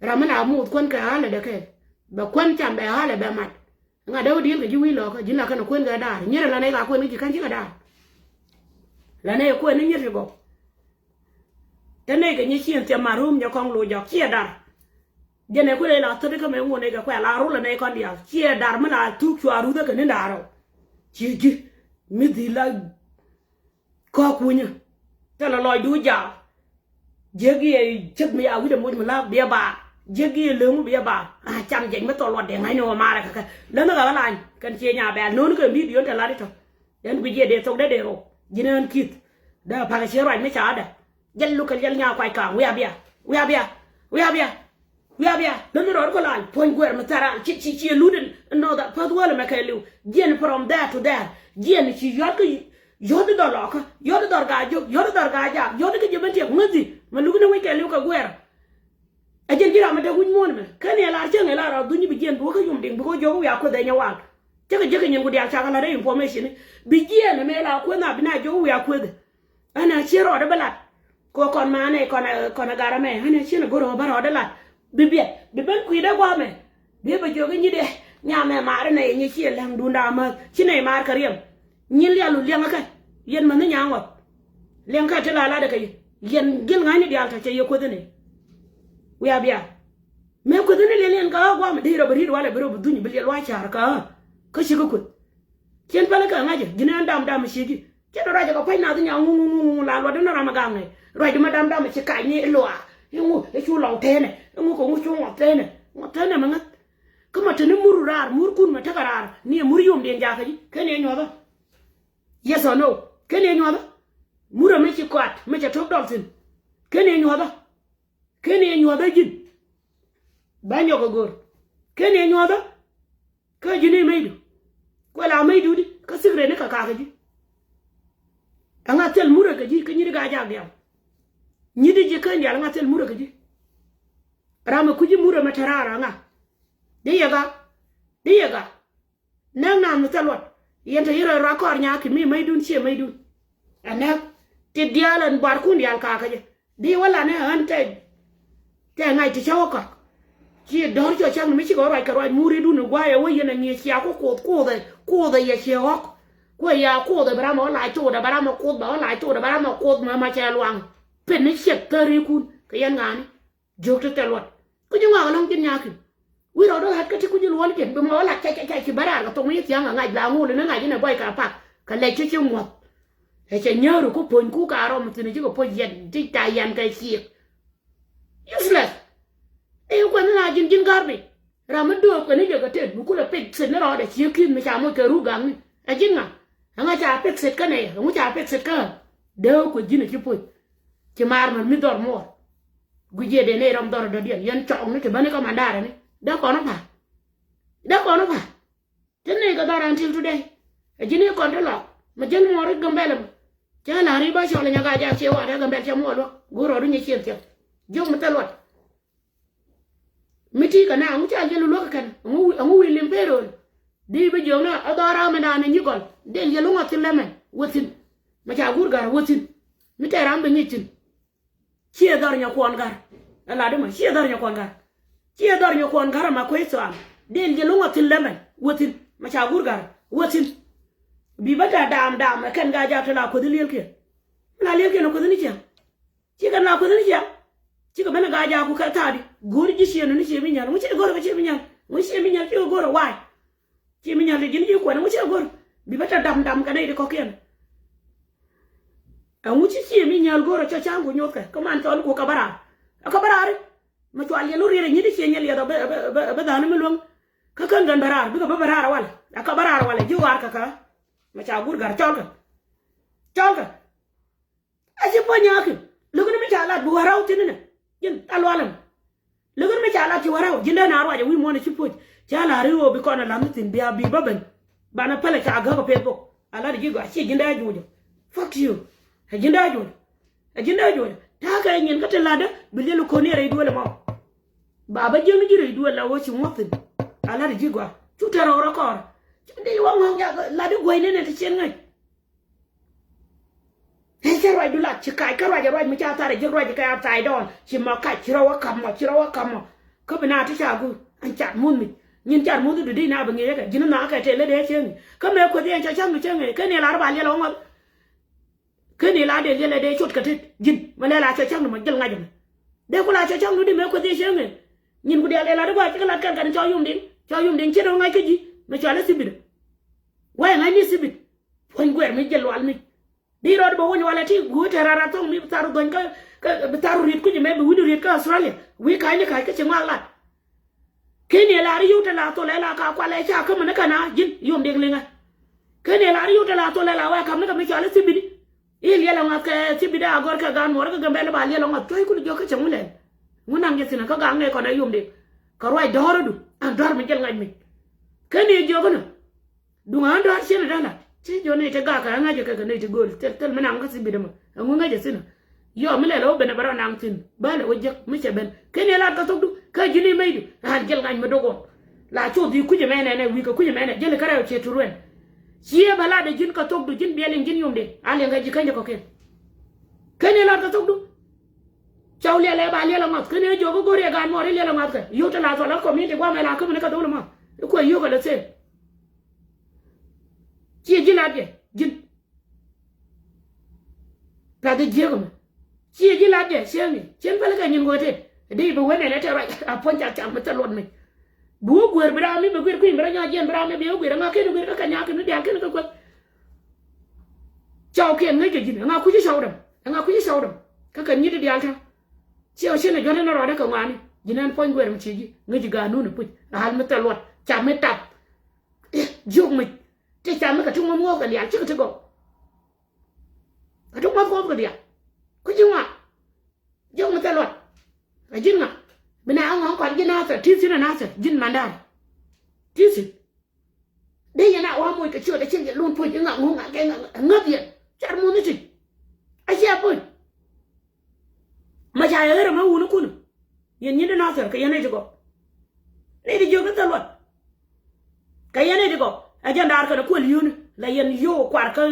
Ram mi la muth kuän kɛ ɣa̱lɛ dɛ kɛ bɛ kuän cam bɛ ɣa̱lɛ bɛ mat. Ŋa̱t dee wä di̱i̱l kɛ ji̱ wi̱i̱ lɔkä ji̱n la kɛn ɛ kuën kɛ daar nyier ɛ la nɛy ka kuën kɛ ji̱ kän cikɛ daar. La nɛy ɛ kuën ni nyier ci gɔw. Te nɛy kɛ nyi cieŋ thiɛm ma rum nyɛ kɔŋ loc jɔk ciɛ dar. Jɛn ɛ kuën ɛ la thäti kä mɛ ŋuɔ̱n ɛ kɛ kuɛ la rul ɛ nɛy kɔn diaal ciɛ dar mi la thuk cua ruth ɛ kɛ ni daar ɔ. Ci ji̱ mi dhi̱i̱l la Kɔ̱k kunyä thilɛ lɔcdu jaak. Jiäk i̱ ciek mi ya wi̱cdɛ moc mi la̱a̱k biɛ baar. Jiäk i̱ löŋ biɛ baar. A cam jiɛc mi thɔl luɔt dee ŋa̱cni wä maarɛ kɛ kɛ länh kɛ kä lany kɛn cie nya bɛ̈ɛ̈l no̱o̱n kɛ bi̱i̱diön te lat itɔ. Yɛn guic yɛ dee thok dee dee rok ji̱n ɣän ki̱th. Dee pa̱k cie ruac mi ca dɛ. Jɛl lukɛ jɛl nya kuac ka̱a̱ŋ wiaa bia wiaa bia wiaa bia. Wiaa bia lä mi rɔɔd kɔ laany puɔ̱ny guɛr mi thɛr an ci ci ci lun in nɔth a päth wäl mɛ kɛ liw. Jiɛn from there to there jiɛn ci yɔt kä yɔt dhɔr lɔkä yɔt dhɔr gaa jok yɔt dhɔr gaa jaak yɔt kä jɛ ben tiɛk ŋäthi mɛ luk ni wec kɛ liw kɛ guɛr. A jiɛn ji̱ ram mi dee wi̱c muɔ̱ɔ̱n mɛ kä ni a lar cäŋ a lar a dhuny bi jiɛn bi wä kä yum diŋ bi kɔ jok wiaa kueth ɛ nyɛ wal. Cä kɛ jek kɛ nyin ku diaal cakɛ lat ɛ information bi jiɛn mɛ la kueth na bi na jok wiaa kueth. Ɣän a ciɛ rɔɔdɛ bä lat kɛ kɔn manɛ kɔn kɔn a garɛ mɛ ɣän a ciɛ ni go̱r ɣä bä rɔɔdɛ lat. Bi biɛt bi ben kui̱dɛ guamɛ bi bɛ jiök i̱ nyi̱t ɛ nyamɛ maarä nɛ yɛ nyi ciɛ läŋ duunda amäth ci nɛ maar kɛ riɛm. Nyin lialu liɛŋä kɛ yɛn mäni nyaŋ ɣɔth. Liɛŋ kɛ ti la latdɛ kɛ yɛ yɛn gil ŋa̱cni diaal tɔ cɛ yɛ kueth ni. Wiaa bia mëë kueth ni liɛl yɛn kɛ ɣä guamɛ dee rɔ bɛ ri̱t walɛ bi rɔ bi dhuny bi liɛl wa ca̱r kɛ ɣä. Kä cikɛ kueth ciɛn pälä kɛ ŋa̱cä ji̱n ɛn dam dam ciek ji̱. Cɛ dɔ ruacɛ kɛ pua̱c nath inya ŋu ŋu ŋu ŋu la luɔt in ram igamɛ. Ruacdu ma dam dam ci kac ni iluaak iŋu icu lɔw tɛnɛ iŋu kɛ ŋu cu ŋuɔth tɛnɛ ŋuɔth tɛnɛ mi ŋäth. Kä ma teni mur raar mur kun ma tekɛ raar ni mur yom diɛn jakä ji̱ ken iɛ nyuɔthä. Yes or no? Ken iɛ nyuɔthä. Murɛ mi ci kɔat mi cɛ tok dɔl thin ken iɛ nyuɔthä. Ken iɛ nyuɔthä ji̱n. Ba nyɔk ɛ go̱r ken iɛ nyuɔthä. Kä ji̱n i̱ mecdu kuɛ la mecdu di kä thik reni kɛ kakä ji̱. Ɛŋa thil murɛ kɛ ji̱ kä nyi̱t i̱ gaa jak diaw. Nyi̱t i̱ ji̱ kä in dial ɛŋa thil murɛ kɛ ji̱. Ram ɛ kui̱ ji̱ murɛ mɛ te raar ɛŋa. Di yɛ ga Di yɛ gak. Näk naath mi thil luɔt. Yɛn te yirɛ ruak kɔɔr nyaaki mi mäcdun ciɛ mäcdun. Ɛ näk. Ti diaal ɛn buarkun diaal kakä jɛ. Di wä lan ɛ ɣän tɛ. Tɛ ŋa̱c ti cä wä kɔk. Ci dɔ̱r cɔ cäŋ mi cikɛ wä ruac kɛ ruac muridun ɛ gua̱a̱c ɛ wä yɛn ɛ ŋi̱i̱c cia ku kuoth kuoth ɛ kuoth ɛ yɛ ciɛ ɣɔ̱k. Kuɛ ya kuoth ɛ bi ram ɛ wä lac codɛ bɛ ram ɛ kuoth bɛ wä lac codɛ bɛ ram ɛ kuoth mɛ ma cɛ luaŋ. Pen ni ciɛk thäriikun kɛ yɛn ŋa̱a̱ni. Jiök ti thil luɔt. Kä ji̱ ŋɔak ɛlɔ̱ŋ ji̱n nyaki̱n. Wi̱i̱ rɔɔdä ɣät kä ti kui̱ ji̱ luɔ̱ɔ̱ni kɛn bi mɔ wä lat cɛ cɛ cɛ ci bä raar kɛ thok ni ci thia̱ŋ kɛ ŋac la ŋo̱o̱l ni ŋac inɛ buɔy kɛ apak kɛ lɛc ci ci ŋuɔ̱th. Ɛ cɛ nyääru kä puɔ̱ny ku ka rɔm thi̱n ci kɛ puɔ̱c yɛn ti ca yɛn kɛ ciëëk. Useless. Ɛ kuɛn ni na ji̱n ji̱n garbage. Ram mi döök kuɛn ni jɛ kɛ ten mi kulɛ pek thit ni rɔɔdɛ ci ki̱n mi ca moc kɛ ru gaŋni. Ɛ ji̱n ŋa? Ɛŋa ca pek thit kä nɛy ɛŋu ca pek thit kä? Dee kuɛ ji̱n ɛ ci puɔ̱ny. Ci maar män mi dhɔr muɔɔr. Guic yɛ dee nɛy rɔm dhɔr dɔ̱diɛn yɛn cɔɔkni ti bäni kä mandarɛni. Dee kɔn ɔ pa̱a̱r. Dee kɔn ɔ pa̱a̱r. Ti nɛy kɛ dhɔr until today. Ɛ ji̱n i̱ kɔn ti lɔk mɛ ji̱n muɔɔr i̱ Gambɛl ɛmɛ. Cä la̱r i̱ bä cɔl inyɛ ka jaak ciɛ wa̱a̱ dee Gambɛl cɛ muɔɔr luäk go̱o̱r rɔɔdu nyɛ ciɛn thiɛk. Jiök mi thil luɔt. Mi ti kɛ na ɛŋu ca jiɛl luäk kɛn ɛŋu wi̱i̱ lim pee ro̱o̱l. Di bi jiök na ɛ dhɔr ram ɛndan ɛ nyi gɔl. Dee jiɛl luŋ ɔ thil lɛmɛn wä thi̱n. Mɛ ca guur ga̱r wä thi̱n. Mi tɛɛr ram bi ŋi̱c thi̱n. Ciɛ dhɔr nyɛ kuɔn ga̱r. Ɛ lat imɔ ciɛ dhɔr nyɛ kuɔn ga̱r. Ciɛ dhɔr nyɛ kuɔn ga̱r ɛma kuec thuaam. Dee jiɛl luŋ ɔ thil lɛmɛn wä thi̱n. Mɛ ca guur ga̱r wä thi̱n. Bi bä tɛɛr daam daam ɛ kɛn ka jaak te la kuäthi liɛlkiɛn. Mi la liɛlkiɛn ɛ kuäthi ni ciɛŋ. Cikɛ na kuäth ni ciaŋ. Cikɛ ben a ga̱a̱c jaku kɛ thaadi go̱o̱r ji̱ ciëënu ni ciɛ mi nyal ŋu ciɛ go̱o̱r kɛ ciɛ mi nyal ŋu ciɛ mi nyal cikɛ go̱o̱r a wa̱a̱. Ciɛ mi nyal ti ji̱n ji̱ kuɛn ŋu ciɛ go̱o̱r. Bi bä tɛ dam dam kɛ nɛy ti kɔ̱kiɛn. Ɛŋu ci ciɛ mi nyal go̱o̱r a cɔ ca̱a̱ŋ ku nyothkɛ kä man cɔl ku kɛ bä raar. Ɛ kɛ bä raar i̱ mɛ cual yɛn lu riet a nyi̱t i̱ ciɛ nyɛ liɛth a bä bä bä bä dha̱a̱n mi luäŋ. Kä kän gän bä raar bikɛ bä bä raar a walɛ a kɛ bä raar a walɛ ji̱ waar kɛ kä. Mɛ ca guur ga̱r cɔlkɛ. Cɔlkɛ. A ci puɔ̱ny nya̱a̱ ki̱n. Läkni mi ca lat bi wä raw thi̱n inɛ. Ji̱n a lualä mi. Läkni mi ca lat ci wä raw ji̱n dee na ruac a wi̱i̱ muɔ̱n a ci puɔ̱c. Ca la̱r i̱ ɣöö bi kɔn a la̱th ni thi̱n bia bi bä ben. Banɛ pälɛ ca gäk a peth bok a lat ji̱ gɔaa ci ji̱n dee a juucä. Fuck you. A ji̱n dee a juucä. A ji̱n dee a juucä ta̱a̱ kɛ nyin kä ti la̱tdä bi liɛl ko̱n ni a rɛy duëël ɛmɔ. Ba bä jiäkni ji̱ rɛy duëël la ɣöö ci ŋuɔ̱th thi̱n. A lat ji̱ gɔaa cu te rɔw rɔ kɔɔr. Ci bi dee wä ŋɔ̱ŋ jak lat i̱ guäcni ni ti cien ŋäc. Ëë cä ruacdu lat ci kac kä ruac ruac mi ca thar ji̱ ruac kɛ upside down ci mɔ kac ci rɔ wä ka̱m mɔ ci rɔ wä ka̱m mɔ. Kä bi na ti ca guur ɛn cat muth mi nyin cat muth du di na bi ŋi̱i̱cä kɛ ji̱n nhɔakɛ tëë lät ëë cieŋ i̱ kä mëë kueth yɛn cä cäŋ mi cieŋ i̱ kä ni lar ba liɛl ɣɔŋ ɣɔth. Kä ni la dee liɛl ɛ dee cot kɛ tet ji̱n mɛ lɛ la cä cäŋ ni mɔ jil ŋa̱c ɛmɛ. Dee ku la cä cäŋ ni di mëë kueth yɛn cieŋ i̱ nyin ku diaal dee lat i̱ gua̱a̱ cikɛ lat kɛn kɛn cɔ yum diŋ cɔ yum diŋ ci dee ŋa̱c kä ji̱ mɛ cɔal i̱ thibit. Wä yɛ ŋa̱c ni thibit. Puɔ̱ny guɛɛr mi jil lual mi. Di rɔɔd bɛ wony walɛ ti guut tɛ rat rat thok mi bi thar dhony kä, kä bi thar riet kui̱c mɛ bi wi̱n riet kä Australia. Wi̱i̱ ka̱ny ni ka̱c kä ci ŋuak lat. Ken yɛ lar yio̱w te la thol ɛ la ka kualɛ ca kä mi ni kɛn a ji̱n yom diɛk liŋɛ. Ken yɛ lar yio̱w te la thol ɛ la wɛ ka̱m ni kɛ mi cɔal i̱ thibidi. I̱ liɛl ɛ ŋɔth kɛ thibidi a gɔr kɛ gaan muɔr kɛ Gambɛl ba liɛl ɛ ŋɔth cuɔ̱c kul jiɔk kä cɛ ŋu lɛl. Ŋu naŋ jɛ thin ɛ kä gaŋ ɛ kɔn ɛ yom diɛk. Kɛ ruac dɔ̱ɔ̱r ɛ du an dɔ̱r mi jɛl ŋa̱c mi. Ken yɛ jiɔk inɔ. Duŋ an dɔ̱a̱r ciën ɛ da̱la ci jɔ̱ nɛy ti gak kɛ ɛ ŋa̱cä kɛ kɛ nɛy ti gööl thil thil mi naŋ kä thibit ɛmɔ ɛŋu ŋäcä thi̱n ɔ. Yɔ mi lɛl ɛ wä ben ɛ bɛ rɔ naŋ thi̱n bä lɛ wä jiäk mi cɛ ben ken yɛ lat kɛ thokdu kä ji̱n i̱ mecdu. An jɛl ŋa̱c mi dok ɣɔn la coth i̱ kui̱c ɛmɛnɛ nɛ wi̱i̱ kɛ kui̱c ɛmɛnɛ jɛl i̱ kä rɛw ciɛ turuɛn. Ciɛ bɛ lat ɛ ji̱n kɛ thokdu ji̱n biɛl in ji̱n yomden a liɛŋ kɛ ji̱ känyɛ kɔ̱kiɛn. Ken yɛ lat kɛ thokdu. Cɔw liɛl ɛ ba liɛl ɛ ŋɔth ken yɛ jiɔk i̱ go̱r yɛ gaat muɔɔr i̱ liɛl ɛ ŋɔth kɛ yio̱w te la thɔl ɛ community guamɛ la kämɛ ni kɛ dhol ɛmɔ. I̱ kuɛ yio̱k ɛ lɛ them. Ciɛ ji̱ lat jɛ ji̱n. Piath ji̱ jiääk ɛmɛ ciɛ ji̱ lat jɛ cieŋni cien päl kɛ nyin ŋo̱o̱te. Di bi wen ɛn ɛ te ruac a puɔ̱ny ca cam mi thil luɔt mi. Bi wä guer bi ram mi bi guer kui̱ny bi rɔ nyɔk jiɛn bi ram mi bi wä guer ɛŋa ken guer kä kɛ nyaak ken diaal ken kä kueth. Cɔw kiɛn ŋäc kɛ ji̱n ɛŋa kuci cɔw däm ɛŋa kuci cɔw däm. Kä kɛ nyi̱t diaal tɔ. Ciɛ wä cin ɛ juɔ̱t ɛn rɔɔdɛ kɛ ŋɔaani ji̱n ɛn puɔ̱ny guer mi ci ji̱ ŋäc ji̱ gaat nun ɛ puc a ɣal mi thil luɔt cam mi tap. Jiök mi. Ti cam mi kɛ ti ŋuɔ̱m ŋuɔ̱ɔ̱k kɛ diaal cikɛ ti gɔw. Kɛ ti ŋuɔ̱m ŋuɔ̱ɔ̱k kɛ diaal. Ku ji̱ ŋuan. Jiök mi thil luɔt. Kɛ ji̱n ŋa. Bi na ŋuɔ̱m kɔn ji̱ nathɛr ti thi̱n ɛ nathɛr ji̱n mandar. Ti thi̱n. Dee yɛn a wa moc kɛ ciöt ɛ cin yɛ lun puc i̱ ŋa ŋuŋ ŋa kɛ ŋa ŋäth yɛn. Car munh i̱ ti. A cia puc. Ma ca yɛ ɣer ɛmɛ wuni kun. Yɛn nyin di nathɛr kɛ yɛn nɛy ti gɔw. Nɛy ti jiök i̱ thil luɔt. Kɛ yɛn i̱ ti kɔ ɛ jɛn da̱a̱r kɛn ɛ kuël yio̱o̱ni la yɛn yio̱o̱ kuar kä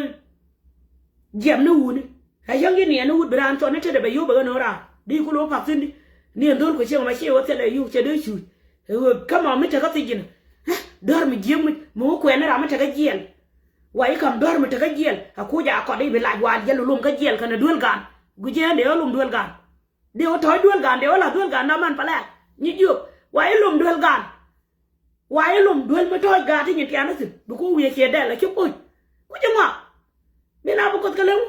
jiɛm ni wuni. Ɛ yäŋ ji̱ niɛn ni wut bi raan cɔn ni tetdɛ bɛ yio̱o̱ bɛ ɣän ɣöö raar di kul wä pak thi̱n di. Ni ɛn dho̱l kɔ cieŋ ma cie wä thilɛ yio̱o̱ cɛ dee cuuc. Ɛ ɣöö kä ma mi tekä thi̱c ji̱n. Dɔ̱r mi jiäk mi mi wä kuɛɛni ram mi tekä jiɛl. Wa i̱ ka̱m dɔ̱r mi tekä jiɛl a kuc a kɔt i̱ bi lac wa jiɛl lom kä jiɛl kɛnɛ duel gan. Guic jiɛn dee wä lom duel gan. Dee wä tɔ̱ɔ̱c duel gan dee wä la̱th duel gan na man palɛ nyi jiök. Wa i̱ lom duel gan. Wa i̱ lom duel mi tɔ̱ɔ̱c gaat ti nyin tian ni thi̱n bi ku wiee ciɛ dɛl a ci puc. Ku ci ŋɔak. Mi na bi kuoth kɛ leŋ.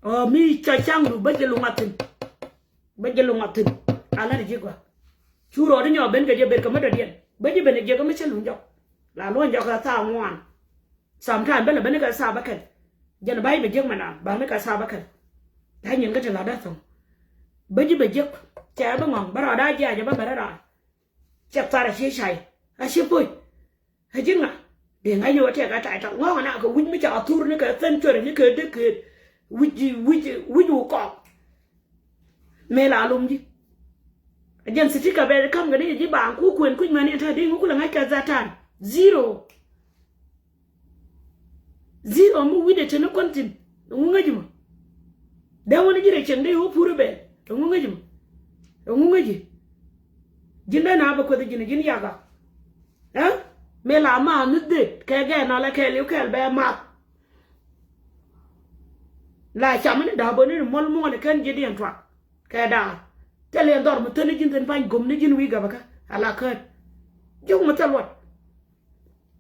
Ɔ mi cɔ caŋdu bä ji̱ luŋ a thi̱n. Bä ji̱ luŋ a thi̱n. A lat ji̱ gɔaa. Cu rɔɔd inyɔ ben kɛ jɛ ber kɛ mi dɔ̱diɛn bä ji̱ ben jiɛ kɛ mi cä luŋ jɔk. La luɔ̱n jɔk kɛ thaa ŋuan. Sometime bä lɛ ben kɛ thaa bä kɛl. Jɛn ba̱ny bɛ jiäk mɛ naan ba̱ny kɛ thaa bä kɛl. Ta̱ nyin kä ti la da̱ thɔŋ. Bä ji̱ bɛ jiäk cɛ bä ŋɔŋ bä rɔɔd a jiac bä bɛ rɛ raar. Cɛ thar a ci cay a ci puc. A ji̱ ŋa dee ŋa̱c ni wä tɛk a title ŋɔ̱ɔ̱ŋ na kɛ wi̱c mi ca thur ni kɛ century ni kɛ decade. Wi̱c wi̱c wi̱c wu kɔk. Mëë la lom ji̱. A jɛn city kɛ bɛ kam kɛ ni ji̱ baaŋ ku kuën kui̱c mɛn in te di ŋu kulɛ ŋa̱c kɛ zatan. Zero. Zero mi wi̱cdɛ te ni kuän thi̱n. Ɛŋu ŋäci mɔ? Dee wä ni ji̱ rɛy cieŋ dee wä pur ibɛɛl. Ɛŋu ŋäci mɔ? Ɛŋu ŋäci? Ji̱n dee na bɛ kueth ji̱n ji̱n yaka. Ɛ mëë la ma ni dhet kɛ gɛn nɔ lɛ kɛɛl i̱ kɛɛl bɛ math. La cam ni da̱a̱ bä ni muɔl muɔl kɛn ji̱ diɛn tuak. Kɛ da̱a̱ thil in dhɔr mi thäni ji̱n thi̱n pa̱ny go̱m ni ji̱n wi̱i̱ gabä kä ala käät. Ji̱ wä mi thil luɔt.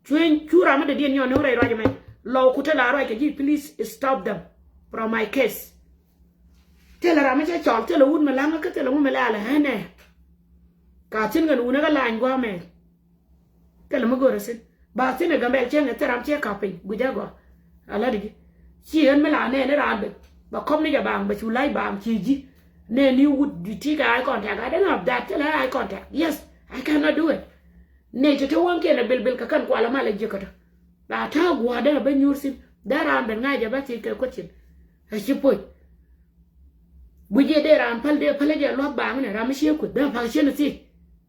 Cuëny cu ram mi dee diɛn nyɔn ni wä rɛy ruac ɛmɛ. Lɔw ku te la ruac kɛ ji̱, please stop them from my case. Thilɛ ram mi cɛ cɔl, thilɛ wut mi la̱ŋä kä thilɛ ŋu mi lɛ̈ɛ̈lɛ ɣän ɛ. Ka thi̱n kɛn wunä kä lany gua̱a̱mɛ. Thilɛ mi go̱rä thi̱n ba thi̱n ɛ Gambɛl cieŋ ɛ thil ram ciɛ kap piny guic ɛ gɔaa. A la̱t ji̱ ci ɣän mi la nɛɛni raan ben bɛ kɔm ni jɛ baaŋ bɛ cu lac baaŋ ci ji̱. Nɛɛni wut ti kɛ eye contact, I don't have that, thilɛ eye contact. Yes, I cannot do it. Nɛy ti te wäŋkiɛn ɛ bilbil kɛ kɛn kualä mal ɛ jiäkä tɔ. La ta̱a̱ gua̱a̱r dee a ben nyuur thi̱n dee raan ben ŋa̱c jɛ bä thiec kɛ kuäth cin. A ci puɔ̱c. Guic jɛ dee raan päl dee päl jɛ lua̱k baaŋ nɛ ram mi cië kueth dee a pa̱k cien thiec.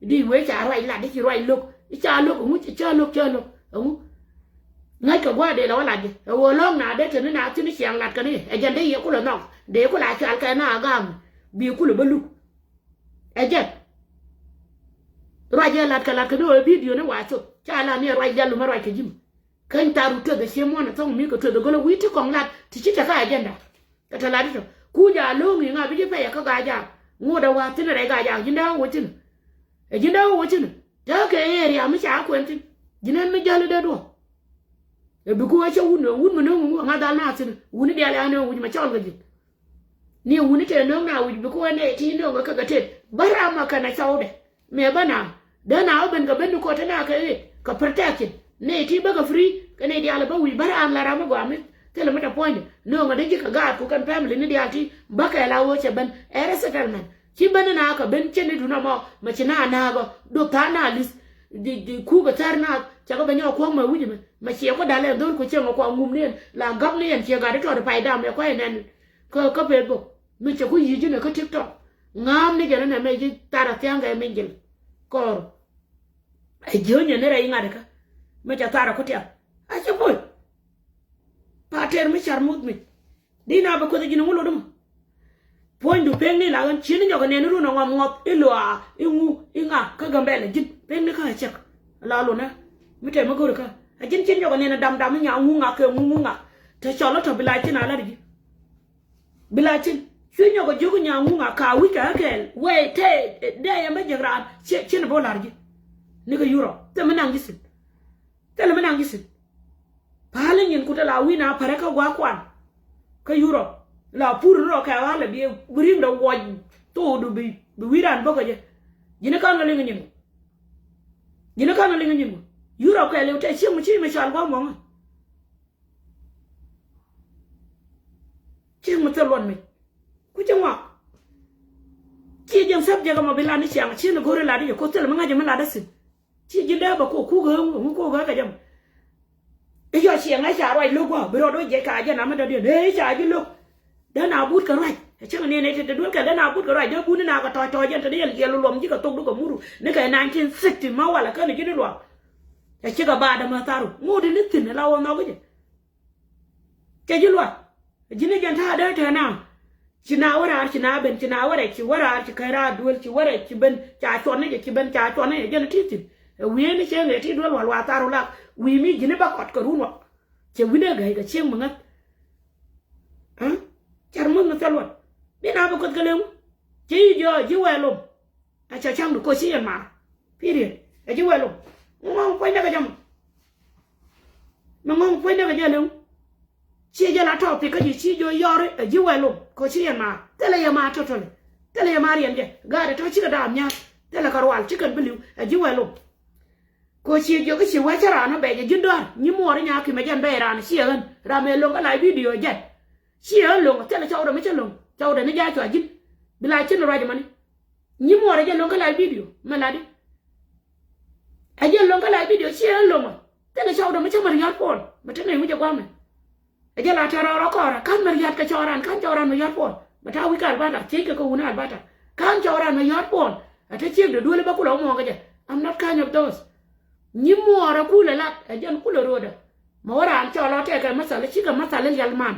Di wee ca ruac lat di ci ruac lo̱k i̱ ca lo̱k ɛŋu ca lo̱k ca lo̱k ɛŋu. Ŋäc kɛ gua̱a̱r dee la wä lat jɛ ɛ ɣöö lɔ̱ŋ na dee te ni na thi̱n i̱ ciaŋ lat kɛ ni ɛ jɛn dee yɛ kulɛ nhɔk dee kulɛ a cual kɛ na a ga̱a̱ŋ. Bi kulɛ bä luk. Ɛ jɛn ruac ɛ lat kɛ lat kɛ ni ɣöö bidio ni wa cop ca lat ni ɛ ruac jal lumä ruac kɛ ji̱ mi. Käny tharu tueth ɛ cie muɔ̱n ɛ thɔŋ mi kɛ tueth ɛ gölä wi̱i̱ ti kɔŋ lat ti ci te kä agenda. Kɛ te lat itɔ kuc a lo̱o̱ŋ i̱ ŋa bi ji̱ pɛyɛ kä Gaajaak. Ŋot ɛ wa̱a̱ thi̱n rɛy Gaajaak ji̱n dee wä wä thi̱n. Ɛ ji̱n dee wä wä thi̱n te kɛ area mi ca kuɛn thi̱n. Ji̱n ɛn mi jäl i̱ dee duɔ̱ɔ̱k. Ɛ bi ku ɛ cä wut nööŋ wut mi nööŋ ŋu ɛ ŋa̱th dhal na thi̱n wuni diaal ɛ ɣän nööŋ wi̱c mɛ cɔl kɛ ji̱n. Ni wuni tëë nööŋ na wi̱c bi ku ɣän nɛy ti nööŋ kä kɛ tëë bä ram ɛ kɛn ɛ cɔwdɛ. Mëë bä na dee na wä ben kɛ ben ni kɔt te na kɛ ɣet kɛ protection nɛy ti bä kɛ free kɛ nɛy diaal bä wi̱c bä ram la ram mi gɔaa mi thilɛ mi te puɔ̱nydɛ nööŋ ɛ dee ji̱ kɛ gaat ku kɛn family ni diaal ti bä kɛ la wä cɛ ben ɛ resettlement. Ci ben ni na kɛ ben cɛ ni dun amɔ mɛ ci na naagɔ dop tha̱a̱ŋ na li̱th. Kukɛ thär naath cɛ kɛ ben nyɔk kuɔ̱k mɛ wi̱c mɛ mɛ ciɛ ku da̱l ɛn dho̱l ku cieŋ ɛ kua ŋum ni ɛn la gak ni ɛn ciɛ gat itɔɔt pay dam ɛ kuay ɛnɛn. Kä kä Facebook mi cɛ ku yi̱c ji̱n ɛ kä TikTok. Ŋa̱a̱m ni jɛn ɛn ɛmɛ ji̱ thar a thia̱ŋ kɛ mi jil kɔɔr. Ɛ jiönyɛ ni rɛy ŋa̱t kä mi cɛ thar ɛ ku tiam a cɛ puɔ̱ny. Pa tɛr mi car muth mi di na bɛ kueth ji̱n ŋu lot mɔ. Puɔ̱nydu pekni la ɣän cieni nyɔk ɛ nɛn irun ɛ ŋɔm ŋɔth i̱ luaa i̱ ŋu i̱ ŋa kä Gambɛlɛ ji̱n pekni kä ɛ cɛk. La lun ɛ mi tɛm mi go̱ri kä ɛ ji̱n cieni nyɔk ɛ nɛn ɛ dam dam i̱ nya ŋu ŋa kɛ ŋu ŋu ŋa. Te cɔl ɛ tɔ bi la cin a lat ji̱. Bi la cin cuɛ nyɔk ɛ jiök i̱ nya ŋu ŋa ka wi̱c kɛ ɣä kɛɛl wee te dee yɛn bä jiäk raan cieni bä lar ji̱. Ni kɛ Yurop thil mi naŋ ji̱ thi̱n. Thilɛ mi naŋ ji̱ thi̱n. Pa̱a̱l i̱ nyin ku te la wi̱i̱ na pärä kä gua̱a̱k kuan. Kä Yurop la pur ni rɔ kɛ ɣa̱lɛ bi ri̱ŋdɛ wuɔc thokdu bi wi̱i̱ ran bäkɛ jɛ. Ji̱n i̱ ka̱n kɛ liŋ i̱ nyin ŋu. Ji̱n i̱ ka̱n kɛ liŋ i̱ nyin ŋu. Yurop kɛ liw tɛ cieŋ mi ci mi cɔal gua̱a̱k muɔ̱ŋä. Cieŋ mi thil luɔt mi ku ci ŋuak. Ci jiɛn thäp jɛ kɛ mɔ bi lat ni ciaŋ ci ni go̱ri lat i̱ jɛ koth thilɛ mi ŋa̱c jɛ mi lat däthin. Ci ji̱n dee bɛ kok kuk ɣä ŋu kok ɣä kɛ jɛ mɔ. I̱ yɔ ciɛ ŋa̱c ca ruac lo̱k gua̱a̱ bi rɔɔd wä jiɛc ka jɛ nam mi dɔ̱diɛn ëë i̱ ca ji̱ lo̱k. Dee na but kɛ ruac ɛ cäŋ ni nɛy te te duel kɛ dee na but kɛ ruac dee but ni na kɛ tɔ̱c tɔ̱c jɛn te ni yɛl jiɛl luɔm ji̱ kɛ thok dukɛ muru ni kɛ nineteen sixty ma walɛ kä ni ji̱ ni luaak. Ca cikɛ baat ɛmɛ tharu ŋot in ni thi̱n la wä nhɔk jɛ. Cɛ ji̱ luath. Ji̱n ni jɛn ta̱a̱ dee tɛn na. Ci na wä raar ci na ben ci na wä rɛc ci wä raar ci kɛn raar duel ci wä rɛc ci ben ca cuɔn ni jɛ ci ben ca cuɔn ni jɛ jɛn ti thi̱n. Ɛ wi̱i̱ ni cieŋ ɛ ti duel wal wa tharu lak wi̱i̱ mi ji̱n ni ba kɔt kɛ run wak. Cɛ wi̱n ɛ gäi kɛ cieŋ mi ŋäth. Car muth mi thil wal. Bi na bi kueth kɛ leŋ. Ci ji̱ jiɔ ji̱ wɛl lom. A ca caŋdu ko ci yɛn maar. Period. Ɛ ji̱ wɛl lom. Mi ŋɔŋ puɔ̱nydɛ kɛ jɛ mɔ. Mi ŋɔŋ puɔ̱nydɛ kɛ jɛ leŋ. Ci jɛ la topic kä ji̱ ci jiɔ yɔri ɛ ji̱ wɛl lom ko ci yɛn maar. Thilɛ yɛ maar totally. Thilɛ yɛ maar yɛn jɛ. Gaat ɛ tɔ cikɛ daam nya̱a̱th. Thilɛ kɛ rual cikɛn bi li̱w ɛ ji̱ wɛl lom. Ko ci jiök i̱ ci wee cä raan ɔ bɛc ɛ ji̱n dɔ̱a̱r nyi muɔɔr i̱ nya̱a̱ ki̱mɛ jɛn bɛy raan ciɛ ɣän ram ëë lo̱ŋ kä lac bidio jɛn. Ciɛ ɣän lo̱ŋ thilɛ cɔwdɛ mi cä lo̱ŋ cɔwdɛ ni ja̱a̱c cua ji̱n. Bi lac cin ruac ɛmɔni. Nyi muɔɔr ɛ jɛn lo̱ŋ kä lac bidio mɛ latdi. Ɛ jɛn lo̱ŋ kä lac bidio ciɛ ɣän lo̱ŋ ɔ thilɛ cɔwdɛ mi cä mɛ ria̱r puɔl mɛ te nɛy wi̱c ɛ gua̱a̱mɛ. Ɛ jɛ la tɛr rɔɔr ɔ kɔɔrɛ ka̱n mɛ ria̱t kɛ cɔɔran ka̱n cɔɔran mɛ yɔ̱a̱t puɔl mɛ ta̱a̱ wi̱i̱ kɛ Alberta ciec kɛ kɛ wuni Alberta. Ka̱n cɔɔran mɛ yɔ̱a̱t puɔl ɛ te ciek de duel bä kulɛ wä muɔ̱ɔ̱ŋ kɛ jɛ. I'm not kind of those. Nyi muɔɔr ɛ kulɛ lat ɛ jɛn kulɛ ro̱o̱dɛ. Mɛ wä raan cɔɔl ɔ tɛkɛ mɛ thal cikɛ mɛ thal lial man.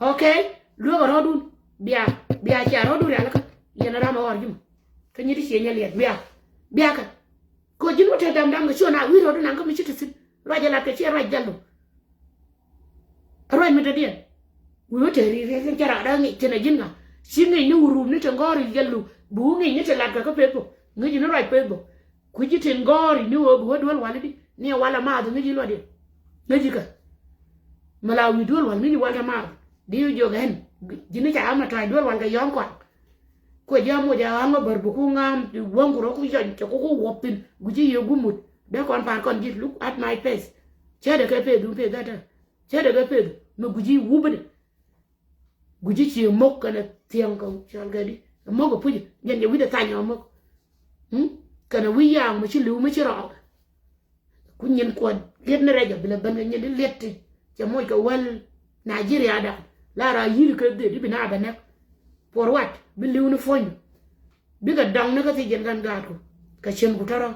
Okay. Lueek ɛ rɔ̱dun. Bia bia cia rɔ̱dun rialikä. Yɛn ram ɛ ɣɔr ji̱ mɔ. Kä nyi ti cie nyɛ liɛt bia. Biakä. Ko ji̱n wä te dam dam kɛ ciö na wi̱i̱ rɔɔdu naŋ kä mi ci te thi̱n. Ruac ɛ lat kɛ ciɛ ruac jɛl du. Ruac mi te diɛn. Wi̱i̱ wä te ri̱i̱ riɛk cä rak dak ŋic thi̱n ɛ ji̱n ŋa. Ci ŋic ni wä rup ni te ŋɔ̱ɔ̱ri jɛl du. Bi wä ŋic ni te lat kɛ kä peth bok ŋic ni ruac peth bok. Kui̱ ji̱ tin gɔ̱ɔ̱ri ni ɣöö bi wä duel wal i̱di ni ɛ wal ɛ maath ŋi̱c i̱ luɔt i̱ ŋäci kä. Mi la wi̱i̱ duel wal ŋi̱c i̱ wal kɛ maath. Di wi̱i̱ jiök ɛn ji̱n i̱ ca ɣä mɛ tɔ̱a̱c duel wal kɛ yɔ̱ɔ̱ŋ kɔak. Kuɛ ji̱ amoc ɛ ɣa̱ŋ ɛ bär bi ku ŋa̱a̱m wäŋ ku rɔ ku yɔny cɛ ku ku wuɔp thi̱n gui̱ci yiëë gup mut. Dee kɔn pa̱a̱r kɔn ji̱ look at my face. Cätdɛ kɛ peth duun peth ɛ tɛ cätdɛ kɛ peth mi gui̱ci wup i̱di. Gui̱ci ci mok kɛnɛ thiɛŋ kɛ cɔl kɛ di mok ɛ puc jɛn jɛ wi̱cdɛ thany ɔ mok. Kɛnɛ wi̱c yaaŋ mi ci li̱w mi ci rɔɔk. Ku nyin kuɔn liet ni rɛc ɔ bi lɛ ben kɛ nyin di liet ti cɛ moc kɛ wäl Nigeria dan la ra yi̱r kɛ dhil i̱ bi na bɛ nɛk. Puɔr wat bi li̱w ni puɔ̱ny. Bikɛ dɔŋ ni kä thiec yɛn kɛn gaatku kɛ cieŋku tɔ̱rɔ̱.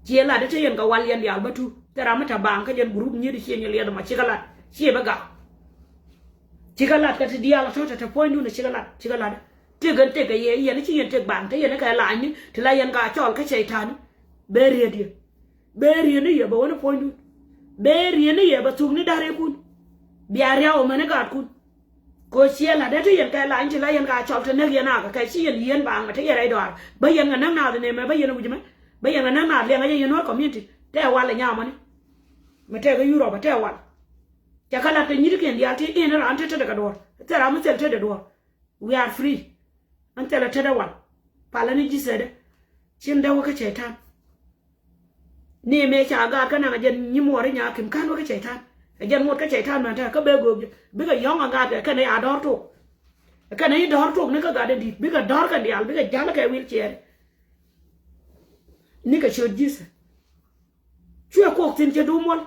Ciɛ lat i̱ te yɛn kɛ wal yɛn diaal bä tu te ram mi te baaŋ kä yɛn gurup nyiet i̱ ciɛ nyɛ liɛth ɛmɔ cikɛ lat ciɛ bä gak. Cikɛ lat kɛ ti diaal tɔ̱ te te puɔ̱nydun ɛ cikɛ lat cikɛ lat. Tëk ɛn tëk kɛ yɛ yɛn i̱ ci yɛn tëk baaŋ te yɛn i̱ kɛ la̱a̱cni ti la yɛn ka cɔɔl kä cɛy ta̱a̱ni. Bɛ riet yɛ bɛ riet ni yɛ bɛ wä ni puɔ̱nydun. Bɛ riet ni yɛ bɛ thuk ni da̱rikun. Bia riaw ɛmɛni gaatkun. Kɛ ɣöö ciɛ la̱t dee te yɛn kɛ lany ti la yɛn ka cɔl te näk yɛn akɛ kɛ ci yɛn yieen baaŋ mɛ te yɛn rɛy dɔaar bä yɛn kɛ näk naath nɛmɛ bä yɛn wi̱c mɛ bä yɛn kɛ näk naath liɛŋ a yɛ yɛn wä community tɛ wal ɛ nyamɔni. Mɛ tɛkɛ Europe tɛ wal. Cɛ kä la̱t kɛ nyi̱tikiɛn diaal ti in raan te tetdɛ kɛ duɔ̱ɔ̱r thil ram mi thil tetdɛ duɔ̱ɔ̱r. We are free. An thilɛ tetdɛ wal. Palä ni ji̱ thɛtdɛ. Cin dee wä kä cɛy ta̱a̱n. Ni mëë ca gaat kä naŋ ɛ jɛn nyi muɔɔr i̱ nyaak kim ka̱n wä kä cɛy ta̱a̱n. Ɛ jɛn ŋuɔ̱t kä cɛy ta̱a̱n mɛn te kä bee göök jɛ bikɛ yɔ̱ŋ ɛ gaat kɛ kɛnɛ ya dɔ̱r tok. Kɛnɛ i̱ dɔ̱r tok ni kä gat in di̱i̱t bikɛ dɔ̱r kɛn diaal bikɛ ja̱l kɛ wil ciɛɛri. Ni kɛ ciöt ji̱thɛ. Cuɛ kuɔk thi̱n cɛ duum wäl.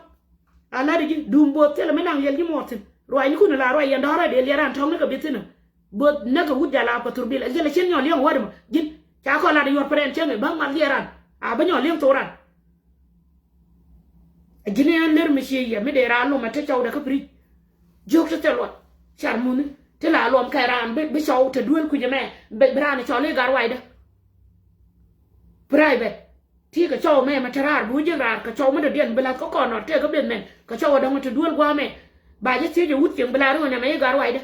A la̱t ji̱ duum bo̱o̱th thilɛ mi naŋ yɛl ji̱ muɔɔr thi̱n ruacnikun la ruac yɛn dɔ̱r ɛ dee liɛr an tɔ̱ŋ ni kɛ bi thi̱n ɛ. Both näk kɛ wut jal a Pathurbil a jiɛl a cien nyɔl liɛŋ wädɛ mɔ ji̱n ca kɔn lat a yuɔr pɛrɛn cäŋ ɛ bäŋ mal liɛr ran. A bä nyɔl liɛŋ thok ran. A ji̱n ɛn lër mi cie yɛ mi dee raa lom a te cɔwdɛ kä pric. Jiök te thil luɔt car muthni ti la luɔm kɛ raan bi cɔw te duel kui̱c ɛmɛ bi raan cɔl i̱ gat ruacdä. Private. Ti kɛ cɔw mɛ mɛ te raar bi wä jiäk raar kɛ cɔw mi dɔ̱diɛn bi la̱th kä kɔn nɔt tëë kä beth mɛn kɛ cɔw ɛ dɔ̱ŋ ɛ te duel gua̱a̱ mɛ. Ba jɛ thiec ɛ wut cieŋ bi la ri ɣän ɛmɛ i̱ gat ruacdä.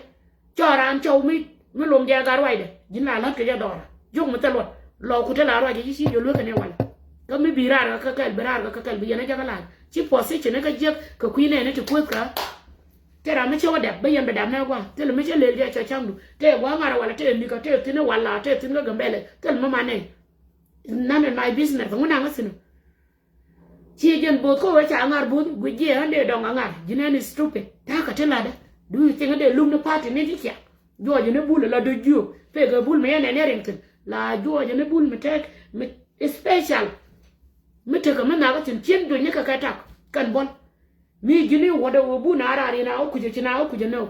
Cɔw raan cɔw mi mi lom jɛ gat ruacdä ji̱n la la̱t kɛ jɛ dhɔra. Jiök mi thil luɔt lɔɔku te la ruacdä ci ci jɛ luekä ni walɛ. Kä mi bi raar kɛ kä kɛl bi raar kɛ kä kɛl bi yɛn ɛ jɛ kä la̱a̱c ci position ni kä jiäk kɛ kui̱ nɛɛni ti kueth kä. Te ram mi cɛ wä dɛp bä yɛn bɛ dap nɛ gua̱a̱ thil mi cɛ lel jɛ cɛ ca̱ŋdu te gua̱a̱ ŋa̱r walɛ te nikä te thi̱n i̱ wala te thi̱n kä Gambɛlɛ thil mi ma nɛy. None of my business ŋun naŋ kä thi̱n. Ci jɛn bo̱o̱th kä wee ca ŋa̱r bo̱o̱th guic jiɛ ɣän dee dɔŋ aŋa̱r ji̱n ɛn is stupid. Ta̱a̱ kä ti la̱tdä. Do you think dee lum ni party ni ti ciak? Juɔcä ni bul la döc jiök pekɛ bul mi yɛn ɛn ɛ riŋ thi̱n la juɔcä ni bul mi tɛk mi special. Mi tekɛ mi nhakä thi̱n cien duny ni kɛ kɛ tak kɛn buɔl. Mi ji̱n i̱ wädɛ wee bun a raar in a wä kucä ci na wä kucä nöök.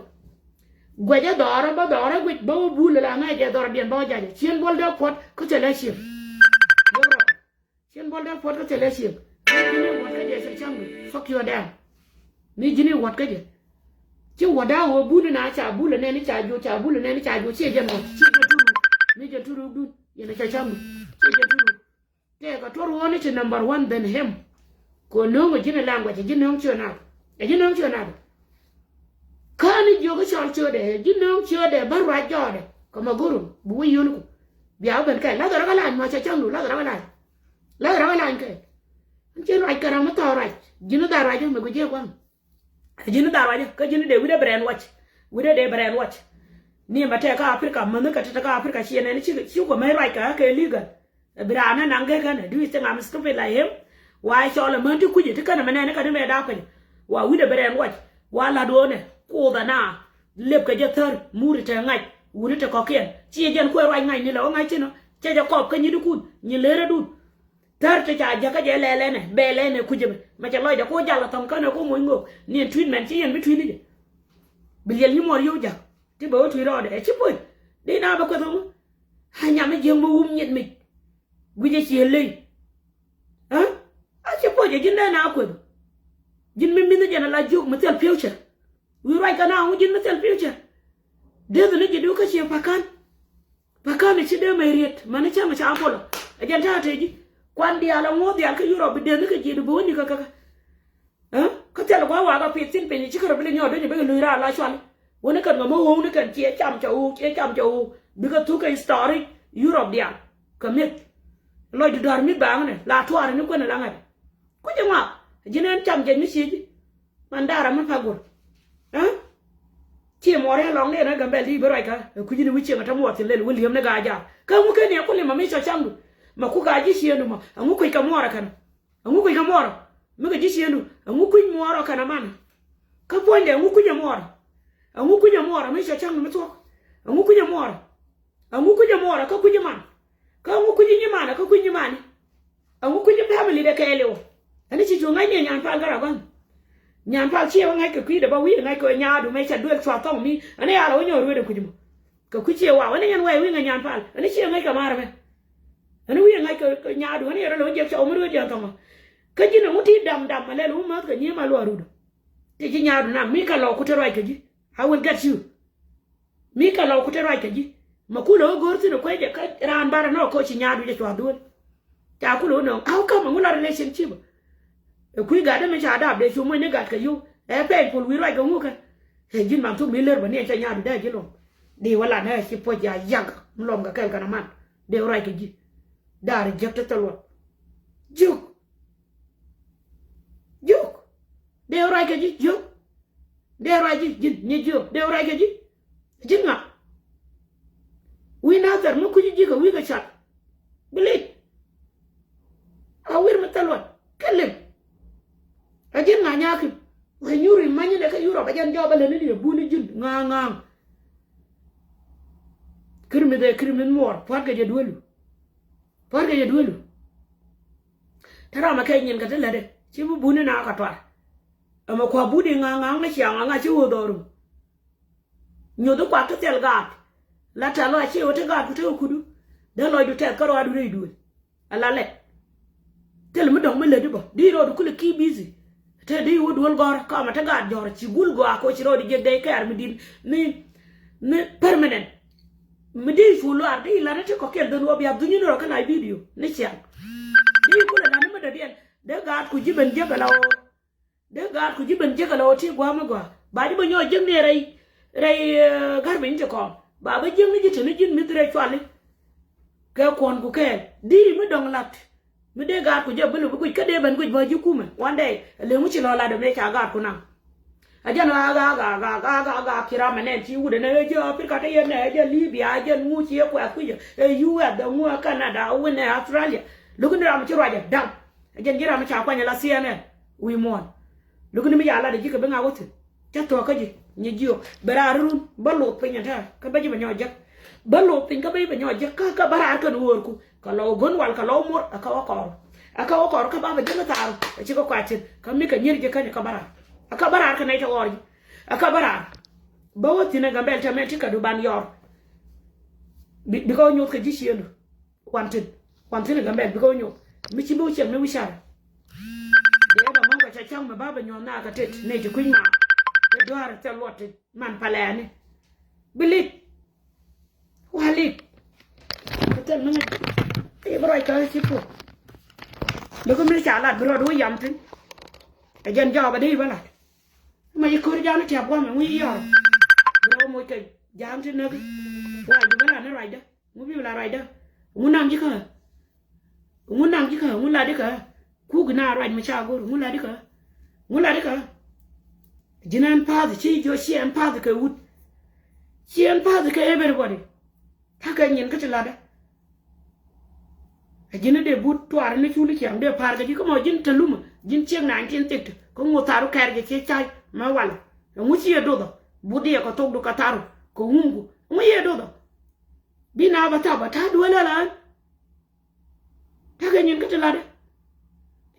Guɛcä dhɔrä bä dhɔrä guic bä wä bul la ŋa̱c jɛ dhɔrä diɛn bä wä jacä cien buɔl dee puɔt kä cɛ lɛ ciek. Cin buɔl dee puɔt kä thilɛ ciek. Mi ji̱n i̱ wuɔt kä jɛ cɛ cäŋ du. Fuck your dam. Mi ji̱n i̱ wuɔt kä jɛ. Ci wuɔt daa wee buni na ca bul ɛ nɛn i̱ ca juɔc, ca bul ɛ nɛn i̱ ca juɔc. Ciɛ jɛn wuɔt. Ciɛ jɛn turu. Mi jɛn turu dun. Yɛn ɛ cɛ cäŋ du. Ciɛ jɛn turu. Tëëkɛ tuɔr ɣöö ni ti number one than him. Kɛ ɣöö nööŋ ɛ ji̱n ɛ language, ɛ ji̱n nööŋ ciö naath. Ɛ ji̱n nööŋ ciö naath. Kä ni jiök i̱ cɔl ciötdɛ, ɛ ji̱n nööŋ ciötdɛ bä ruac jɔɔdɛ. Kɛ ma go̱r ɣöö bi wä yio̱o̱niku. Bia wä ben kɛl. Lathɛ rɔ kä lac, ma cɛ cäŋ du, lathɛ rɔ kä lac. Lathɛ rɔ kä lac kɛl. Ɛn ci ruac kɛ ram mi thɔɔk ruac. Ji̱n i̱ dhal ruac mi guic ji̱ ɛ gua̱a̱ŋ. Ɛ ji̱n i̱ dhal ruacä, kä ji̱n i̱ dee wi̱cdɛ brainwash. Wi̱cdɛ dee brainwash. Ni ɛmɛ tɛk kä Africa, mäni kɛ te te kä Africa ciɛ nɛn ci, ci kɔ mec ruac kɛ kɛ legal. Ɛ bi raan ɛ naŋ gek kɛn ɛ, do you think I'm stupid like him? Wa ɛ cɔl ɛ män ti kui̱c ɛ ti kɛn ɛ mɛ nɛn ɛ kɛn ɛ mɛ dap kɛn ɛ. Wa wi̱cdɛ brainwash. Wa la̱t ɣöö nɛ kuoth ɛ na lep kɛ jɛ thär, mur ɛ te ŋa̱c, wuni te kɔ̱kiɛn. Ciɛ jɛn kuɛ ruac ŋa̱c ni lɛ wä ŋa̱c thi̱n ɔ. Cɛ jɛ kɔp kä nyi̱dikun, nyin leerädun. Thär ti ca jäkä jɛ lɛl ɛnɛ, bɛl ɛnɛ kucä mɛ. Mɛ cɛ lɔcdɛ ku jal a thɔŋ känɛ ku moc ŋok. Ni ɛn tui̱t mɛn ci yɛn bi tui̱t ni jɛ. Bi liɛl nyi muɔr yio̱w ja̱k. Ti bɛ wä tui̱t rɔɔdɛ. Ɛ ci puɔ̱ny. Di na bɛ kueth ŋu. A nyam mi jiäk mi wum nyet mic. Guic ɛ cië ley. Ɛ? A ci puɔ̱ny ɛ ji̱n dee na kueth. Ji̱n mi mi̱th jɛn a la jiök mi thil future. Wi̱i̱ ruac kɛ na ŋu ji̱n mi thil future. Dee dhi ni ji̱ du kä cië pa̱ka̱n. Pa̱ka̱n i̱ ci dee mɛ riet, mani cäŋ ca pol. Ɛ jɛn ta̱a̱ tëë ji̱. Kuan diaal ɛ ŋuɔ̱th diaal kä Europe bi dee ni kɛ ji̱ di bi wä ni kɛ kɛ kɛ. Ɛ? Kä thil gua̱a̱ wakä pith thi̱n piny ci kärɛ bi lɛ nyɔɔt dee ni bikɛ luc raar la cual. Wäni kɛn ŋä mi ɣööŋni kɛn ciɛ cam cɛ ɣöök, ciɛ cam cɛ ɣöök. Bikɛ thuk kɛ history Europe diaal. Kɛ mi̱th. Lɔcdu dɔ̱r mi̱th baaŋni la tuaari ni kuɛn la ŋa̱t. Kucä ŋɔak. Ji̱n ɛn cam jɛny mi cië ji̱. Man da̱rä mi pa go̱r. Ɛ? Ci muɔɔr yɛ lɔŋ ni ɛn ɛ Gambɛl di bi ruac kä. Ɛ kui̱c ni wi̱c cieŋ ɛ te muɔɔr thi̱n lel wi̱i̱ li̱em ni gaa jaak. Kä ŋu ken yɛ kuli ma mi cɔ caŋdu. Ma ku gaa ji̱ ciëndu ma. Ɛŋu kui̱c kɛ muɔɔr ɛ kɛn. Ɛŋu kui̱c kɛ muɔɔr. Mi kɛ ji̱ ciëndu. Ɛŋu kui̱c muɔɔr ɛ kɛn ɛ man. Kä puɔ̱nydɛ ɛŋu kui̱c ɛ muɔɔr. Ɛŋu kui̱c ɛ muɔɔr mi cɔ caŋdu mi thuɔ̱k. Ɛŋu kui̱c ɛ muɔɔr. Ɛŋu kui̱c ɛ muɔɔr kä kui̱c ɛ man. Kä ɛŋu kui̱c ɛ nyiman kä kui̱c nyimani. Ɛŋu kui̱c ɛ family dɛ kɛɛliw. Ɛn ci cu ŋa̱c ni ɛ Nyan Pal kä Ragɔn. Nyan Pal ciɛ wä ŋa̱c kɛ kui̱dɛ bä wi̱i̱ ŋa̱c kɛ nyaadu mɛ cɛ duel cua thɔŋ mi. Ɛn yal wä nyɔɔr rueet ɛ kui̱c mɔ. Kɛ kui̱ ciɛ wa wä ni yɛn wɛ wi̱i̱ ŋa̱c Nyan Pal. Ɛn ciɛ ŋa̱c kɛ marɛ mɛ. Ɛn wi̱i̱ ŋa̱c kɛ nyaadu ɛn yɛn rɔ lɛ wä jiɛk cɔw mi rueet yɛn thɔŋ ɔ. Kä ji̱n ɛŋu ti dam dam mɛ lɛl wä mäth kɛ nyiee ma luarudu. Ti ci nyaadu nam mi kɛ lɔɔk ku te ruac kɛ ji̱. I will get you. Mi kɛ lɔw ku te ruac kɛ ji̱. Ma kulɛ wä go̱r thi̱n ɛ kuecɛ kä raan barɛ nɔ kä ci nyaadu jɛ cua dhuel. Ca kulɛ wä nɔŋ how come ɛŋu la relationship. Ɛ kui̱ gat dee mi ca dap dee cu muɔ̱c ni gat kɛ yio̱w. Ɛ painful wi̱i̱ ruac kɛ ŋukɛ. Ɛ ji̱n man thuk mi lër bä ni ɛ cɛ nyaadu dee ji̱ luɔm. Di wä lan ɛ ci puɔ̱c ya yak mi luɔm kɛ kɛl kɛn aman. Dee wä ruac kɛ ji̱. Da̱a̱r jiäk te thil luɔt. Jiök. Jiök. Dee wä ruac kɛ ji̱ jiök. Dee ruac ji̱ ji̱n ni jiök dee ruac kɛ ji̱. Ji̱n ŋa? Wi̱i̱ Nathɛr mi kui̱ci ji̱ kɛ wi̱i̱ kɛ cat. Bilit. A wi̱r mi thil luɔt kɛ lim. A ji̱n ŋa nyaki̱m. Wee nyuri manyinɛ kä Yurop a jɛn jɔp a lät ni diɛ buni ji̱n ŋa̱a̱ŋ ŋa̱a̱ŋ. Kir mi dhee kir mi muɔɔr pua̱t kɛ jɛ duelu. Pua̱t kɛ jɛ duelu. Te ram ɛ kɛ nyin kɛ ti lätdɛ ci bi buni na kɛ tuar. Ɛmɛ kua buni ŋa̱a̱ŋ ŋa̱a̱ŋ ni ciaŋ ŋa̱a̱ŋ ci ɣöö dhɔru. Nyoth i̱ kuak ti thil gaat. La tɛ̈th lɔc ci ɣöö ti gaat ku te kɛ kudu. Dee lɔcdu tɛth kä rɔɔdu rɛy duël. Ala lɛ. Thil mi dɔ̱ŋ mi lätdi bä di rɔɔdu kulɛ ki̱i̱ busy. Te di wä duël gɔ̱rä kä ɛmɛ te gaat jɔ̱rä ci gul gɔaa kɛ ɣöö ci rɔɔdu jiɛk dee kɛɛr mi di̱t mi mi permanent. Mi di cu luaar di lat ni ti kɔ̱kiɛn dhän wä bia dhuny ni rɔ kä live video ni ciaŋ. Di kulɛ lat ni mi dɔ̱diɛn dee gaat ku ji̱ ben jiäk ala ɣöö. Dee gaat ku ji̱ ben jiäk ala ɣöö ti gua̱a̱m mi gɔaa ba ji̱ bä nyɔɔc jiäk ni rɛy rɛy. Garbage ni ti kɔn ba bä jiäk ni ji̱ te ni ji̱n mi dhirɛ cuali. Kɛ kuɔn ku kɛɛl di mi dɔ̱ŋ lat. Mi dee gaat ku jɛ bi lup i̱ guic kä dee ben guic bä ji̱ kumɛ one day. Leŋ wi̱ci lɔ lat dee mëë ca gaat ku naŋ. A jɛn ɣaa ɣaa ɣaa ɣaa ɣaa ɣaa ɣaa kiram ɛnɛn ci wut ɛnɛ ɛ jɛ Africa te yɛn ɛ jɛ Libya ɛ jɛ ŋu ci ɛ kuɛth kui̱cɛ ɛ U S ɛ ŋu ɛ Canada ɛ win ɛ Australia. Lo̱k ni ram ci ruacɛ da̱ŋ. Ɛ jɛn ji̱ ram ca kuany ɛ la C N N wi̱i̱ muɔ̱ɔ̱n. Lo̱k ni mi ca lat ɛ ji̱ kɛ bi ŋa̱k wä thi̱n. Cä thuɔ̱k kä ji̱ nyi jiök bɛ raar run bä loth piny ɛn tɛ̈r kä bä ji̱ bɛ nyɔɔc jek. Bä loth piny kä bä ji̱ bɛ nyɔɔc jek kä kä bä raar kɛn ɣöörku. Kɛ lɔw go̱n wal kɛ lɔw muɔr ɛ kä wä kɔɔr. Ɛ kä wä kɔɔr kä ba bɛ ji̱ kä thaar ɛ ci kä kuac thi̱n kä mi kɛ nyier ji̱ käny ɛ kä bä raar. Ɛ kä bä raar kɛ nɛy te ɣɔr ji̱. Ɛ kä bä raar. Bä wä thi̱n ɛ Gambɛl tɛmɛ ti kɛ du ban yɔr. Bi, bi kä wä nyoth kɛ ji̱ ciëndu. Kuan thi̱n kuan thi̱n ɛ Gambɛl bi kä wä nyoth. Mi ci bi wä ciɛŋ ni wi̱car. Dee ba ŋɔ̱ŋ kɛ ca ca̱ŋ mi ba bɛ nyuɔ̱th na kɛ tet nɛy ti kui̱ny ma. Dee duaar thil luɔt ti man palɛɛni. Bi lit. Wa lit. Kɛ thil mi ŋäc. I̱ bi ruac kä ci puɔ̱k. Dee kä mi ca lat bi rɔɔd wä yam thi̱n. Ɛ jɛn jɔɔk ɛ dee i̱ bä lat. Ma yi ko̱r ja̱a̱n tiap gua̱a̱mɛ ŋui̱ yɔr. Bi rɔ moc kɛ ja̱a̱n ti näk. Wa ji̱ bä la ni ruacdä. Ŋu bi la ruacdä. Ŋu naŋ ji̱ kä. Ŋu naŋ ji̱ kä. Ŋu la di kä. Kuk na ruac mi ca go̱r. Ŋu la di kä. Ŋu la di kä. Ji̱n ɛn path ci jiɔ ci ɛn path kɛ wut. Ci ɛn path kɛ everybody. Ta̱kɛ nyin kä ti latdä. Ɛ ji̱n dee but tuaar ni cul i̱ ciaŋ dee pa̱a̱r kɛ ji̱ kä mɔ ji̱n te lumä ji̱n ciek nineteen thirty kä ŋu tharu kɛɛr jɛ ciek cay mɛ walɛ. Ɛ ŋu ci yɛ dothɔ but diɛ kɛ thokdu kɛ tharu kɛ wumku. Ŋu yɛ dothɔ. Bi na bä thap bä ta̱a̱ duel ala ɣän. Ta̱kɛ nyin kä ti latdä.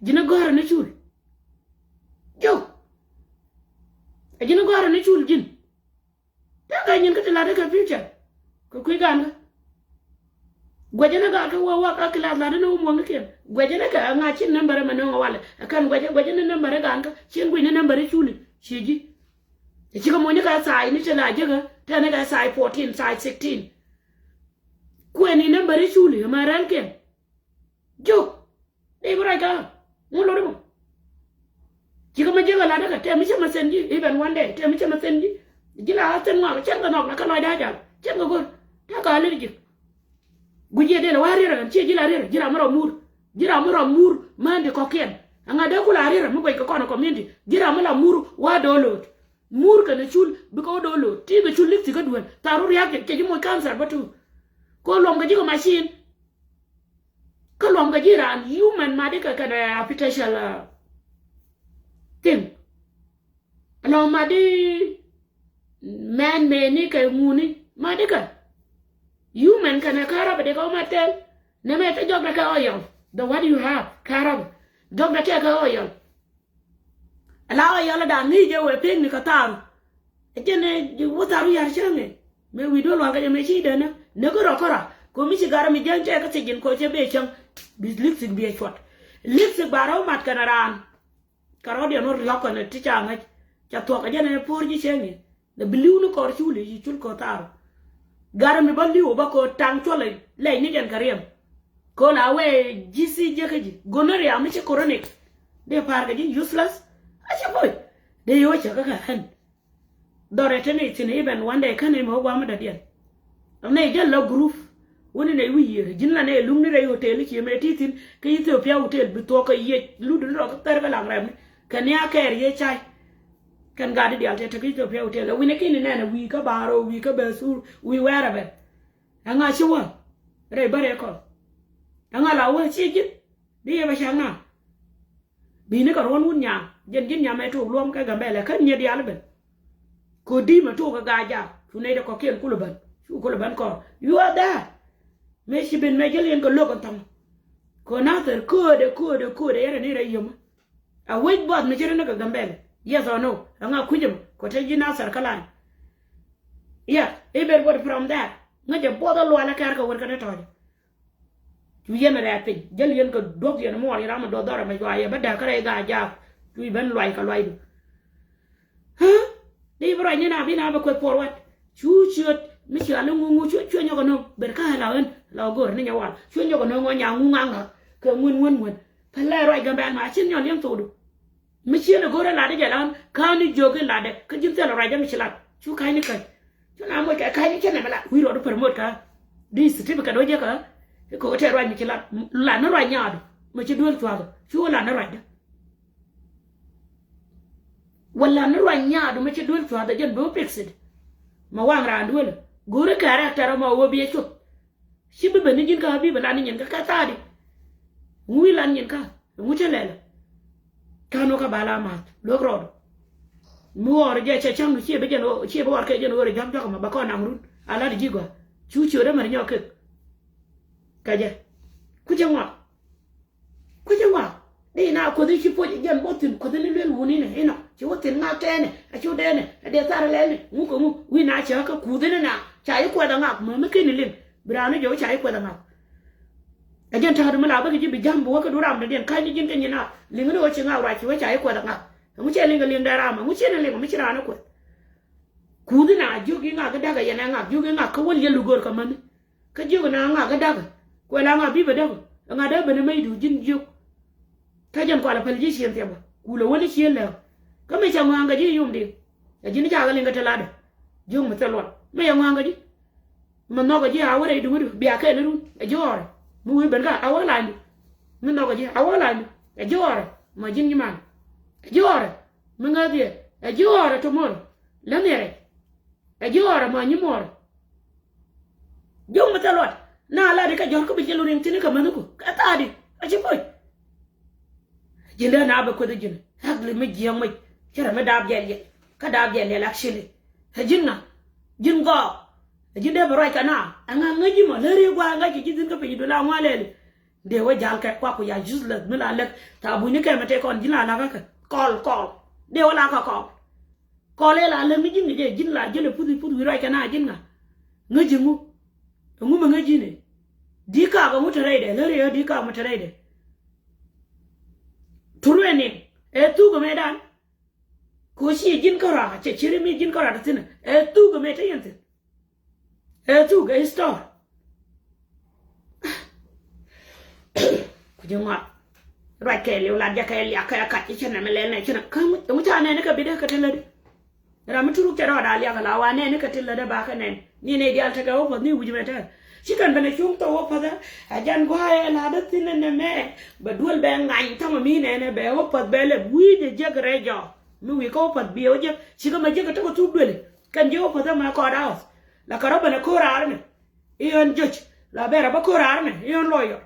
Ji̱n ɛ gɔ̱a̱rä ni cul. Jok. Ɛ ji̱n ɛ gɔ̱a̱rä ni cul ji̱n. Tëë kɛ nyin kä ti lat kɛ future. Kɛ kui̱ gan kä. Guɛcä ni gan kä wä wä kä class lat ni wä muɔ̱ŋ ni kiɛn. Guɛcä ni kɛ ŋa̱ cin nambärä mɛ nöŋ walɛ. Ɛ kɛn guɛcä guɛcä ni nambärä gan kä. Cin guic ni nambärä culi. Ci ji̱. Ɛ cikɛ muɔ̱ny ni kɛ size ni ti la jiäkä. Tɛn ni kɛ size fourteen, size sixteen. Kuɛn ni nambärä culi mɛ rɛl kiɛn. Jok. Dee bi ruac kä ŋun lo̱ri mɔ. Cikɛ ma jiäk a lat däkä tɛm mi cä ma sen ji̱ even one day tɛm mi cä ma sen ji̱. Ji̱ la a sen ŋɔak cɛn kɛ nhɔk la kä lɔcdä a jal cɛn kɛ go̱r. Tɛk kɛ a lir ji̱k. Guic yɛ dee la wa riɛr ɛ ɣän ciɛ ji̱ la riɛr ji̱ ram mi rɔ mur. Ji̱ ram mi rɔ mur män di kɔkiɛn. Ɛŋa dee ku la riɛr mi guɛc kɛ kɔn ɛ community ji̱ ram mi la mur wa do̱lo̱t. Mur kɛn ɛ cul bikɛ wä do̱lo̱t ti kɛ cul lik ti kä duel tharu riak cɛ ji̱ moc cancer bä tu. Ko luɔm kɛ ji̱ kɛ machine. Kä luɔm kɛ ji̱ raan human madi kɛ kɛnɛ artificial, uh, thing. Luɔm madi man meni kɛ ŋuni madi kɛ human kɛnɛ karabɛ dee kɛ wä ma tɛl. Nɛmɛ te jɔkdɛ kɛ oil. The what you have karabɛ jɔkdɛ kɛ kɛ oil. Ala ɣä yɔl da ŋi̱i̱c jɛ wee pekni kɛ tharu. Ɛ jɛn ɛ wä tharu yar cäŋ ɛ mëë wi̱i̱ duel wal kɛ jɛ mëë ci dɛn ɛ näk kä rɔ kä rɔ. Ko̱ mi ci garɛ mi jäŋ cɛ kä thiec ji̱n ko̱ cɛ bee cäŋ. Bi lipstick bi ɛ cuɔt. Lipstick ba rɔw mat kɛn raan. Kɛ rɔ̱diɛn wä riɔ̱k kɛn ti ca ŋäc. Ca thuɔk ɛ jɛn ɛ po̱r ji̱ cäŋ ɛ. Lɛ bi li̱w ni kɔr culi ci cul kɔ tharu. Garɛ mi bä li̱w bä kɔ taŋ cuɔlɛ lɛy ni jɛn kɛ riɛm. Kɔ la wee ji̱ si jek kä ji̱ gonorrhea mi ci chronic. Dee pa̱a̱r kɛ ji̱ useless. A ci puc. Dee yo̱ cɛ kä kɛ ɣän. Dhɔrɛ te ni thin i̱ bɛn wandɛ kä ni mɛ wä guam mi dɔ̱diɛn. Nɛ jɛ la group. Wuni nɛ wi̱i̱ yiëë ji̱n la nɛ luŋni rɛy hotel i̱ ci mɛ ti thi̱n kä Ethiopia hotel bi thuɔk kɛ yiëë luduni rɔ kä thɛr kä laŋ rɛmni. Kɛ ni a kɛɛr yiëë cay. Kɛn gat di dial tɛ te kä Ethiopia hotel ɛ wi̱nɛ kini nɛnɛ wi̱i̱ kä ba̱a̱r ɔ wi̱i̱ kä bɛ sur wi̱i̱ wɛɛrɛ bɛ. Ɛŋa ci wä rɛy bärɛ kɔ. Ɛŋa la wä ci ji̱n di yɛ bɛ cak na. Bi̱i̱ni kɛ ruɔ̱n wun nyam jɛn ji̱n nyam ɛ tok luɔ̱m kɛ Gambɛlɛ kä nyiet diaal ben. Kɛ di̱i̱m ɛ tok kɛ ga̱a̱c jaak cu nɛy dɛ kɔ̱kiɛn kulɛ ben cu kulɛ ben kɔr. You are there. Mëë ci ben mëë jäl yɛn kɛ lo̱k ɛn thɔ̱ŋ. Kɛ Nathir köödɛ köödɛ köödɛ yɛn rɛ ni rɛ yio̱mä. A wec buɔth mi ci ri ni kɛ Gambɛlɛ. Yes or no? Ɛŋa kui̱c ɛmɛ kɛ te ji̱ Nathir kä lan. Yeah, everybody from there. Ŋäcɛ buɔth ɛ lual ɛ kɛɛr kɛ wër kɛ ni tɔ̱ɔ̱cɛ. Cu yɛn rɛɛt piny jäl yɛn kɛ duɔ̱k yɛn muɔɔr yɛn ram mi duɔth dhɔrɛ mɛ cua yɛ bä däk kä rɛy ga̱a̱c jaak. Cu ben luac kɛ luac du. Ɣä di bi ruac ni na bi na bɛ kueth puɔr wɛt. Cu ciöt mi cia li ŋuŋu cu cuɛ nyɔk ɛnɔŋ ber kä la ɣän la go̱r ni nyɛ wal cu nyɔk ɛnɔŋ ɣä nya ŋuŋ aŋa kɛ ŋuän ŋuän ŋuän. Pälɛ ruac Gambɛl ma cin nyɔl yɛn thokdu. Mi ciën ɛ go̱rɛ latdä jɛ lan ka̱n ni jiök in latdɛ kä ji̱n thil ruacdä mi ci lat cu ka̱ny ni käny. Cu na moc kɛ ka̱ny ni cä nɛmɛ lat wi̱i̱ ruɔdu pär muɔt kä. Di certificate wä jɛ kä. I̱ kok tɛ ruac mi ci lat lat ni ruac nyaadu mi ci duel thua̱a̱dä cu wä lat ni ruacdä. Wä lat ni ruac nyaadu mi ci duel thua̱a̱dä jɛn bi wä pik sit. Ma waŋ raan duelä go̱rä character ma wä bi ɛ cuth. Ci bi ben ni ji̱n kä bi bɛ lat ni nyin kä kä thaadi. Ŋu i̱ lat nyin kä ŋu cä lɛlä. Kä nu kä bala math luäk rɔɔdu. Mi ɣɔr jɛ cɛ cäŋ du ciɛ bi jɛn ɣöö ciɛ bi ɣɔr kɛ jɛn ɣöö rɛ jɔ̱k jɔ̱k ɛmɛ bɛ kɔn naŋ run a lat ji̱ gɔaa. Cu ciöt ɛmɛ ri nyɔk kek. Kɛ jɛ ku cɛ ŋuak. Kui̱ci ŋuak di na kuothi ci puɔc jɛn bä thi̱n kuothi ni luel wuni ni inɔ ci wä thi̱n ŋak tɛɛni a ci wä dɛɛni a dee thar lɛɛni ŋuk kɛ ŋuk wi̱i̱ na cä kä kuuthi ni na ca yi kuɛth aŋak mɛ mi keni liŋ. Bi raan ni jɔw ca yi kuɛth aŋak. Ɛ jɛn ta̱a̱du mi la bä kɛ ji̱ bi ja̱m bi wä kä du ram dɔ̱diɛn ka̱ny ni ji̱n kä nyin a liŋ ni ɣöö ci ŋak ruac ci wä ca i̱ kuɛth ɛ ŋak. Ɛŋu cɛ liŋ kɛ liŋ dee ram ɛŋu ci ni liŋ mi ci raan i̱ kuɛth. Kuuthi na jiök i̱ ŋak i̱ da̱k ɛ yɛn ɛ ŋak jiök i̱ ŋak kä wäl yɛ lugör kɛ mäni. Kä jiök na ŋak i̱ da̱k kuɛ la ŋak bi bɛ da̱k. Ɛ ŋak dee ben ɛ mec du ji̱n jiök. Kä jɛn kualɛ päl ji̱ cien thiɛmä kulɛ wäni cien lɛ̈k. Kä mi cɛ ŋɔaŋ kɛ ji̱ yom di̱i̱ŋ. Ɛ ji̱n i̱ ca kɛ liŋ kɛ te latdɛ. Jiök mi thil luɔt mi cɛ ŋɔaŋ kɛ ji̱. Mi nhɔkɛ ji̱ a wä rɛy duŋädu bia kɛɛl irun ɛ ji̱ ɣɔrɛ. Mi wi̱i̱ ben kä a wä lanydu. Mi nhɔkɛ ji̱ a wä lanydu ɛ ji̱ ɣɔrɛ. Ma ji̱n nyiman ɛ ji̱ ɣɔrɛ. Mi ŋäth yɛ ɛ ji̱ ɣɔrɛ tomorrow. Lä nhiɛrɛ ɛ ji̱ ɣɔrɛ ma nyi muɔrɛ. Jiök mi thil luɔt na lat i̱ kɛ jɔ̱r kä bi ji̱ lu riŋ thi̱n i̱ kɛ mäni ku kɛ thaadi a ci puc. Ji̱n dee na bɛ kueth ji̱n ɣak li mi jiɛɛŋ mec. Cɛ rɛ mi daap jɛl yɛl kä daap jɛl yɛl actually. Ɛ ji̱n ŋa ji̱n gɔɔk. Ɛ ji̱n dee bɛ ruac kɛ na ɛ ŋa ŋäc ji̱ mɔ lär i̱ gua̱a̱ ŋa̱c kɛ ji̱ thi̱n kä piny i̱ dul a ŋuan lɛli. Dee wä jal kɛ kuak ku ya useless mi la lɛk tha bunyni kɛmɛ tëë kɔn ji̱n la lakä kɛ kɔl kɔl. Dee wä la kɛ kɔl. Kɔl ëë la lɛk ni ji̱n kɛ jɛ ji̱n la jälɛ puth i̱ puth wi̱i̱ ruac kɛ na ji̱n ŋa. Ŋäc ji̱ ŋu. Ɛŋu mi ŋäc ji̱n i̱ di̱ kaak ɛŋu te rɛydɛ lär i̱ di̱ kaak mi te rɛydɛ. Thurɛ niŋ ɛ thuk ɛmɛ dan. Ko ci ji̱n kärɔa cɛ ci ri mi ji̱n kärɔa te thi̱n ɛ thuk ɛmɛ te yɛn thi̱n. Ɛ thuk ɛ store. Ku ji̱ ŋɔak ruac kɛ liw lat jɛ kɛ liak kɛ kac i̱ cɛ nɛmɛ lɛl nɛ ci nɛ kä ŋuc ca nɛn i̱ kɛ bidɛ kɛ te lätdi. Ram mi turuk cɛ rɔɔda liak ala wa nɛn i̱ kɛ te lätdɛ ba kɛ nɛn ni nɛ diaal tekɛ wä puɔth ni wi̱c mɛ tɛr. Ci kɛn ben ɛ cuŋ thok wä puɔth ɛ jan gua̱a̱ ɛ lat dä thi̱n ɛn ɛmɛ. Bɛ duel bɛ ŋany thaŋ mi nɛn ɛ bɛ wä puɔth bɛ lɛ wi̱c ɛ jiäk rɛy jɔɔk mi wi̱c kä wä puɔth biɛ wä jiäk ci kä mɛ jiäk ɛ tekɛ thuk duel. Kɛn ji̱ wä puɔth ɛmɛ kɔɔt house. La kɛ rɔ ben ɛ ko̱r raar ɛmɛ. I̱ ɣän judge la bɛr ɛ bä ko̱r raar ɛmɛ i̱ ɣän lawyer.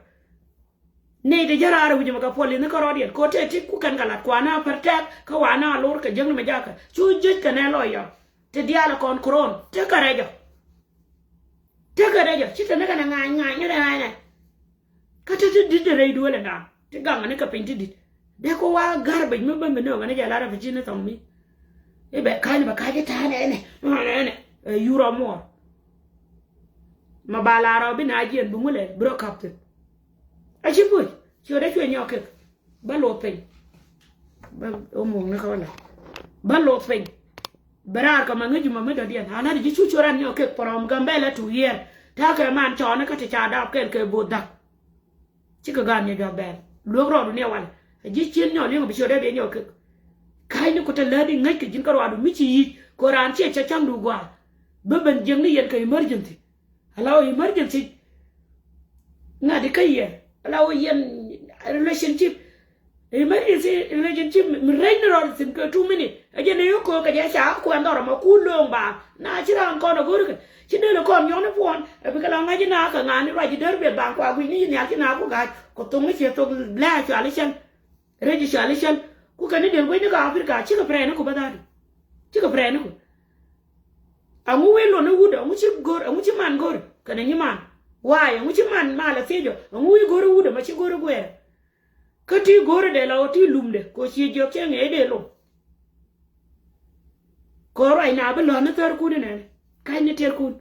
Nɛy ti jäl raar wi̱c ɛmɛ kɛ puɔl i̱ ni kärɔɔdiɛn ko̱ tëë ti ku kɛn kɛ la̱t kuanä pär tɛk kä wanä a lor kɛ jiäkni mɛ jakä cu jiec kɛnɛ lawyer. Ti diaal ɛ kɔn kuron tekɛ rɛc ɔ. Tekɛ rɛc ɔ ci te ni kɛnɛ ŋa̱a̱ny ŋa̱a̱ny ni rɛc ŋa̱a̱ny nɛ. Kä te ti di̱t rɛy duël ɛndan ti gaŋ ni kɛ piny ti di̱t. Dee kɛ wa garbage mi bämi ni ɣän jɛ lar ɛ bi ji̱n ni thɔŋ mi. I̱ bɛ ka̱ny bɛ ka̱c i̱ ta̱a̱ nɛnɛ nɛnɛ ɛ yur ɔ muɔɔr. Ma ba lar ɔ bi na jiɛn bi ŋulɛ bi rɔ kap thi̱n. A ci puc ci ɣöö dee cuɛ nyɔk kek. Bä loth piny. Bä omuk ni kä wä la bä loth piny. Bɛ raar kɛ ma ŋäc ji̱ ma mi dɔ̱diɛn a la̱t ji̱ cu cu ran nyɔk kek pɔrɔm Gambɛlɛ tu yiɛɛr. Ta̱a̱ kɛ man cɔɔni kä ti ca daap kɛl kɛ bo̱o̱th da̱k. Cikɛ gaat nyɛ jɔak bɛɛl luäk rɔɔdu ni ɛ wal. A ji̱ cien nyɔk li̱eŋ bi ci ɣöö dee biɛ nyɔk kek. Ka̱cni ku te lätdi ŋäc kɛ ji̱n kä ruaadu mi ci yic kɛ ɣöö raan ciɛ cɛ ca̱ŋdu gua̱a̱. Bä ben jiäkni yɛn kɛ emergency. Ala ɣöö emergency. Ŋa̱t ikä yɛ ala ɣöö yɛn relationship. Emergency relationship mi rɛc ni rɔɔd thi̱n kɛ two minute ɛ jɛn i̱ ɣöö köök kɛ jɛ ca kuɛn dhɔr ɛmɔ ku lööŋ ba na ci raan kɔn ɛ go̱rikɛ ci dee lɛ kɔn nyɔk ni puɔ̱n ɛ bikɛ la ŋa̱c ina kɛ ŋa̱a̱n ni ruac i̱ däär biɛth ba kuak wi̱c ni ci nhial ci na ku ga̱a̱c kɛ thoŋ ni ciɛ thok lɛ̈ɛ̈ cuali cäl. Rɛc i̱ cuali cäl ku kɛn i̱ dël guecni kɛ Africa cikɛ pɛrɛɛni ku bä dha̱a̱du. Cikɛ pɛrɛɛni ku. Ɛŋu wi̱i̱ luɔt ni wut ɛŋu ci go̱r ɛŋu ci man go̱r kɛnɛ nyi man. Waay ɛŋu ci man mal ɛ thiec ɔ ɛŋu wi̱i̱ go̱r i̱ wut ɛmɛ ci go̱r i̱ guɛɛrɛ. Kä ti go̱r i̱ dee la ɣöö ti lumdɛ kɛ ɣöö ci jiɔk cɛ ŋi̱eec dee lom. Kɛ ɣöö ruac na bi lɔ̱a̱n ni thäär kun inɛnɛ ka̱c ni tiɛɛr kun.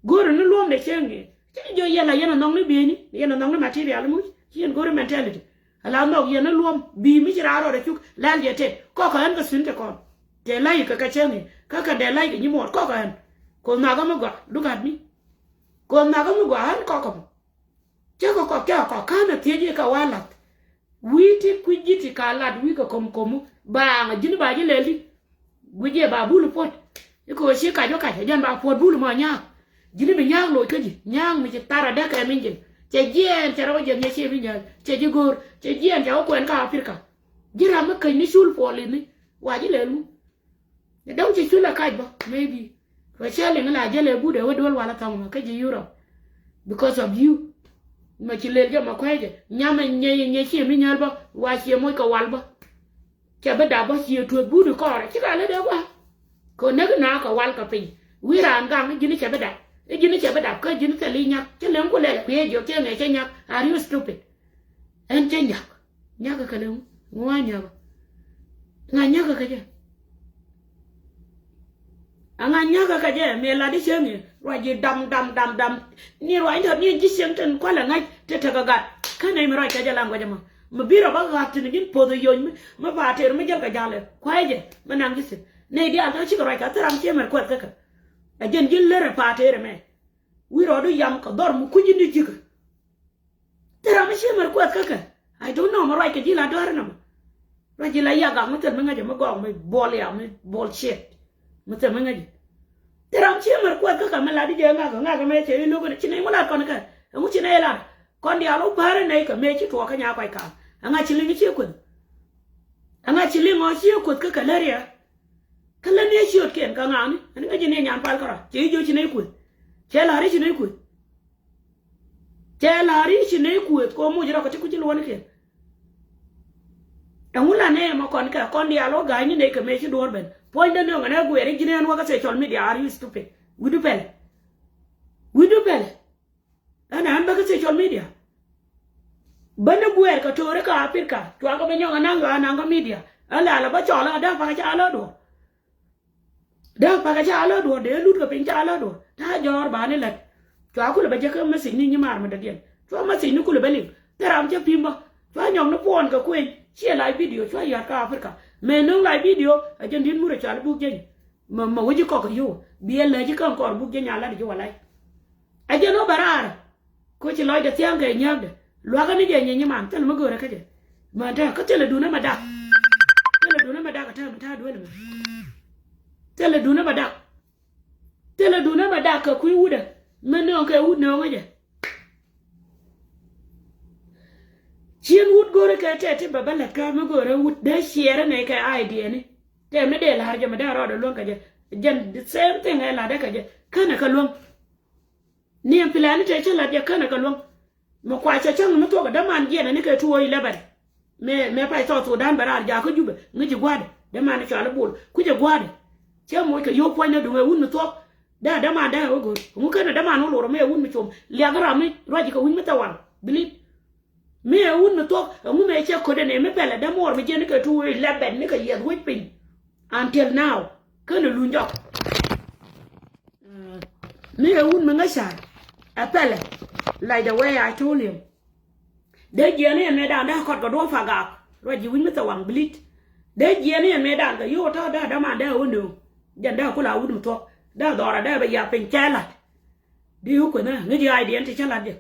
Go̱r i̱ ni luɔmdɛ cɛ ŋi̱eec cɛ jiɔk yɛn la yɛn ɛ nhɔk ni bieyni yɛn ɛ nhɔk ni material imuc ci yɛn go̱r i̱ mentality. Ala nhɔk yɛn ni luɔm bi̱i̱ mi ci raan rɔɔdɛ cuk lɛl jɛ tëë kɔkɛ ɣän kɛ thi̱n te kɔn. Tëë la̱c kɛ kɛ cäŋ i̱ kä kɛ dee la̱c kɛ nyi muɔɔr kɔkɛ ɣän. Koth nakä mi gɔaa look at me. Koth nakä mi gɔaa ɣän kɔkɛ mɔ. Cäkɛ kɔk cäkɛ kɔk ka̱n ɛ thiec i̱ kɛ wa la̱th. Wi̱i̱ ti kui̱c ji̱ ti ka lat wi̱i̱ kɛ ko̱m ko̱mu baaŋ ɛ ji̱n ba ji̱ lɛl di. Guic jɛ ba bul puɔ̱t. I̱ kɛ ɣöö ci kac wä kac ɛ jɛn ba puɔ̱t bul mɔ nyaak. Ji̱n i̱ bi nyaak loc kä ji̱ nyaak mi ci thar adäk kɛ min ji̱n cɛ jiɛɛn cɛ rɔw jiɛn nyɛ ciɛ mi nyääl cɛ ji̱ go̱o̱r cɛ jiɛɛn cɛ wä kuɛn kä Africa. Ji̱ ram mi käc ni cul puɔl i̱ni wa ji̱ lɛl wun. Ɛ dɔ̱ŋ ci cul ɛ kac bä maybe. Kɛ cɛ liŋ la jälɛ but ɛ wä duel wal ɛ thɔŋ mɛ kä ji̱ Europe. Because of you. Mɛ ci lel jɛ mɛ kuecɛ nyamɛ nyɛ nyɛ ciɛ mi nyääl bä wa ciɛ moc kɛ wal bä. Cɛ bi dap bä ciɛ tueth but kɔɔrɛ ci ka lät ɛ gua̱a̱. Kɛ näk na kɛ wal kɛ piny wi̱i̱ raan gaŋ i̱ ji̱n cɛ bi dap i̱ ji̱n cɛ bi dap kä ji̱n thil i̱ nyak cä leŋ ku lɛl kui̱ ɛ jiɔk cɛ ŋɛ cɛ nyak. Are you stupid? Ɛn cä nyak nyakä kɛ lɛ ŋu ŋu a nyakä. Ŋa nyakä kɛ jɛ. Aŋa nyakä kɛ jɛ mëë lat i̱ cäŋ i̱ ruac ji̱ dam dam dam dam. Ni ruac ni tɔt ni ji̱ cieŋ tin kualɛ ŋa̱c Ti tekɛ gat kä nɛy mi ruac kɛ jɛ language ɛmɔ. Mi bi rɔ bä ɣa̱a̱p tini ji̱n poth ɛ yony mi, mi pa̱a̱t tëër mi jäl kɛ ja̱l ɛ kua̱c jɛ mi naŋ ji̱ thi̱n. Nɛy diaal tɔ̱ cikɛ ruac kɛ thil ram cië mɛr kuɛth kä kɛ. Ɛ jɛn ji̱n lär ɛ pa̱a̱t tëër ɛmɛ. Wi̱i̱ rɔɔdu yam kɛ dhɔr mi kui̱c ji̱n di ji̱kä. Thil ram mi cië mɛr kuɛth kä kɛ. I don't know mi ruac kɛ ji̱ la dɔ̱a̱r ɛnɔmɔ. Ruac ji̱ la yak gak mi thil mi ŋäcɛ mi gɔɔk mi buɔl yak mi buɔl ciɛt. Mi thil mi ŋäcɛ. Thil ram cië mɛr kuɛth kä kɛ mi lat di jɛ ŋak ŋak mɛ cɛ i̱ lo̱k ci nɛy ŋu lat kɔn kɛ. Ɛŋu ci nɛy lat. Kɔn diaal wä päärä nɛy kɛ mëë ci tuɔɔk kä nyaa kuac kaam. Ɛŋa ci liŋ cië kueth. Ɛŋa ci liŋ ɔ cië kueth kä kɛ lär yɛ. Kä lär ni ciötkiɛn kɛ ŋaani ɛn ŋäc ji̱ ni nyan pal kärɔa cɛ i̱ jiö ci nɛy kueth. Cɛ la̱r i̱ ci nɛy kueth. Cɛ la̱r i̱ ci nɛy kueth kɛ ɣöö moc rɔ kɛ ti ku ci luɔ̱nikiɛn. Ɛŋu la nɛy ɛmɔ kɔn kɛ kɔn diaal wä ga̱a̱cni nɛy kɛ mëë ci duɔ̱ɔ̱r ben puɔ̱nydä nööŋɛ nɛ guɛɛr i̱ ji̱n ɛn wä kä social media are you stupid? Wi̱cdu pɛlɛ. Wi̱cdu pɛlɛ. Ɛn ɛn bä kä social media. Bä ni guɛɛr kɛ to̱o̱ri kä Africa cuakɛ bä nyɔk anaŋ ɣöö anaŋ kä media. Ɛn la la bä cɔl ɛ dee pakä ca lä duɔ̱ɔ̱r. Dee pakä ca lä duɔ̱ɔ̱r dee lut kɛ piny ca lä duɔ̱ɔ̱r ta̱a̱ jɔ̱ɔ̱r ba ni lät. Cua kulɛ bä jek kä message ni nyi maar mi dɔ̱diɛn cua message ni kulɛ bä liŋ. Thil ram cä pi̱m bä cua nyɔk ni puɔ̱ɔ̱n kɛ kuëny ciɛ live video cua yɔ̱a̱t kä Africa. Mëë nöŋ live video ɛ jɛn di̱t murɛ cɔal i̱ buk jeny. Mɛ mɛ wä ji̱ kɔk yio̱w biɛ lɛ ji̱ kä ŋ kɔr buk jeny a lat ji̱ walay. Ɛ jɛn wä bɛ raar. Ko ci lɔcdɛ thia̱a̱ŋ kɛ nyääkdɛ luakä ni jɛ nyɛ nyiman thilɛ mi görɛ kä jɛ. Mɛ te kä thilɛ duunä mɛ dak. Thilɛ duunä mɛ dak ɛ te mɛ ta̱a̱ duelɛ mɛ. Thilɛ duunä mɛ dak. Thilɛ duunä mɛ dak kɛ kui̱ wutdä. Mɛ nööŋ kɛ wut nööŋä jɛ. Cien wut go̱rä kɛ tɛt ti bɛ bä lät kä mi go̱rä wut dee ciɛɛrä nɛy kɛ idea ni. Tɛm ni dee la̱r jɛ mi dee rɔɔdɛ luäŋ kɛ jɛ. Jɛn the same thing ɛ la̱rdɛ kɛ jɛ känɛ kɛ luäŋ. Ni ɛn plan ni tɛt cä la̱t jɛ känɛ kɛ luäŋ. Mi kuac cɛ cäŋ mi thuɔk ɛ däman jiɛn ɛn ni kɛ two oh eleven. Mëë mëë pay South Sudan bɛ raar jakä Jubɛ ŋäc ji̱ gua̱a̱dɛ däman cɔal i̱ Bol kui̱cɛ gua̱a̱dɛ. Cä moc kɛ yio̱w puɔ̱nydä duŋ ɛ wut mi thuɔk. Dee däman dee ɛ wä go̱r ŋu kenɛ däman wä lor mi ɛ wut mi com liak ram mi ruac kɛ wi̱c mi thɛ waŋ. Bilip. Mi ɛ wut mi thuɔk ɛŋu mëë cɛ köt ɛn ɛ mi pɛlɛ dämuɔɔr mi jiɛn kɛ two oh eleven ni kɛ yiɛth wec piny. Until now kenɛ luny jɔk. Mi ɛ wut mi ŋäc ca̱a̱t ɛ pɛlɛ. Like the way I told him. Dee jiɛn i̱ ɛn mëëdan dee kɔt kɛ duɔ̱ɔ̱p pa gaak ruac ji̱ wi̱c mi thɛ waŋ bilit. Dee jiɛn i̱ ɛn mëëdan kɛ yio̱w tɔ̱ dee däman dee ɣän nööŋ. Jɛn dee kula wut mi thuɔ̱k dee dhɔra dee bɛ yap piny cɛ la̱t. Di ɣä kuenä ŋäc ji̱ idea ti cä la̱t jɛ.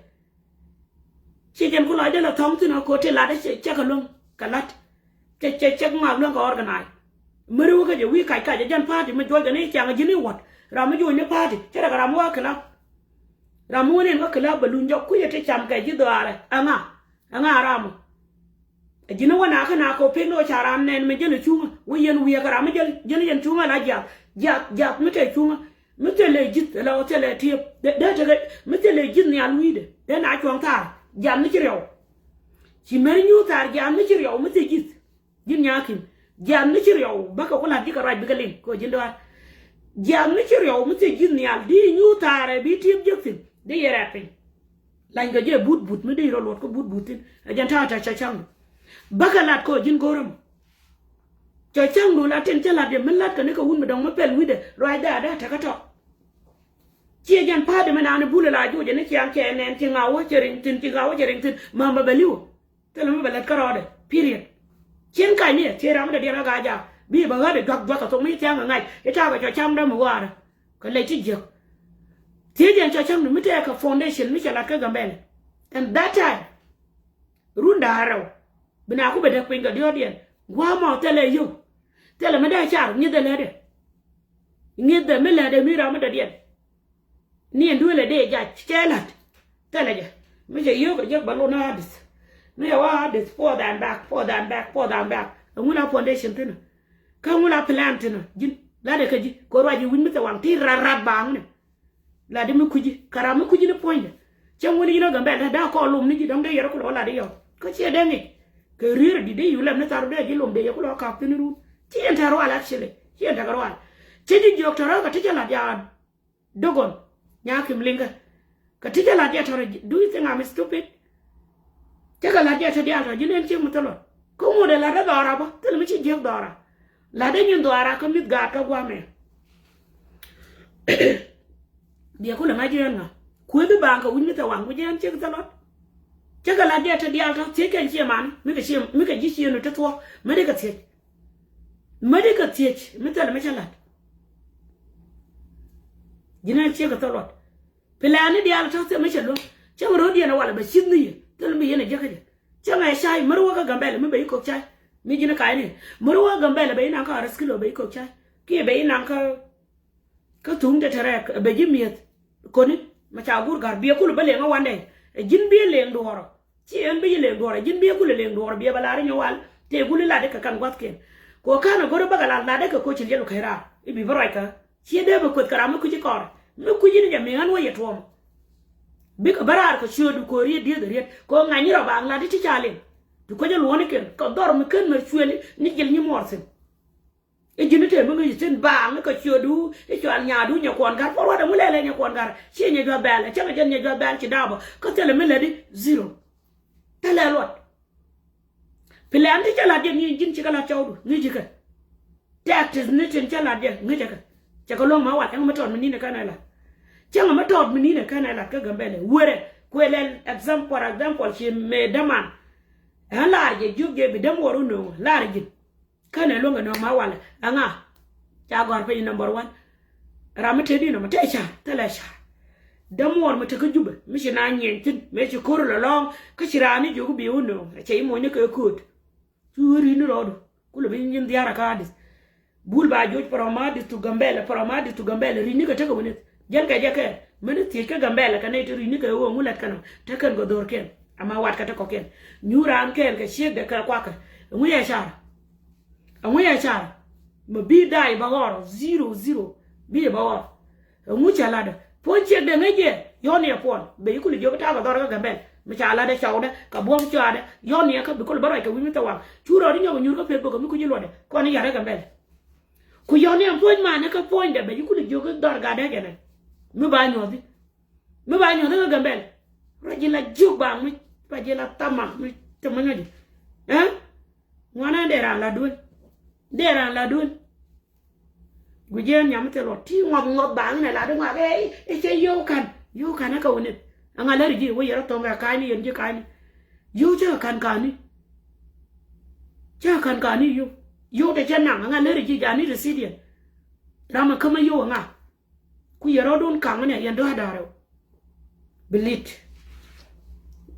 Ci jɛn ku lɔcdä la thɔŋ thi̱n ɣä ko̱ ti la̱t cɛ kɛ luäŋ kɛ la̱t. Cɛ cɛ cɛ ŋak luäŋ kɛ organize. Märi wä kä jɛ wi̱i̱ kac kac ɛ jɛn party mi juɔc kɛ ni ciaŋ ɛ ji̱n i̱ wuɔ̱t ram mi juɔc ni party cɛ rɛ kɛ ram mi wä kɛ la̱t. Ram mi wä ni ɛn kä kɛ la̱t bɛ luny jɔk kui̱ ɛ ti cam kɛ ji̱ dhɔaarɛ ɛŋa. Ɛŋa ram ɔ. Ɛ ji̱n i̱ wä nakä nakä ɔ pek ni ɣä ca ram nɛn mi jɛn ɛ cuŋä wä yɛn wiɛɛkä ram mi jɛn jɛn yɛn cuŋä la jiath jiath jiath mi tɛ cuŋä. Mi thilɛ ji̱th ala ɣä thilɛ tiep dee tekɛ mi thilɛ ji̱th nhial wi̱i̱dɛ dee na cuɔ̱ŋ thaar jiath mi ci riɛw. Ci mɛr nyuuth thaar jiath mi ci riɛw mi thil ji̱th. Ji̱n nya̱a̱ ki̱n jiath mi ci riɛw bäkɛ ku la̱t ji̱ kɛ ruac bikɛ liŋ kɛ ɣöö ji̱n dɔaar. Jiath mi ci riɛw mi thil ji̱th nhial di nyuuth thaarɛ bi tiep jiäk thi̱n di yɛ rɛ̈t piny. Lanykɛ jɛ but but mi di rɔ luɔt kä but but thi̱n ɛ jɛn ta̱a̱ ta̱a̱ cɛ ca̱ŋdu. Bäkɛ la̱t kɛ ɣöö ji̱n go̱o̱rä mɔ. Cɛ cäŋdu la tin cä la̱t yɛ mi la̱tkɛ ni kɛ wut mi dɔ̱ŋ mi pɛl wi̱cdɛ ruacdɛ a dee a tekɛ tɔ̱. Ciɛ jɛn pa̱a̱t dee mi naan i̱ bulɛ la juucɛ ni ciaŋ cɛ nɛn ci ŋa̱wä cɛ riŋ thi̱n ci ŋa̱wä cɛ riŋ thi̱n. Ma̱a̱m bɛ bɛ li̱wä thilɛ mi bɛ lät kärɔɔdɛ. Period. Cien ka̱ny ni ɛ thiee ram mi dee diɛn kä ga̱a̱c jaak bi bɛ ɣätdɛ juak juak kɛ thok mi ci thia̱a̱ŋ kɛ ŋa̱c i̱ ta̱a̱ kɛ cɔ ca̱ŋdä mi wa̱a̱rä. Kɛ lɛc ti jiäk. Thiec ɛn cɔ cäŋdu mi tɛɛkɛ foundation mi cɛ la̱t kä Gambɛlɛ. And that time run da̱a̱r rɛw. Bi na ku bɛ däk piny kɛ diɔ̱ɔ̱kdiɛn gua̱a̱mɔ thilɛ yio̱w. Thilɛ mi dee car ŋi̱thɛ lätdɛ. Ŋi̱thɛ mi lätdɛ mi ram mi dɔ̱diɛn. Ni ɛn duëlɛ dee jac cɛ la̱t. Thilɛ jɛ mi cɛ yio̱w kɛ jek bɛ lot ni adith. Mi cɛ wä adith forth and back forth and back forth and back. Ɛŋu la foundation thi̱n ɔ. Kä ŋu la plan thi̱n ɔ ji̱n la̱tdɛ kä ji̱ kɛ ruac ji̱ wi̱c mi thil waŋ ti rat rat baaŋ ni. Lat di mi kui̱ci kɛ ram mi kui̱ci ni puɔ̱nydɛ. Cäŋ wuni ji̱n ɛ Gambɛl ɛ da̱a̱ kɔɔl lom ni ji̱ dɔ̱ŋ dee yɛr kulɛ wä lat di yɔ̱k kä ciɛ dee ŋic. Kɛ rier di dee yulɛm ni thar dee ji̱ lom dee yɛ kulɛ wä kap thi̱n run. Ci yɛn tɛr rual actually ci yɛn tekɛ rual. Cä ji̱ jiök tɛ rɔ̱ kɛ ti cä lat ya̱a̱n. Dogon nya̱a̱ kim liŋkä. Kɛ ti cä la̱t jɛ tɔ̱rɛ do you think I'm stupid? Cä kɛ la̱t jɛ tɔ̱ diaal tɔ̱ ji̱n ɛn cieŋ mi thilɔ. Kä ŋot ɛ la̱t ɛ dhɔra bä thilɛ mi ci jiäk dhɔra. La̱t ɛ nyin dhɔra kä mi̱th gaat kä gua̱a̱mɛ. Biɛ kulɛ ŋa̱c jiɛn ŋa̱ kueth i̱ baŋ kɛ wi̱c mi thɛ waŋ wi̱c ɛn cieŋ thilɔ. Cä kɛ la̱t diɛ te diaal tɔ̱ thiec kɛn ciɛ man mi kɛ ciɛ mi kɛ ji̱ ciëënu te thuɔ̱k mi dee kɛ thiec. Mi dee kɛ thiec mi thilɛ mi cä la̱t. Ji̱n ɛn ciek kɛ thil luɔt. Pilɛɛni diaal tɔ̱ thil mi cɛ luäŋ. Cäŋ ro̱o̱diɛn ɛ walɛ bɛ cith ni yɛ thil mi yɛn ɛ jiäkä jɛ. Cäŋ ɛ cay mi ruɔ̱kä Gambɛlɛ mi bɛ yi kok cay. Mi ji̱n ɛ ka̱a̱cni mi ruɔ̱kä Gambɛlɛ bɛ yi naŋ kä aräth kilo bɛ yi kok cay. Kiɛ bɛ yi naŋ kä Kä thuŋ te te rɛɛk ɛ bɛ ji̱ mi̱eth. Koni ma ca guur ga̱r biɛ kulɛ bä leŋ ɛ wandɛ. Ɛ ji̱n biɛ leŋ duɔ̱ɔ̱rɔ. Ci ɛn bi ji̱ leŋ duɔ̱ɔ̱rɔ, ɛ ji̱n biɛ kulɛ leŋ duɔ̱ɔ̱rɔ biɛ bä la̱r inyɛ wal. Tëë kuli latdɛ kɛ kɛn gua̱thkiɛn. Kɛ ɣöö ka̱n ɛ go̱rä bäkɛ la̱t latdɛ kɛ koci liɛl kɛ raar i̱ bi bä ruac kä. Ciɛ dee bɛ kueth kɛ ram mi kui̱ ci kɔrɛ mi kui̱ ji̱n jɛ mi̱ ɣän wä yɛ tuɔɔmɔ. Bikɛ bä raar kɛ ciöötdu kɛ ɣöö riet dieth ɛ riet kɛ ɣöö ŋa̱c nyi rɔ baaŋ latdi ti ca liŋ. Ti kuecä luɔ̱ɔ̱nikiɛn kɛ dhɔr mi ken mɛ cuëli ni jil nyi muɔɔr thi̱n. I̱ ji̱n i̱ tëë mi ŋäc i̱ thi̱n baaŋ i̱ kɛ ciötdu i̱ cual nyaadu nyɛ kuɔn ga̱r puɔl wa̱t ɛŋu lɛl ɛ nyɛ kuɔn ga̱r. Ciɛ nyɛ juath bɛɛl ɛ cäŋ ɛ jɛn nyɛ juath bɛɛl ci daapä kä thilɛ mi lätdi zero. Thilɛ luɔt. Pilɛn ti cä la̱t jɛ ni ji̱n ci kɛ la̱t cɔwdu ŋi̱c ikɛ. Tɛk ti ni tin cä la̱t jɛ ŋi̱c ikɛ. Cɛ kɛ luäŋ ma wal ɛŋu mi tɔt mi ni̱n ɛ kɛn ɛ la̱t. Cäŋ ɛ mi tɔt mi ni̱n ɛ kɛn ɛ la̱t kä Gambɛlɛ werɛ kuël ɛ example, example ci mëë däman. Ɛn la̱r jɛ jiök jɛ bi däm wä ru nööŋ la̱r ji̱n. Känɛ luäŋ kɛ nööŋ ma walɛ ɛŋa? Ca gɔ̱a̱r piny number one. Ram mi te di̱n ɔmɔ te ca̱r thilɛ ca̱r. Dämuɔɔr mi te kä Jubɛ mi ci na nyieny thi̱n mëë ci ko̱r lɔ lɔ̱ɔ̱ŋ kä ci raan ni jiök bi wä nööŋ cɛ i̱ monyni kɛ kööt. Cu ri̱n ni rɔɔdu kulɛ bi nyin dhiaar ɛ kä Adith. Bul ba joc from Adith to Gambɛlɛ, from Adith to Gambɛlɛ ri̱n ni kɛ tekɛ wä ni. Jɛn kɛ jɛ kɛɛl mɛn i̱ thiec kä Gambɛlɛ kɛ nɛy ti ri̱c ni kɛ ɣöö ŋu lät kɛn ɔ te kɛn gɔ dho̱r kɛn. Ama wat kɛ te kɔ̱kiɛn nyuur raan kɛɛl kɛ ciekdɛ kɛ kuakä. Ɛŋu yɛ car? Ɛŋu yɛ car? Mɛ bi da̱a̱ i̱ bä ɣɔr zero zero. Bi i̱ bä ɣɔr. Ɛŋu cɛ latdä puɔ̱ny ciekdɛ ŋäc jɛ yɔ̱ɔ̱n yɛ puɔl bɛ i̱ kul i̱ jiök i̱ ta̱a̱ kɛ dhɔr kä Gambɛlɛ mi ca latdä cɔwdä kɛ buɔ̱m cɔaadä yɔ̱ɔ̱n yɛ kä bi kul bä ruac kɛ wi̱c mi thɛ waŋ cu rɔɔd i̱ nyɔk i̱ nyuur kä Facebook kɛ mi kuc i̱ luɔtdɛ kɔn i̱ ya̱rä Gambɛlɛ. Ku yɔ̱ɔ̱n ni ɛn puɔ̱ny manɛ kä puɔ̱nydɛ bɛ ji̱ kul i̱ jiök i̱ dhɔr gatdɛ jɛnɛ. Mi ba nyuɔ̱thi. Mi ba nyuɔ̱thi kä Gambɛl. Ruac ji̱ la jiök ba mi ruac ji̱ la thamam mi thamam nyɔ̱c. Ɛh? Ŋuanɛ dee raan la duel. Dee raan la duel. Guic ji̱ ɛn nyam mi thil luɔt ti ŋɔth ŋɔth ba ŋinɛ la di ŋɔak ɛ cɛ yio̱w ka̱n yio̱w ka̱n ɛ kɛ wä nith. Ɛŋa lär ji̱ wä yɛr ɔ tho̱ŋ kɛ ka̱a̱cni yɛn ji̱ ka̱a̱cni. Yio̱w cä kɛ ka̱n ka̱a̱ni. Cä kɛ ka̱n ka̱a̱ni yio̱w. Yio̱w te cä naŋ ɛŋa lär ji̱ jani residiɛn. Ram ɛ kämä yio̱w ɛŋa. Ku yɛ rɔ̱dun kaŋ ni yɛn dɔ̱a̱ da̱rɛ. Bi lit.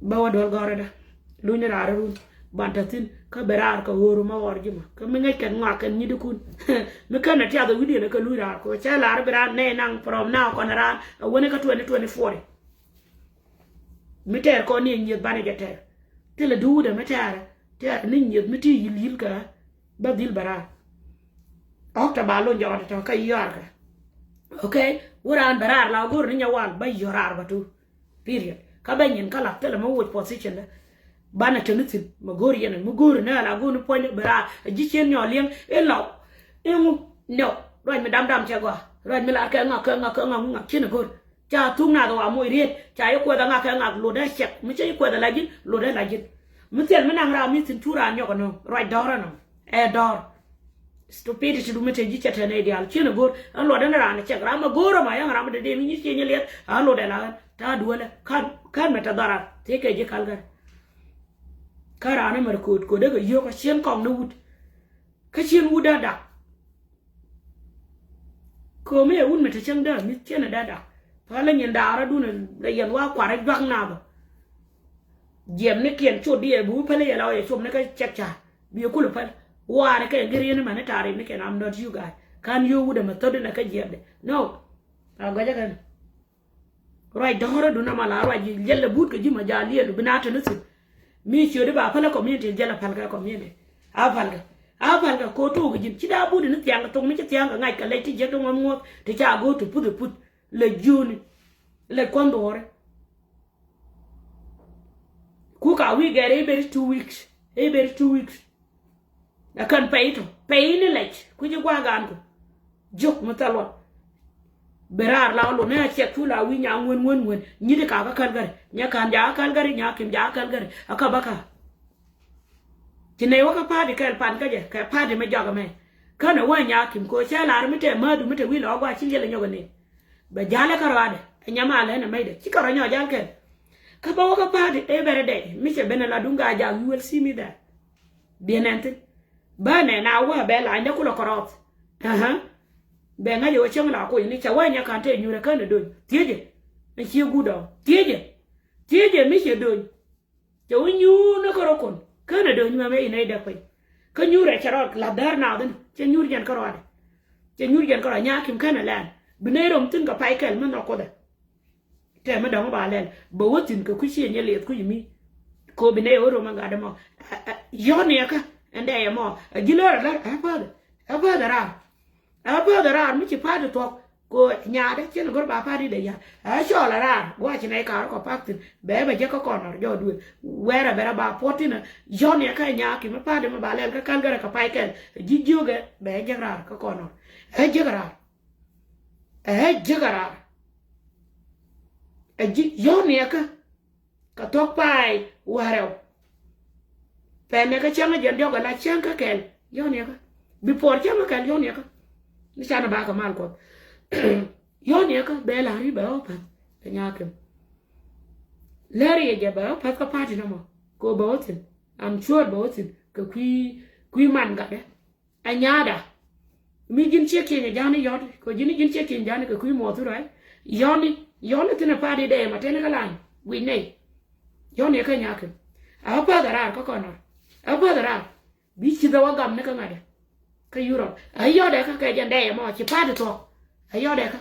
Bä wä duɔl gɔ̱rä dä luny ni raar run ban te thi̱n kä bɛ raar kɛ ɣööru ma ɣɔr ji̱ ma kä mi ŋäc kɛn ŋɔak kɛn nyit ikun. Mi känɛ tiath ɛ wi̱diɛn ɛ kɛ luny raar kɛ cɛ lar bi raan nɛy naŋ from now kɔn raan ɛ wänɛ kä twenty twenty-four. Mi tɛɛr kɔn ni ɛ nyieth banɛ jɛ tɛɛr thilɛ duudɛ mi tɛɛrɛ tɛɛrɛ ni nyieth mi ti yil yil kɛ. Bä dhil bɛ raar. Ɣɔ̱k tɔ ba lo̱ny jɔɔt tɔ kä yɔarkɛ. Okay. Wä raan bɛ raar la go̱o̱r ni nyɛ wal bä yɔ̱r raar bä tu. Period. Kä bɛ nyin kä la thilɛ mi woc position dä. Banɛ te ni thi̱n mi go̱o̱r yɛn mi go̱o̱r ni ala go̱o̱r ni puɔ̱ny bɛ raar a ji̱ cien nyɔɔl liɛŋ in lɔw. Iŋu nɛw ruac mi dam dam cɛ gɔaa ruac mi lar kɛ ŋak kɛ ŋak kɛ ŋak ŋu ŋak cien a go̱o̱r. Ca thuk nath wa moc riet ca yi kuɛth a ŋak kɛ ŋak lotdɛ cɛk mi cä yi kuɛth a la ji̱n lotdɛ la ji̱n. Mi thil mi naŋ ram mi thi̱n cu raan nyɔk ɛnɔ ruac dɔ̱r ɛnɔ. Ɛ dɔ̱r. Stupidity du mi te ji̱ cɛ tɛn ɛ diaal cien a go̱r ɛn luɔt ɛn raan cɛk ram a go̱r ɛmɔ yɛŋ ram dee dee mi nyi cien nyɛ liɛth a lotdɛ la ɣän ta̱a̱ duɔlɛ ka̱n ka̱n mɛ tɛ dhɔran thiekɛ ji̱ Calgary. Kä raan ɛmɛ rɛ ko̱o̱t ko̱o̱t dee kɛ yio̱k a cien kɔŋ ni wut. Kä cien wut dee dak. Ko̱o̱mi ɛ wut mi te cäŋ dee mi̱th cien ɛ dee dak. Päl ɛ nyin daara dun ɛ yɛn wa kuarɛ juak nath ɔ. Jiɛpnikiɛn cot di ɛ bi wä päl ɛ yɛ la ɔ yɛ cop ni kä cɛk ca bi ɛ kul ɛ päl. Waari kɛ gir yɛn mani ta̱a̱ rimnikiɛn, I'm not you guy. Ka̱n yio̱w wut ɛmɛ thot inɛ kä jiɛpdɛ. No. A gɔcä kɛn. Ruac dɔ̱ŋ rɔ̱dun ama la ruac ji̱ liɛl ɛ but kɛ ji̱ ma jaal liɛl bi na te ni thi̱n. Mi ciötdi ba päl ɛ community jiɛl ɛ päl kɛ community. A päl kɛ a päl kɛ ko̱ tuuk ji̱n ci daa but ni thiaŋ kɛ thok mi ci thiaŋ kɛ ŋa̱c kɛ lɛc ti jiäk ti ŋuɔ̱th ŋuɔ̱th ti ca go̱o̱r ti puth ɛ puth. Lɛ jiöni lɛ kuɔ̱n duɔ̱ɔ̱ri. Ku ka wi̱i̱ gɛr ɛ i̱ ber two weeks ɛ i̱ ber two weeks. Ɛ kɛn pɛy tɔ pɛy ni lɛc kui̱ci gua̱a̱ gaanku. Jiök mi thil luɔt. Bi raar la ɣä luɔt ni a ciɛk cu la wi̱i̱ nya ŋuän ŋuän ŋuän nyit ikakä Calgary nyɛ ka̱n jakä Calgary nya kim jakä Calgary a kä bä ka̱. Ci nɛy wä kä party kɛl pan kä jɛ kɛ party mi jɔak ɛmɛ. Känɛ wä nya kim ko̱ cɛ lar mi tɛ mädu mi tɛ wi̱i̱ lɔ gua̱a̱ ci liɛl ɛ nyɔk ɛ nɛy. Bɛ ja̱l ɛ kä rɔadɛ ɛ nyama lɛn ɛ mɛydɛ ci kɛ rɔ nyɔk ja̱l kɛn. Kä bä wä kä party ëë bɛrɛ dɛy mi cɛ ben ala duŋ gaa jak, you will see me there. Biɛ nɛn thin bä nɛ na wä bɛ lany dɛ kulɛ kɔrɔth. Bɛ ŋa̱c ɛ wä cäŋ la kuɔny ni cɛ wä nyɛ kan te nyuurɛ känɛ dony thiecɛ. Ɛn cie guut ɔ thiecɛ. Thiecɛ mi cɛ dony. Cɛ wä nyuur ni kärɔ kun känɛ dony mɛmɛ inɛ idɛ piny. Kä nyuurɛ cɛ rɔɔd la däär nath in cɛ nyuur jɛn kärɔadɛ. Cɛ nyuur jɛn kärɔa nyakim känɛ lɛn bi nɛy rom thin kɛ pay kɛl mi nhɔk kuothɛ. Tɛmɛ dɔ̱ŋ ba lɛl bɛ wä thi̱n kɛ kui̱ ciɛ nyɛ liɛth kui̱ mi. Ko bi nɛy wä rom ɛn gat ɛmɔ. Yɔ̱niɛkä ɛn dɛy ɛmɔ ɛ ji̱ lär ɛ lär ɛ päth ɛ päth ɛ raar. Ɛ päth ɛ raar mi ci pa̱a̱t ɛ thuɔ̱k. Ko nyaatdä cin go̱r ba pa̱a̱t i̱ dee ya̱r ɛ cɔɔl ɛ raar gua̱c nɛy kaar kɔ pa̱a̱t thi̱n bɛ bɛ jek kä kɔn nɔr jɔɔd wël. Wɛrɛ bɛ rɛ ba puɔ̱t thi̱n ɛ yɔ̱niɛkä ɛ nyaki̱m ɛ pa̱a̱t ɛmɛ ba lɛl kä kal gärɛ kɛ pay kɛl ɛ ji̱ jiökɛ bɛ jek raar kä kɔn nɔr. Ɛ jek raar. Ɛ jek raar. Ɛ ji̱ yɔ̱niɛkä. Kɛ thuɔ̱k pay wärɛw. Pɛn nɛ kä cäŋ ɛ jɛn diɔk ala cäŋ kä kɛl yɔ̱niɛkä. Bi puɔr cäŋ kä kɛl yɔ̱niɛkä. Ni canɛ ba kɛ mal kuɔth. Yɔ̱niɛkä bɛ la̱r i̱ bɛ wä pa̱th. Bɛ nyaki̱m. Lɛr yɛ jɛ bɛ wä pa̱th kä pa̱a̱t inɔmɔ. Ko bɛ wä thi̱n. I'm sure bɛ wä thi̱n kɛ kui̱ kui̱ man gatdɛ. Ɛ nyaatda. Mi ji̱n ciek kieny ɛ ja̱a̱ni yɔ̱t kɛ ji̱n ji̱n ciek kieny ja̱a̱ni kɛ kui̱ muɔth rɔy. Yɔ̱ni yɔ̱ni thi̱n ɛ pa̱a̱t i̱ dɛy ma teni kä lany wi̱c nɛy. Yɔ̱ni ɛ kä nyaki̱n. Ɛ päth ɛ raar kä kɔn nɔr. Ɛ päth ɛ raar. Bi ci dhɛ wä gam ni kä ŋa̱dɛ. Kä Yurop ɛ yɔ̱dɛ kä kɛ jɛn dɛy ɛmɔ ci pa̱a̱t i̱ thuɔ̱k. Ɛ yɔ̱dɛ kä.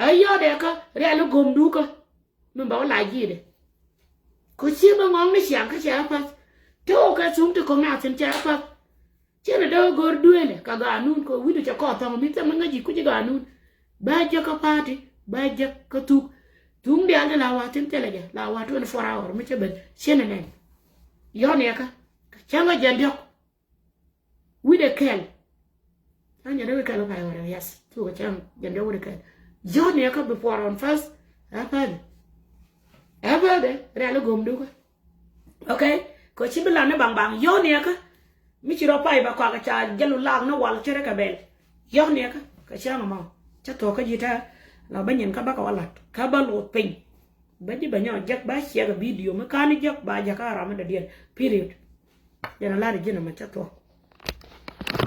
Ɛ yɔ̱dɛ kä rial i̱ go̱mdu kä. Min ba wä la ji̱i̱dɛ. Kɔ ci bä ŋɔ̱ŋ ni ciaŋ kä cɛ apath. Te wä kɛ thuŋ ti kɔŋ na thi̱n cɛ apath. Cɛ ni dee wä go̱r dueelɛ ka ganun kɔ wi̱du cɛ kɔɔth thɔŋ mi thɛmɛ ŋäc ji̱ kuci ganun. Bä jek kä pa̱a̱ti bä jek kä thuk. Thuŋ diaal ti la wa thi̱n thilɛ jɛ la wa twenty four hour mi cɛ ben cɛ ni nɛn. Yɔ̱niɛkä kɛ cäŋ kä jɛn diɔ̱k. Wi̱cdɛ kɛl. An jɛn dee wi̱c kɛl kä pay wärɛ, yes. Thukɛ cäŋ jɛn dee wi̱cdɛ kɛl. Yɔ̱niɛkä bi puɔr on first. Ɛ päth. Ɛ päth rial i̱ go̱mdu kä. Okay. Kɛ ci bi lan ni baŋ baŋ yɔ̱niɛkä. Mi ci rɔ pay bɛ kɔak ca jɛl wä lak ni wal cɛ rɛ kɛ bɛl. Yɔ̱niɛkä kɛ cäŋ ɛmɔ. Cä thuɔ̱k kä ji̱ tɛ la bä nyin kä bä kɛ wä lat kä bä luth piny. Bä ji̱ bɛ nyɔk jek ba ciɛk ɛ video mi ka̱n i̱ jek ba jek kä ram mi dɔ̱diɛn. Period. Jɛn a lar i̱ ji̱n ɛmɛ cä thuɔ̱k.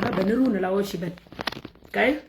Ba ben i̱ run ala wä ci ben. Okay.